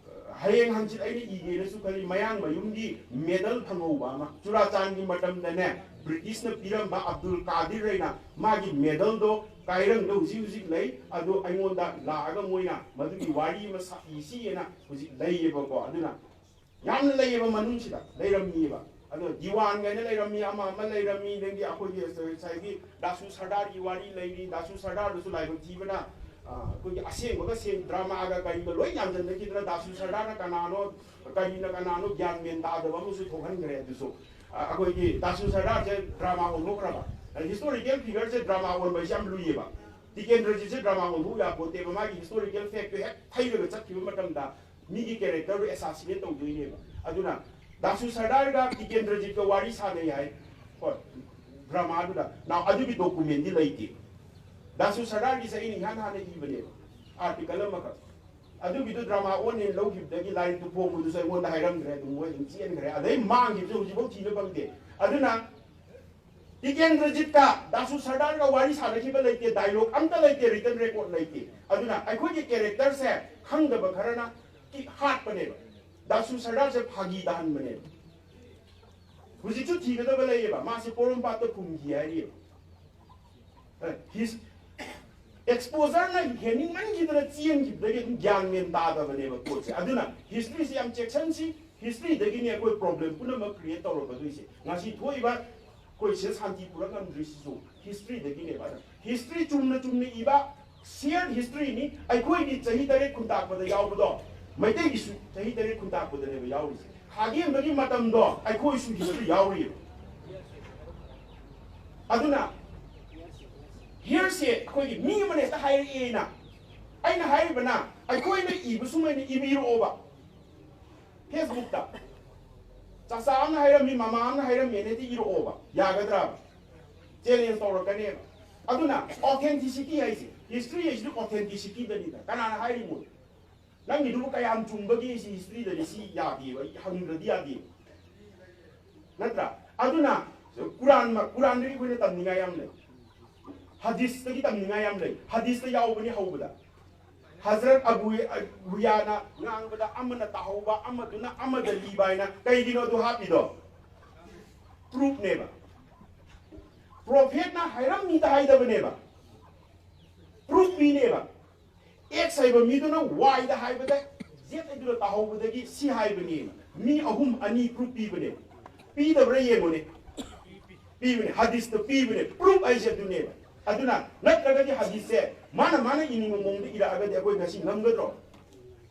ꯍꯌꯦꯡ ꯍꯪꯆꯤꯠ ꯑꯩꯅ ꯏꯒꯦꯅꯁꯨ ꯈꯜꯂꯤ, ꯃꯌꯥꯡꯃꯌꯨꯝꯒꯤ ꯃꯦꯗꯜ ꯐꯪꯍꯧꯕ ꯑꯃ꯫ ꯆꯨꯔꯥꯆꯥꯟꯒꯤ ꯃꯇꯝꯗꯅꯦ, ꯕ꯭ꯔꯤꯇꯤꯁꯅ ꯄꯤꯔꯝꯕ ꯑꯕꯗꯨꯜ ꯀꯥꯗꯤꯔ ꯍꯥꯏꯅ ꯃꯥꯒꯤ ꯃꯦꯗꯜꯗꯣ ꯀꯥꯏꯔꯪꯗ ꯍꯧꯖꯤꯛ ꯍꯧꯖꯤꯛ ꯂꯩ꯫ ꯑꯗꯣ ꯑꯩꯉꯣꯟꯗ ꯂꯥꯛꯑꯒ ꯃꯣꯏꯅ ꯃꯗꯨꯒꯤ ꯋꯥꯔꯤ ꯑꯃ ꯁꯥ-, ꯏꯁꯤꯑꯅ ꯍꯧꯖꯤꯛ ꯂꯩꯌꯦꯕꯀꯣ꯫ ꯑꯗꯨꯅ ꯌꯥꯝꯅ ꯂꯩꯌꯦꯕ ꯃꯅꯨꯡꯁꯤꯗ, ꯂꯩꯔꯝꯃꯤꯑꯕ꯫ ꯑꯗꯣ ꯗꯤꯋꯥꯟ ꯀꯥꯏꯅ ꯂꯩꯔꯝꯃꯤ, ꯑꯃ ꯑꯃ ꯂꯩꯔꯝꯃꯤ, ꯅꯪꯒꯤ ꯑꯩꯈꯣꯏꯒꯤ ꯉꯁꯥꯏꯒꯤ ꯗꯥꯁꯨ ꯁꯔꯗꯥꯔꯒꯤ ꯋꯥꯔꯤ ꯂꯩꯔꯤ꯫ ꯗꯥꯁꯨ ꯁꯔꯗꯥꯔꯗꯨꯁꯨ ꯂꯥꯏꯕꯛ ꯊꯤꯕꯅ, ꯑ, ꯑꯩꯈꯣꯏꯒꯤ ꯑꯁꯦꯡꯕꯒ ꯁꯦꯡ-, ꯗ꯭ꯔꯃꯥꯒ ꯀꯔꯤꯒ ꯂꯣꯏ ꯌꯥꯟꯁꯤꯟꯅꯈꯤꯗꯅ ꯗꯥꯁꯨ ꯁꯔꯗꯥꯔꯅ ꯀꯅꯥꯅꯣ, ꯀꯔꯤꯅ ꯀꯅꯥꯅꯣ ꯒ꯭ꯌꯥꯟ ꯃꯦꯟ ꯇꯥꯗꯕ ꯑꯃꯁꯨ ꯊꯣꯛꯍꯟꯈ꯭ꯔꯦ꯫ ꯑꯗꯨꯁꯨ, ꯑ, ꯑꯩꯈꯣꯏꯒꯤ ꯗꯥꯁꯨ ꯁꯔꯗꯥꯔꯁꯦ ꯗ꯭ꯔꯃꯥ ꯑꯣꯟꯊꯣꯛꯈ꯭ꯔꯕ꯫ ꯑ, ꯍꯤꯁꯇꯣꯔꯤꯀꯦꯜ ꯐꯤꯒꯔꯁꯦ ꯗ꯭ꯔꯃꯥ ꯑꯣꯟꯕ ꯍꯥꯏꯁꯦ ꯌꯥꯝ ꯂꯨꯏꯌꯦꯕ꯫ ꯇꯤꯀꯦꯟꯗ꯭ꯔꯖꯤꯠꯁꯦ ꯗ꯭ꯔꯃꯥ ꯑꯣꯟꯊꯣꯛ ꯌꯥꯄꯣꯠꯇꯦꯕ꯫ ꯃꯥꯒꯤ ꯍꯤꯁꯇꯣꯔꯤꯀꯦꯜ ꯐꯦꯛꯇꯣ ꯍꯦꯛ ꯊꯩꯔꯒ ꯆꯠꯈꯤꯕ ꯃꯇꯝꯗ ꯃꯤꯒꯤ ꯀꯦꯔꯦꯛꯇꯔꯗꯣ ꯑꯦꯁꯥꯁꯤꯅꯦꯠ ꯇꯧꯗꯣꯏꯅꯦꯕ꯫ ꯑꯗꯨꯅ ꯗꯥꯁꯨ ꯁꯔꯗꯥꯔꯒ ꯇꯤꯀꯦꯟꯗ꯭ꯔꯖꯤꯠꯀ ꯋꯥꯔꯤ ꯁꯥꯟꯅꯩ ꯍꯥꯏ, ꯍꯣꯏ, ꯗ꯭ꯔꯃꯥꯗꯨꯗ꯫ ꯅꯥꯎ, ꯑꯗꯨꯒꯤ ꯗꯣꯀꯨꯃꯦꯟꯗꯤ ꯂꯩꯇꯦ꯫ ꯗꯥꯁꯨ ꯁꯔꯗꯥꯔꯒꯤꯁꯦ ꯑꯩꯅ ꯏꯍꯥꯟ ꯍꯥꯟꯅ ꯏꯕꯅꯦꯕ, ꯑꯥꯔꯇꯤꯀꯜ ꯑꯃꯈꯛ꯫ ꯑꯗꯨꯒꯤꯗꯨ ꯗ꯭ꯔꯃꯥ ꯑꯣꯟꯅꯦꯅ ꯂꯧꯈꯤꯕꯗꯒꯤ ꯂꯥꯏꯔꯤꯛꯇꯨ ꯐꯣꯡꯕꯗꯨꯁꯨ ꯑꯩꯉꯣꯟꯗ ꯍꯥꯏꯔꯝꯗ꯭ꯔꯦ, ꯑꯗꯨꯝ ꯃꯣꯏ ꯑꯗꯨꯝ ꯆꯦꯟꯈ꯭ꯔꯦ꯫ ꯑꯗꯩ ꯃꯥꯡꯈꯤꯕꯁꯨ ꯍꯧꯖꯤꯛꯐꯥꯎ ꯊꯤꯕ ꯐꯪꯗꯦ꯫ ꯑꯗꯨꯅ ꯇꯤꯀꯦꯟꯗ꯭ꯔꯖꯤꯠꯀ ꯗꯥꯁꯨ ꯁꯔꯗꯥꯔꯒ ꯋꯥꯔꯤ ꯁꯥꯟꯅꯈꯤꯕ ꯂꯩꯇꯦ, ꯗꯥꯏꯂꯣꯛ ꯑꯝꯇ ꯂꯩꯇꯦ, ꯔꯤꯇꯟ ꯔꯦꯀꯣꯔꯗ ꯂꯩꯇꯦ꯫ ꯑꯗꯨꯅ ꯑꯩꯈꯣꯏꯒꯤ ꯀꯦꯔꯦꯛꯇꯔꯁꯦ ꯈꯪꯗꯕ ꯈꯔꯅ ꯀꯤ-, ꯍꯥꯠꯄꯅꯦꯕ꯫ ꯗꯥꯁꯨ ꯁꯔꯗꯥꯔꯁꯦ ꯐꯥꯒꯤ ꯇꯥꯍꯟꯕꯅꯦꯕ꯫ ꯍꯧꯖꯤꯛꯁꯨ ꯊꯤꯒꯗꯕ ꯂꯩꯌꯦꯕ, ꯃꯥꯁꯦ ꯄꯣꯔꯣꯝꯄꯥꯠꯇ ꯐꯨꯝꯈꯤ ꯍꯥꯏꯔꯤꯑꯕ꯫ ꯑꯦ, ꯍꯤꯁ-, ꯑꯦꯛꯁꯄꯣꯖꯔꯅ ꯍꯦꯟꯅꯤꯡꯃꯟꯈꯤꯗꯅ ꯆꯦꯟꯈꯤꯕꯗꯒꯤ ꯑꯗꯨꯝ ꯒ꯭ꯌꯥꯟ ꯃꯦꯟ ꯇꯥꯗꯕꯅꯦꯕ ꯄꯣꯠꯁꯦ꯫ ꯑꯗꯨꯅ ꯍꯤꯁꯇ꯭ꯔꯤꯁꯦ ꯌꯥꯝ ꯆꯦꯛꯁꯤꯟꯁꯤ꯫ ꯍꯤꯁꯇ꯭ꯔꯤꯗꯒꯤꯅꯦ ꯑꯩꯈꯣꯏ ꯄ꯭ꯔꯣꯕ꯭ꯂꯦꯝ ꯄꯨꯝꯅꯃꯛ ꯀ꯭ꯔꯤꯌꯦꯠ ꯇꯧꯔꯛꯀꯗꯣꯏꯁꯦ꯫ ꯉꯁꯤ ꯊꯣꯛꯏꯕ ꯑꯩꯈꯣꯏ ꯁꯤꯗ ꯁꯥꯟꯇꯤ ꯄꯨꯔꯛ ꯉꯝꯗ꯭ꯔꯤꯁꯤꯁꯨ ꯍꯤꯁꯇ꯭ꯔꯤꯗꯒꯤꯅꯦꯕ꯫ ꯑꯗ ꯍꯤꯁꯇ꯭ꯔꯤ ꯆꯨꯝꯅ ꯆꯨꯝꯅ ꯏꯕ, ꯁꯤꯌꯔ ꯍꯤꯁꯇ꯭ꯔꯤꯅꯤ꯫ ꯑꯩꯈꯣꯏꯒꯤ ꯆꯍꯤ ꯇꯔꯦꯠ ꯈꯨꯟꯇꯥꯛꯄꯗ ꯌꯥꯎꯕꯗꯣ, ꯃꯩꯇꯩꯒꯤꯁꯨ ꯆꯍꯤ ꯇꯔꯦꯠ ꯈꯨꯟꯇꯥꯛꯄꯗꯅꯦꯕ ꯌꯥꯎꯔꯤꯁꯦ꯫ ꯈꯥꯒꯦꯝꯕꯒꯤ ꯃꯇꯝꯗꯣ ꯑꯩꯈꯣꯏꯁꯨ ꯍꯤꯁꯇ꯭ꯔꯤ ꯌꯥꯎꯔꯤꯕ꯫ ꯑꯗꯨꯅ ꯍꯤꯌꯔꯁꯦ ꯑꯩꯈꯣꯏꯒꯤ ꯃꯤ ꯑꯃꯅ ꯍꯦꯛꯇ ꯍꯥꯏꯔꯛꯑꯦꯅ꯫ ꯑꯩꯅ ꯍꯥꯏꯔꯤꯕꯅ ꯑꯩꯈꯣꯏꯅ ꯏꯕ ꯁꯨꯃꯥꯏꯅ ꯏꯕꯤꯔꯛꯑꯣꯕ꯫ ꯐꯦꯁꯕꯨꯛꯇ ꯆꯥꯆꯥ ꯑꯃꯅ ꯍꯥꯏꯔꯝꯃꯤ, ꯃꯃꯥ ꯑꯃꯅ ꯍꯥꯏꯔꯝꯃꯤ ꯍꯥꯏꯅꯗꯤ ꯏꯔꯛꯑꯣꯕ꯫ ꯌꯥꯒꯗ꯭ꯔꯥꯕ? ꯆꯦꯂꯦꯟꯖ ꯇꯧꯔꯛꯀꯅꯦꯕ꯫ ꯑꯗꯨꯅ ꯑꯣꯊꯦꯟꯇꯤꯁꯤꯇꯤ ꯍꯥꯏꯁꯦ, ꯍꯤꯁꯇ꯭ꯔꯤ ꯍꯥꯏꯁꯤꯗꯤ ꯑꯣꯊꯦꯟꯇꯤꯁꯤꯇꯤꯗꯅꯤꯗ꯫ ꯀꯅꯥꯅ ꯍꯥꯏꯔꯤꯃꯣ? ꯅꯪꯒꯤꯗꯨꯕꯨ ꯀꯌꯥꯝ ꯆꯨꯝꯕꯒꯦ? ꯁꯤ ꯍꯤꯁꯇ꯭ꯔꯤꯗꯗꯤ ꯁꯤ ꯌꯥꯗꯦꯕ, ꯑꯩ ꯍꯪꯗ꯭ꯔꯗꯤ ꯌꯥꯗꯦꯕ꯫ ꯅꯠꯇ꯭ꯔꯥ? ꯑꯗꯨꯅ ꯀꯨꯔꯥꯟ, ꯀꯨꯔꯥꯟꯗꯒꯤ ꯑꯩꯈꯣꯏꯅ ꯇꯝꯅꯤꯡꯉꯥꯏ ꯌꯥꯝ ꯂꯩ꯫ ꯍꯗꯤꯁꯇꯒꯤ ꯇꯝꯅꯤꯡꯉꯥꯏ ꯌꯥꯝ ꯂꯩ꯫ ꯍꯗꯤꯁꯇ ꯌꯥꯎꯕꯅꯤ ꯍꯧꯕꯗ꯫ ꯍꯖꯔꯠ ꯑꯕꯨ ꯍꯨꯌꯥꯅ ꯉꯥꯡꯕꯗ ꯑꯃꯅ ꯇꯥꯍꯧꯕ, ꯑꯃꯗꯨꯅ ꯑꯃꯗ ꯂꯤꯕ ꯍꯥꯏꯅ꯫ ꯀꯩꯒꯤꯅꯣ ꯑꯗꯨ ꯍꯥꯞꯄꯤꯗꯣ? ꯄ꯭ꯔꯨꯐꯅꯦꯕ꯫ ꯄ꯭ꯔꯣꯐꯦꯠꯅ ꯍꯥꯏꯔꯝꯃꯤꯗ ꯍꯥꯏꯗꯕꯅꯦꯕ, ꯄ꯭ꯔꯨꯐ ꯄꯤꯅꯦꯕ꯫ ꯑꯦꯛꯁ ꯍꯥꯏꯕ ꯃꯤꯗꯨꯅ ꯋꯥꯏꯗ ꯍꯥꯏꯕꯗ ꯖꯦꯠ ꯍꯥꯏꯗꯨꯅ ꯇꯥꯍꯧꯕꯗꯒꯤ ꯁꯤ ꯍꯥꯏꯕꯅꯦꯕ꯫ ꯃꯤ ꯑꯍꯨꯝ ꯑꯅꯤ ꯄ꯭ꯔꯨꯐ ꯄꯤꯕꯅꯦꯕ꯫ ꯄꯤꯗꯕ꯭ꯔꯥ ꯌꯦꯡꯉꯨꯅꯦ꯫ ꯄꯤꯕꯅꯦ, ꯍꯗꯤꯁꯇ ꯄꯤꯕꯅꯦ꯫ ꯄ꯭ꯔꯨꯐ ꯍꯥꯏꯁꯦ ꯑꯗꯨꯅꯦꯕ꯫ ꯑꯗꯨꯅ ꯅꯠꯇ꯭ꯔꯒꯗꯤ ꯍꯗꯤꯁꯁꯦ ꯃꯥꯅ ꯃꯥꯅ ꯏꯅꯤꯡꯕ ꯃꯑꯣꯡꯗ ꯏꯔꯛꯑꯒꯗꯤ ꯑꯩꯈꯣꯏ ꯉꯁꯤ ꯉꯝꯒꯗ꯭ꯔꯣ?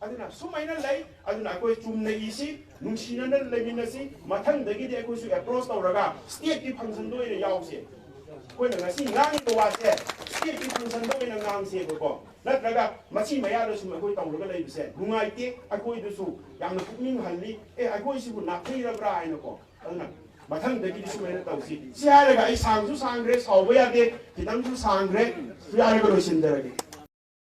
ꯑꯗꯨꯅ ꯁꯨꯃꯥꯏꯅ ꯂꯩ꯫ ꯑꯗꯨꯅ ꯑꯩꯈꯣꯏ ꯆꯨꯝꯅ ꯏꯁꯤ, ꯅꯨꯡꯁꯤꯅꯅ ꯂꯩꯃꯤꯟꯅꯁꯤ꯫ ꯃꯊꯪꯗꯒꯤꯗꯤ ꯑꯩꯈꯣꯏꯁꯨ ꯑꯦꯄ꯭ꯔꯣꯆ ꯇꯧꯔꯒ ꯁ꯭ꯇꯦꯠꯀꯤ ꯐꯪꯁꯟꯗ ꯑꯣꯏꯅ ꯌꯥꯎꯁꯦ꯫ ꯑꯩꯈꯣꯏꯅ ꯉꯁꯤ ꯉꯥꯡꯉꯤꯕ ꯋꯥꯁꯦ ꯁ꯭ꯇꯦꯠꯀꯤ ꯐꯪꯁꯟꯗ ꯑꯣꯏꯅ ꯉꯥꯡꯁꯦꯕꯀꯣ꯫ ꯅꯠꯇ꯭ꯔꯒ ꯃꯁꯤ ꯃꯌꯥꯗ ꯁꯨꯝ ꯑꯩꯈꯣꯏ ꯇꯧꯔꯒ ꯂꯩꯕꯁꯦ ꯅꯨꯡꯉꯥꯏꯇꯦ꯫ ꯑꯩꯈꯣꯏꯗꯁꯨ ꯌꯥꯝꯅ ꯄꯨꯛꯅꯤꯡ ꯍꯜꯂꯤ꯫ ꯑꯦ, ꯑꯩꯈꯣꯏꯁꯤꯕꯨ ꯅꯥꯊꯩꯔꯕ꯭ꯔꯥ ꯍꯥꯏꯅꯀꯣ꯫ ꯑꯗꯨꯅ ꯃꯊꯪꯗꯒꯤꯗꯤ ꯁꯨꯃꯥꯏꯅ ꯇꯧꯁꯤ꯫ ꯁꯤ ꯍꯥꯏꯔꯒ ꯑꯩ ꯁꯥꯡꯁꯨ ꯁꯥꯡꯈ꯭ꯔꯦ, ꯁꯥꯎꯕ ꯌꯥꯗꯦ, ꯈꯤꯇꯪꯁꯨ ꯁꯥꯡꯈ꯭ꯔꯦ꯫ ꯁꯤ ꯍꯥꯏꯔꯒ ꯂꯣꯏꯁꯤꯟꯖꯔꯒꯦ꯫